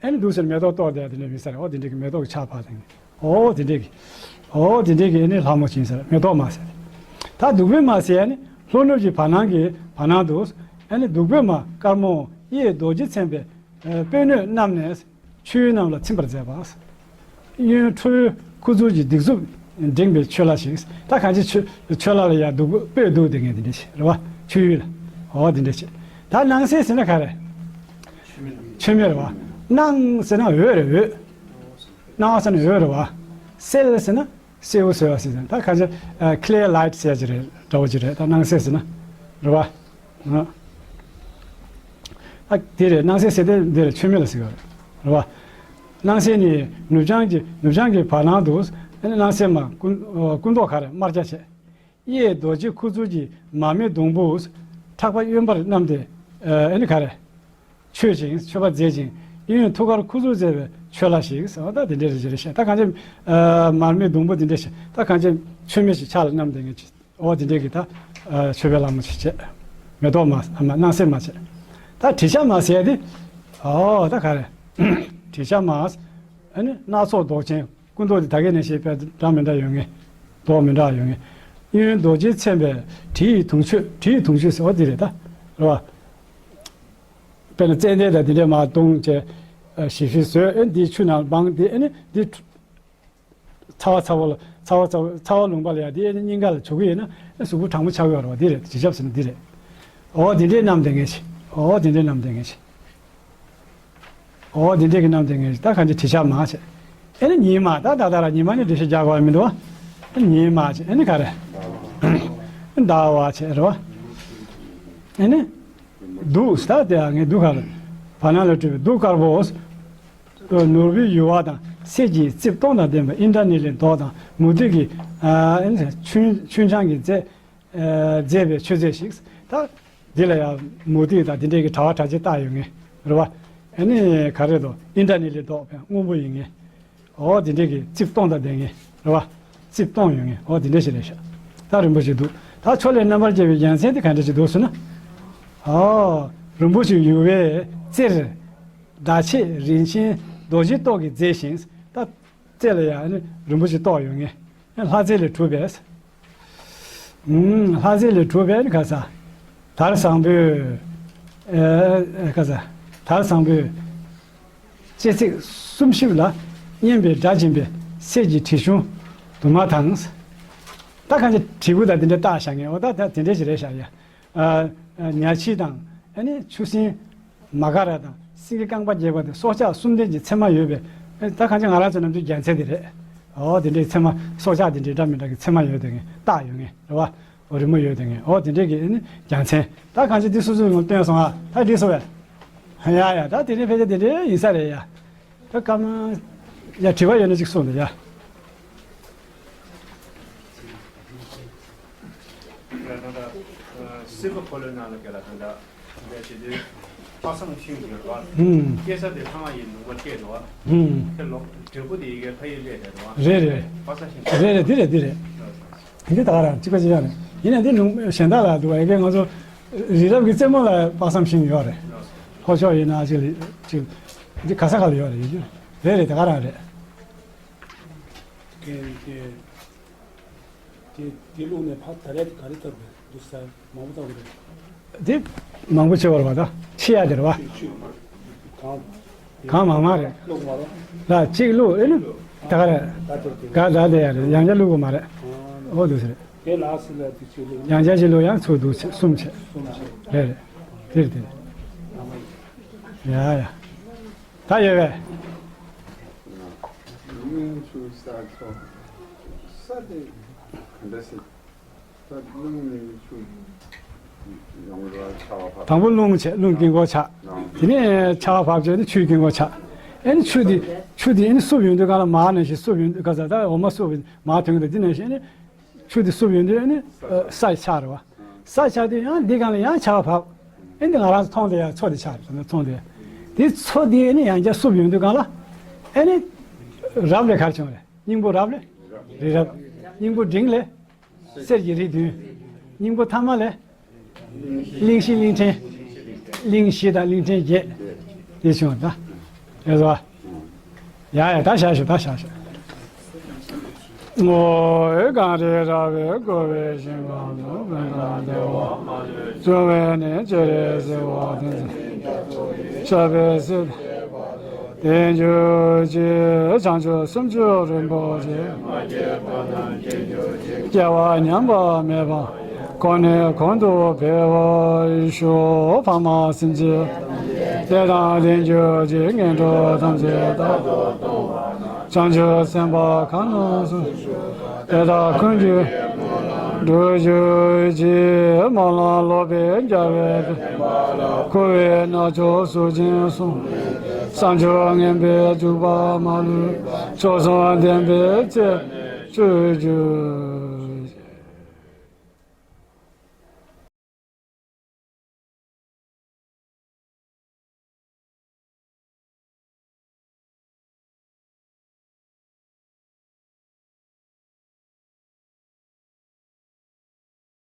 ཨ་ནི་འདུག་ཟེར་མེ་ཏོག་གཏོར་བསྡད་དེ་འདྲ་མི་ཟེར། འོ་དེ་འདྲ་གི་མེ་ཏོག་གི་ཆར་ཕབ་དེ། འོ་དེ་འདྲ་གི། འོ་དེ་འདྲ་གི་ཨ་ནི་ལྷ་མོ་ཅན་ཟེར། མེ་ཏོག་མ་ཟེར། ད་བདུག་སྤོས་མ་ཟེར་ཨ་ནི་ལྷོ་ནུབ་ཀྱི་བར་སྣང་གི་བར་སྣང་དུ། ཨ་ནི་བདུག་སྤོས་མ་དཀར་མོ་གཡས་རྡོ་རྗེས་མཚན་པའི་སྤོས་སྣོད་བསྣམས་ནས་མཆོད་ཡུལ་རྣམས་ལ་ཚིམ་པར་མཛད་པ། གཡོན་ཁྲོ་བོའི་ཁུ་ཚུར་གྱིས་སྡིགས་མཛུབ་འགྲེང་བའི་མཆོད་ལྷ་ཞིག་ད་གང་ཅི་མཆོད་མཆོད་ལྷ་ལ་ཡར་བདུག་སྤོས་བདུག་དེ་ངས་དེ་འདྲ་ཞིག་རེད་བ། མཆོད་ཡུལ་ལ། འོ་དེ་འདྲ་ཞིག་ད་སྣང་གསལ་ཟེར་ན་ག་རེ། མཆོད་མེ་རེད་བ། སྣང་ཟེར་ན་འོད་རེད་འོད། སྣང་བ་ཟེར་ན་འོད་རེད་བ། གསལ་ཟེར་ན་གསལ་བོ་གསལ་བ་ཟེར་ན་ད་གང་ཅི་ཨ་clear light ཟེར་གྱི་རེད། འདྲ་བོ་ཅིག་རེད། ད་སྣང་གསལ་ཟེར་ན་རེད་བ། ཨ། ཨ་དེ་རེད། སྣང་གསལ་ཟེར་དེ་འདི་རེད། མཆོད་མེ་ལ་ཟེར་བ་རེད། རེད་བ། སྣང་གསལ་ནི་ནུབ་བྱང་གི་ནུབ་བྱང་གི་བར་སྣང་དུ། ཨ་ནི་སྣང་གསལ་མ་སྐུ་སྐུ་མདོག་ག་རེ་དམར་སྐྱ་བྱས། གཡས་རྡོ་རྗེ་ཁུ་ཚུར་གྱིས་མར་མེ་སྡོང་བུ་ཕྲག་པ་གཡོན་པར་བསྣམས་ཏེ། ཨ་ནི་ག་རེ། མཆོད་ཅིང་མཆོད་པ་མཛད་ཅིང་གཡོན་ཐུགས་ཀར་ཁུ་ཚུར་མཛད་པའི་མཆོད་ལྷ་ཞིག་ཟེར་བ་ད་དེ་འདྲའི་རེ་རེ་བཤད། ད་གང་ཅི། ཨ་མར་མེ་སྡོང་བུ་དེ་འདྲ་བཤད། ད་གང་ཅི་མཆོད་མེ་ཞིག་ཕྱག་ལ་བསྣམས་ཏེ་ངས་ཅི། འོ་དེ་འདྲའི་གི་ད། ཨ་མཆོད་པའི་ལྷ་མོ་ཞིག་བྱས། མེ་ཏོག་མ་ཨ་མ་སྣང་གསལ་མ་བྱས། ད་དྲི་ཤ་མ་ཟེར་ཏེ། འོ་ད་ག་རེ། དྲི་ཤ་མ། ཨ་ནི་སྣ་ཚོགས་མདོག་ཅན། སྐུ་མདོག་དེ་ད་གའི་ནས་བཤད་པའི་འདྲ་མི་འདྲ་ཡོད་ངེས། མདོག་མི་འདྲ་ཡོད་ངེས། གཡོན་རྡོ་རྗེས་མཚན་པའི་དྲི་ཡི་དུང་ཆོས། དྲི་ཡི་དུང་ཆོས་ཟེར་བ་འདི་རེད་ད། རེད་བ། དཔེར་ན་ཙན་དན་དང་འདི་འདྲས་མར་བརྡུངས་བྱས། ཨ་ཞིབ་ཞིབ་བཟོས། ཨེ་འདི་ཆུ་ནང་སྦངས་ཏེ། ཨེ་ནི་འདི་ཚ་བ་ཚ་བོ་ལ་ཚ་བ་ཚ་བོ་ཚ་བ་ལུང་པ་ལ་ཡ་འདི་ཨེ་ནི་སྙིང་ག་ལ་བྱུག་གི་ཡིན་ན་ཨེ་གཟུགས་པོ་གྲང་མོ་ཆགས་ཡོད་རེད་བ། འདི་རེད། དྲི་ཆབ་ཟེར་ན་འདི་རེད། འོ་འདི་འདྲས་བསྣམས་ཏེ་ངས་ཤི། འོ་འདི་འདྲས་བསྣམས་ཏེ་ངས་ཤི། འོ་འདི་འདྲས་ཀྱི་བསྣམས་ཏེ་ངས་ཤི། ད་གང་ཅི་དྲི་ཆབ་མ་བྱས། ཨེ་ནི་ཉི་མ་ད་ད་ད་ར་ཉི་མ་ནི་འགྲེལ་བཤད་རྒྱག་དགོས་མི་འདུག་བ། ཉི་མ་བྱས། ཨེ་ནི་ག་རེ། ཟླ་བ་བྱས་རེད་བ། ཨེ་ནི། གདུགས་ད་དེ་ངས་གདུགས་ག་རེ། བར་སྣང་ལས་སྤྲོས་པའི་གདུགས་དཀར་པོ། ནོར་བུའི་ཡུ་བ་དང་གསེར་གྱི་རྩིབས་སྟོང་དང་ལྡན་པ་ཨིནྡྲ་ནི་ལའི་མདོག་དང་མུ་ཏིག་གི་ཨ་ཆུན་ཆུན་འཕྱང་གིས་མཛེས་ཨ་མཛེས་པའི་མཆོད་རྫས་ཤིག། ད་འདི་ལ་ཡང་མུ་ཏིག་དང་འདི་འདྲའི་གི་དྲ་བ་དྲ་ཕྱེད་བཏགས་ཡོད་ངེས་རེད་བ། ཨ་ནི་ག་རེ་དོ་ཨིནྡྲ་ནི་ལའི་མདོག་དཔེ་སྔོན་པོ་ཡིན་ངེས། འོ་འདི་འདྲའི་གི་རྩིབས་སྟོང་དང་ལྡན་ངེས་རེད་བ། རྩིབས་སྟོང་ཡོད་ངེས། འོ་འདི་འདྲ་ཞིག་རེད་ཤག། ད་རིན་པོ་ཆེ་འདུག། ད་ཕྱོགས་ལས་རྣམ་པར་རྒྱལ་བའི་རྒྱལ་མཚན་དེ་ག་འདྲ་ཞིག་འདུག་ཟེར་ན། འོ། རིན་པོ་ཆེ་ཡུ་བའི་རྩེར། ཟླ་ཕྱེད་རིན་ཆེན་རྡོ་རྗེ་ཏོག་གིས་མཛེས་ཤིང་། ད་རྩེ་ལ་ཡང་ནི་རིན་པོ་ཆེ་ཏོག་ཡོད་ངེས། ལྷ་རྫས་ལས་གྲུབ་པས། ཨུམ། ལྷ་རྫས་ལས་གྲུབ་པས་ནི་ག་ས། དར་བཟང་པོས། ཨེ་ག་ས། དར་བཟང་པོས། ལྕེ་ཚིགས་གསུམ་བཞི་ལ་སྙན་པའི་སྒྲ་འབྱིན་པའི་གསེར་གྱི་དྲིལ་ཆུང་དུ་མ་དང་། ད་གང་ཅི་དྲིལ་བུ་དང་དེ་འདྲ་བཏགས་བཞག་ངེས། འོ་ད་ད་དེ་འདྲ་ཞིག་རེད་བཞག་ཡ། ཨ་ཉ་ཁྱི་དང་ཨ་ནི་ཆུ་སྲིན། མ་ཀ་ར་དང་སེང་གེ་རྐང་པ་བརྒྱད་པ་དེ་སྲོག་ཆགས་གསུམ་ལྡན་གྱི་མཚེ་མ་ཡོད་པས། ཨེ་ད་གང་ཅི་ང་རང་ཚོ་ནམ་རྒྱུན་རྒྱལ་མཚན་དེ་རེད། འོ་དེ་འདྲའི་མཚེ་མ་སྲོག་ཆགས་དེ་འདྲའི་འདྲ་མི་འདྲ་གི་མཚེ་མ་ཡོད་དེ་ངས་བཏགས་ཡོད་ངེས་རེད་བ། འོ་རི་མོ་ཡོད་དེ་ངས། འོ་དེ་འདྲའི་གི་ཨེ་ནི་རྒྱལ་མཚན། ད་གང་ཅི་འདི་སོ་སོའི་ངོ་སྟོན་སོང་ཨ། ད་འདི་སོ་བས། ཡ་ཡ་ད་དེ་འདྲའི་ཕལ་ཆེར་དེ་འདྲའི་ཡིན་ས་རེད་ཡ། ད་སྐར་མ། ཡ་དྲི་བ་ཡོད་ན་ཅིག་གསུངས་དང་ཡ། སྲིད་པ་འཁོར་ལོའི་ནང་ལ་སྐད་ལ་ད་ལྟ་འདས་བྱེད་དུས་དཔག་བསམ་ཤིང་ཡོད་པ། ཧུམ། སྐྱེ་ས་དེ་ལྷ་ང་ཡི་ལུང་པ་སྐད་འགྲོ་བ། ཧུམ། དེ་ལོག་འབྲས་བུ་དེ་ཡི་གེ་ལྷ་ཡི་ལས་རེད་འགྲོ་བ། རེད་རེད། དཔག་བསམ་ཤིང་རེད་རེད། འདི་རེད་འདི་རེད། འདི་ད་ག་རང་གཅིག་པ་གཅིག་རྐྱང་རེད། ཡིན་ན་འདི་ལུང་གཞན་དག་ལ་འདུག་བ། ཡ་གི་ང་ཚོ་རི་རབ་ཀྱི་རྩེ་མོ་ལ་དཔག་བསམ་ཤིང་ཡོད་རེད། ལྷོ་ཕྱོགས་ཡིན་ན་ཅིག་ལ་ཅིག་འདི་ག་ས་ག་ལ་ཡོད་རེད། ཡོད་རྒྱུ་རེད་རེད། ད་ག་རང་རེད། དེ་དེ་དེ་བླུགས་ནས་ཕར་ད་རེས་ག་རེ་བཏབ་རེད། འདུག་ས་མང་པོ་བཏབ་རེད། འདི་མང་པོ་ཆེ་བ་རེད་བ། ད་ཕྱི་ཡ་དེ་རེད་བ། ཆུ་ཆུ་གང་། གང་མང་མང་རེད། བླུགས་མ་རེད། ལ་གཅིག་བླུགས་ཨེ་ནི། ད་ག་རེད། ད་དེ་དེ་ག་ད་དེ་ཡ་རེད། ཡང་བསྐྱར་བླུགས་དགོས་མ་རེད། ཨ་འོ་འདུག་ས་རེད། དེ་ལ་སི་ལ་དེ་ཆུ་བླུགས། ཡང་བསྐྱར་ཅིག་བླུགས་ཡང་ཚུར་འདུག་ཆེ་གསུམ་ཆེ། གསུམ་ཆེ། རེད་རེད། དེ་རེད་དེ་རེད། ཡ་ཡ། ད་ཡོད་པས། རླུང་ཆུ་ས་མཚོ། ས་དེ་ག་འདྲ་ཞིག། ད་རླུང་ནི་ཆུ་ཡོང་ར་ཆར་པ་བབས། དང་པོ་རླུང་ཆད། རླུང་དཀྱིལ་འཁོར་ཆགས། དེ་ནས་ཆར་པ་བབས་བྱས་ཏེ་ཆུའི་དཀྱིལ་འཁོར་ཆགས། ཨེ་ནི་ཆུ་དེ་ཆུ་དེ་ཨེ་ནི་བསུབ་ཡོང་དུས་སྒང་ལ་མར་ནང་བཞིན་བསུབ་ཡོང་དུས་ག་ས་ད་འོ་མ་བསུབ་མར་ཐོན་གི་འདུག་དེ་ནང་བཞིན་ཨེ་ནི་ཆུ་དེ་བསུབ་ཡོང་དུས་ཨེ་ནི་ས་ཆགས་རེད་བ། ས་ཆགས་དུས་ཡང་འདི་སྒང་ལ་ཡང་ཆར་པ་བབས། ཨེ་འདི་ང་རང་ཚོ་མཐོང་དེ་ཡང་མཚོ་དེ་ཆགས་རེད། མཚོ་དེ། དེ་མཚོ་དེ་ཨེ་ནི་ཡང་བསྐྱར་བསུབ་ཡོང་དུས་སྒང་ལ་ཨེ་ནི་རབ་ལས་ག་རེ་བྱུང་རེད། སྙིང་པོ་རབ་ལས་རི་རབ། སྙིང་པོ་འབྲིང་ལས་གསེར་གྱི་རི་བདུན། སྙིང་པོ་ཐ་མ་ལས་གླིང་བཞི་གླིང་ཕྲན། གླིང་བཞི་དང་གླིང་ཕྲན་བརྒྱད། དེ་བྱུང་ད། ཨེ་བཟོ། ཡ་ཡ་ད་བཞག་ཞུ་ད་བཞག་ཞུ། ངོ་བོ་གངས་རི་ར་བས་བསྐོར་བའི་ཞིང་ཁམས་སུ། ཕན་དང་བདེ་བ་མ་ལུས་འབྱུང་བའི་གནས། སྤྱན་རས་གཟིགས་དབང་ཐང་ཕྱུག་པའི་སྲིད་དེར་གྱུར་ཅིག། བྱང་ཆུབ་སེམས་མཆོག་རིན་པོ་ཆེ། སྐྱེ་བ་ཉམས་པ་མེད་པ་གོང་ནས་གོང་དུ་འཕེལ་བར་ཤོག། ཕ་མ་སེམས་ཅན་དེ་དང་ལྡན་གྱུར་ཅིག། ངན་འགྲོ་ཐམས་ཅད་རྟག་ཏུ་སྟོངས་པ། བྱང་ཆུབ་སེམས་དཔའ་གང་རྣམས་སུ། དེ་དག་ཀུན་གྱི་ འགྲུབ་གྱུར་ཅིག་སྨོན་ལམ་ལོག་པའི་རྒྱལ་བའི་བསྟན། འཁོར་བའི་རྣམ་ཅོག་སོགས་ཀྱིས་བསྲུང་། བསམ་བརྗོད་ངན་པའི་འཇུག་པ་མ་ལུས། མཆོག་གསུམ་བདེན་པའི་རྩེ་སྤྱོད་གྱུར།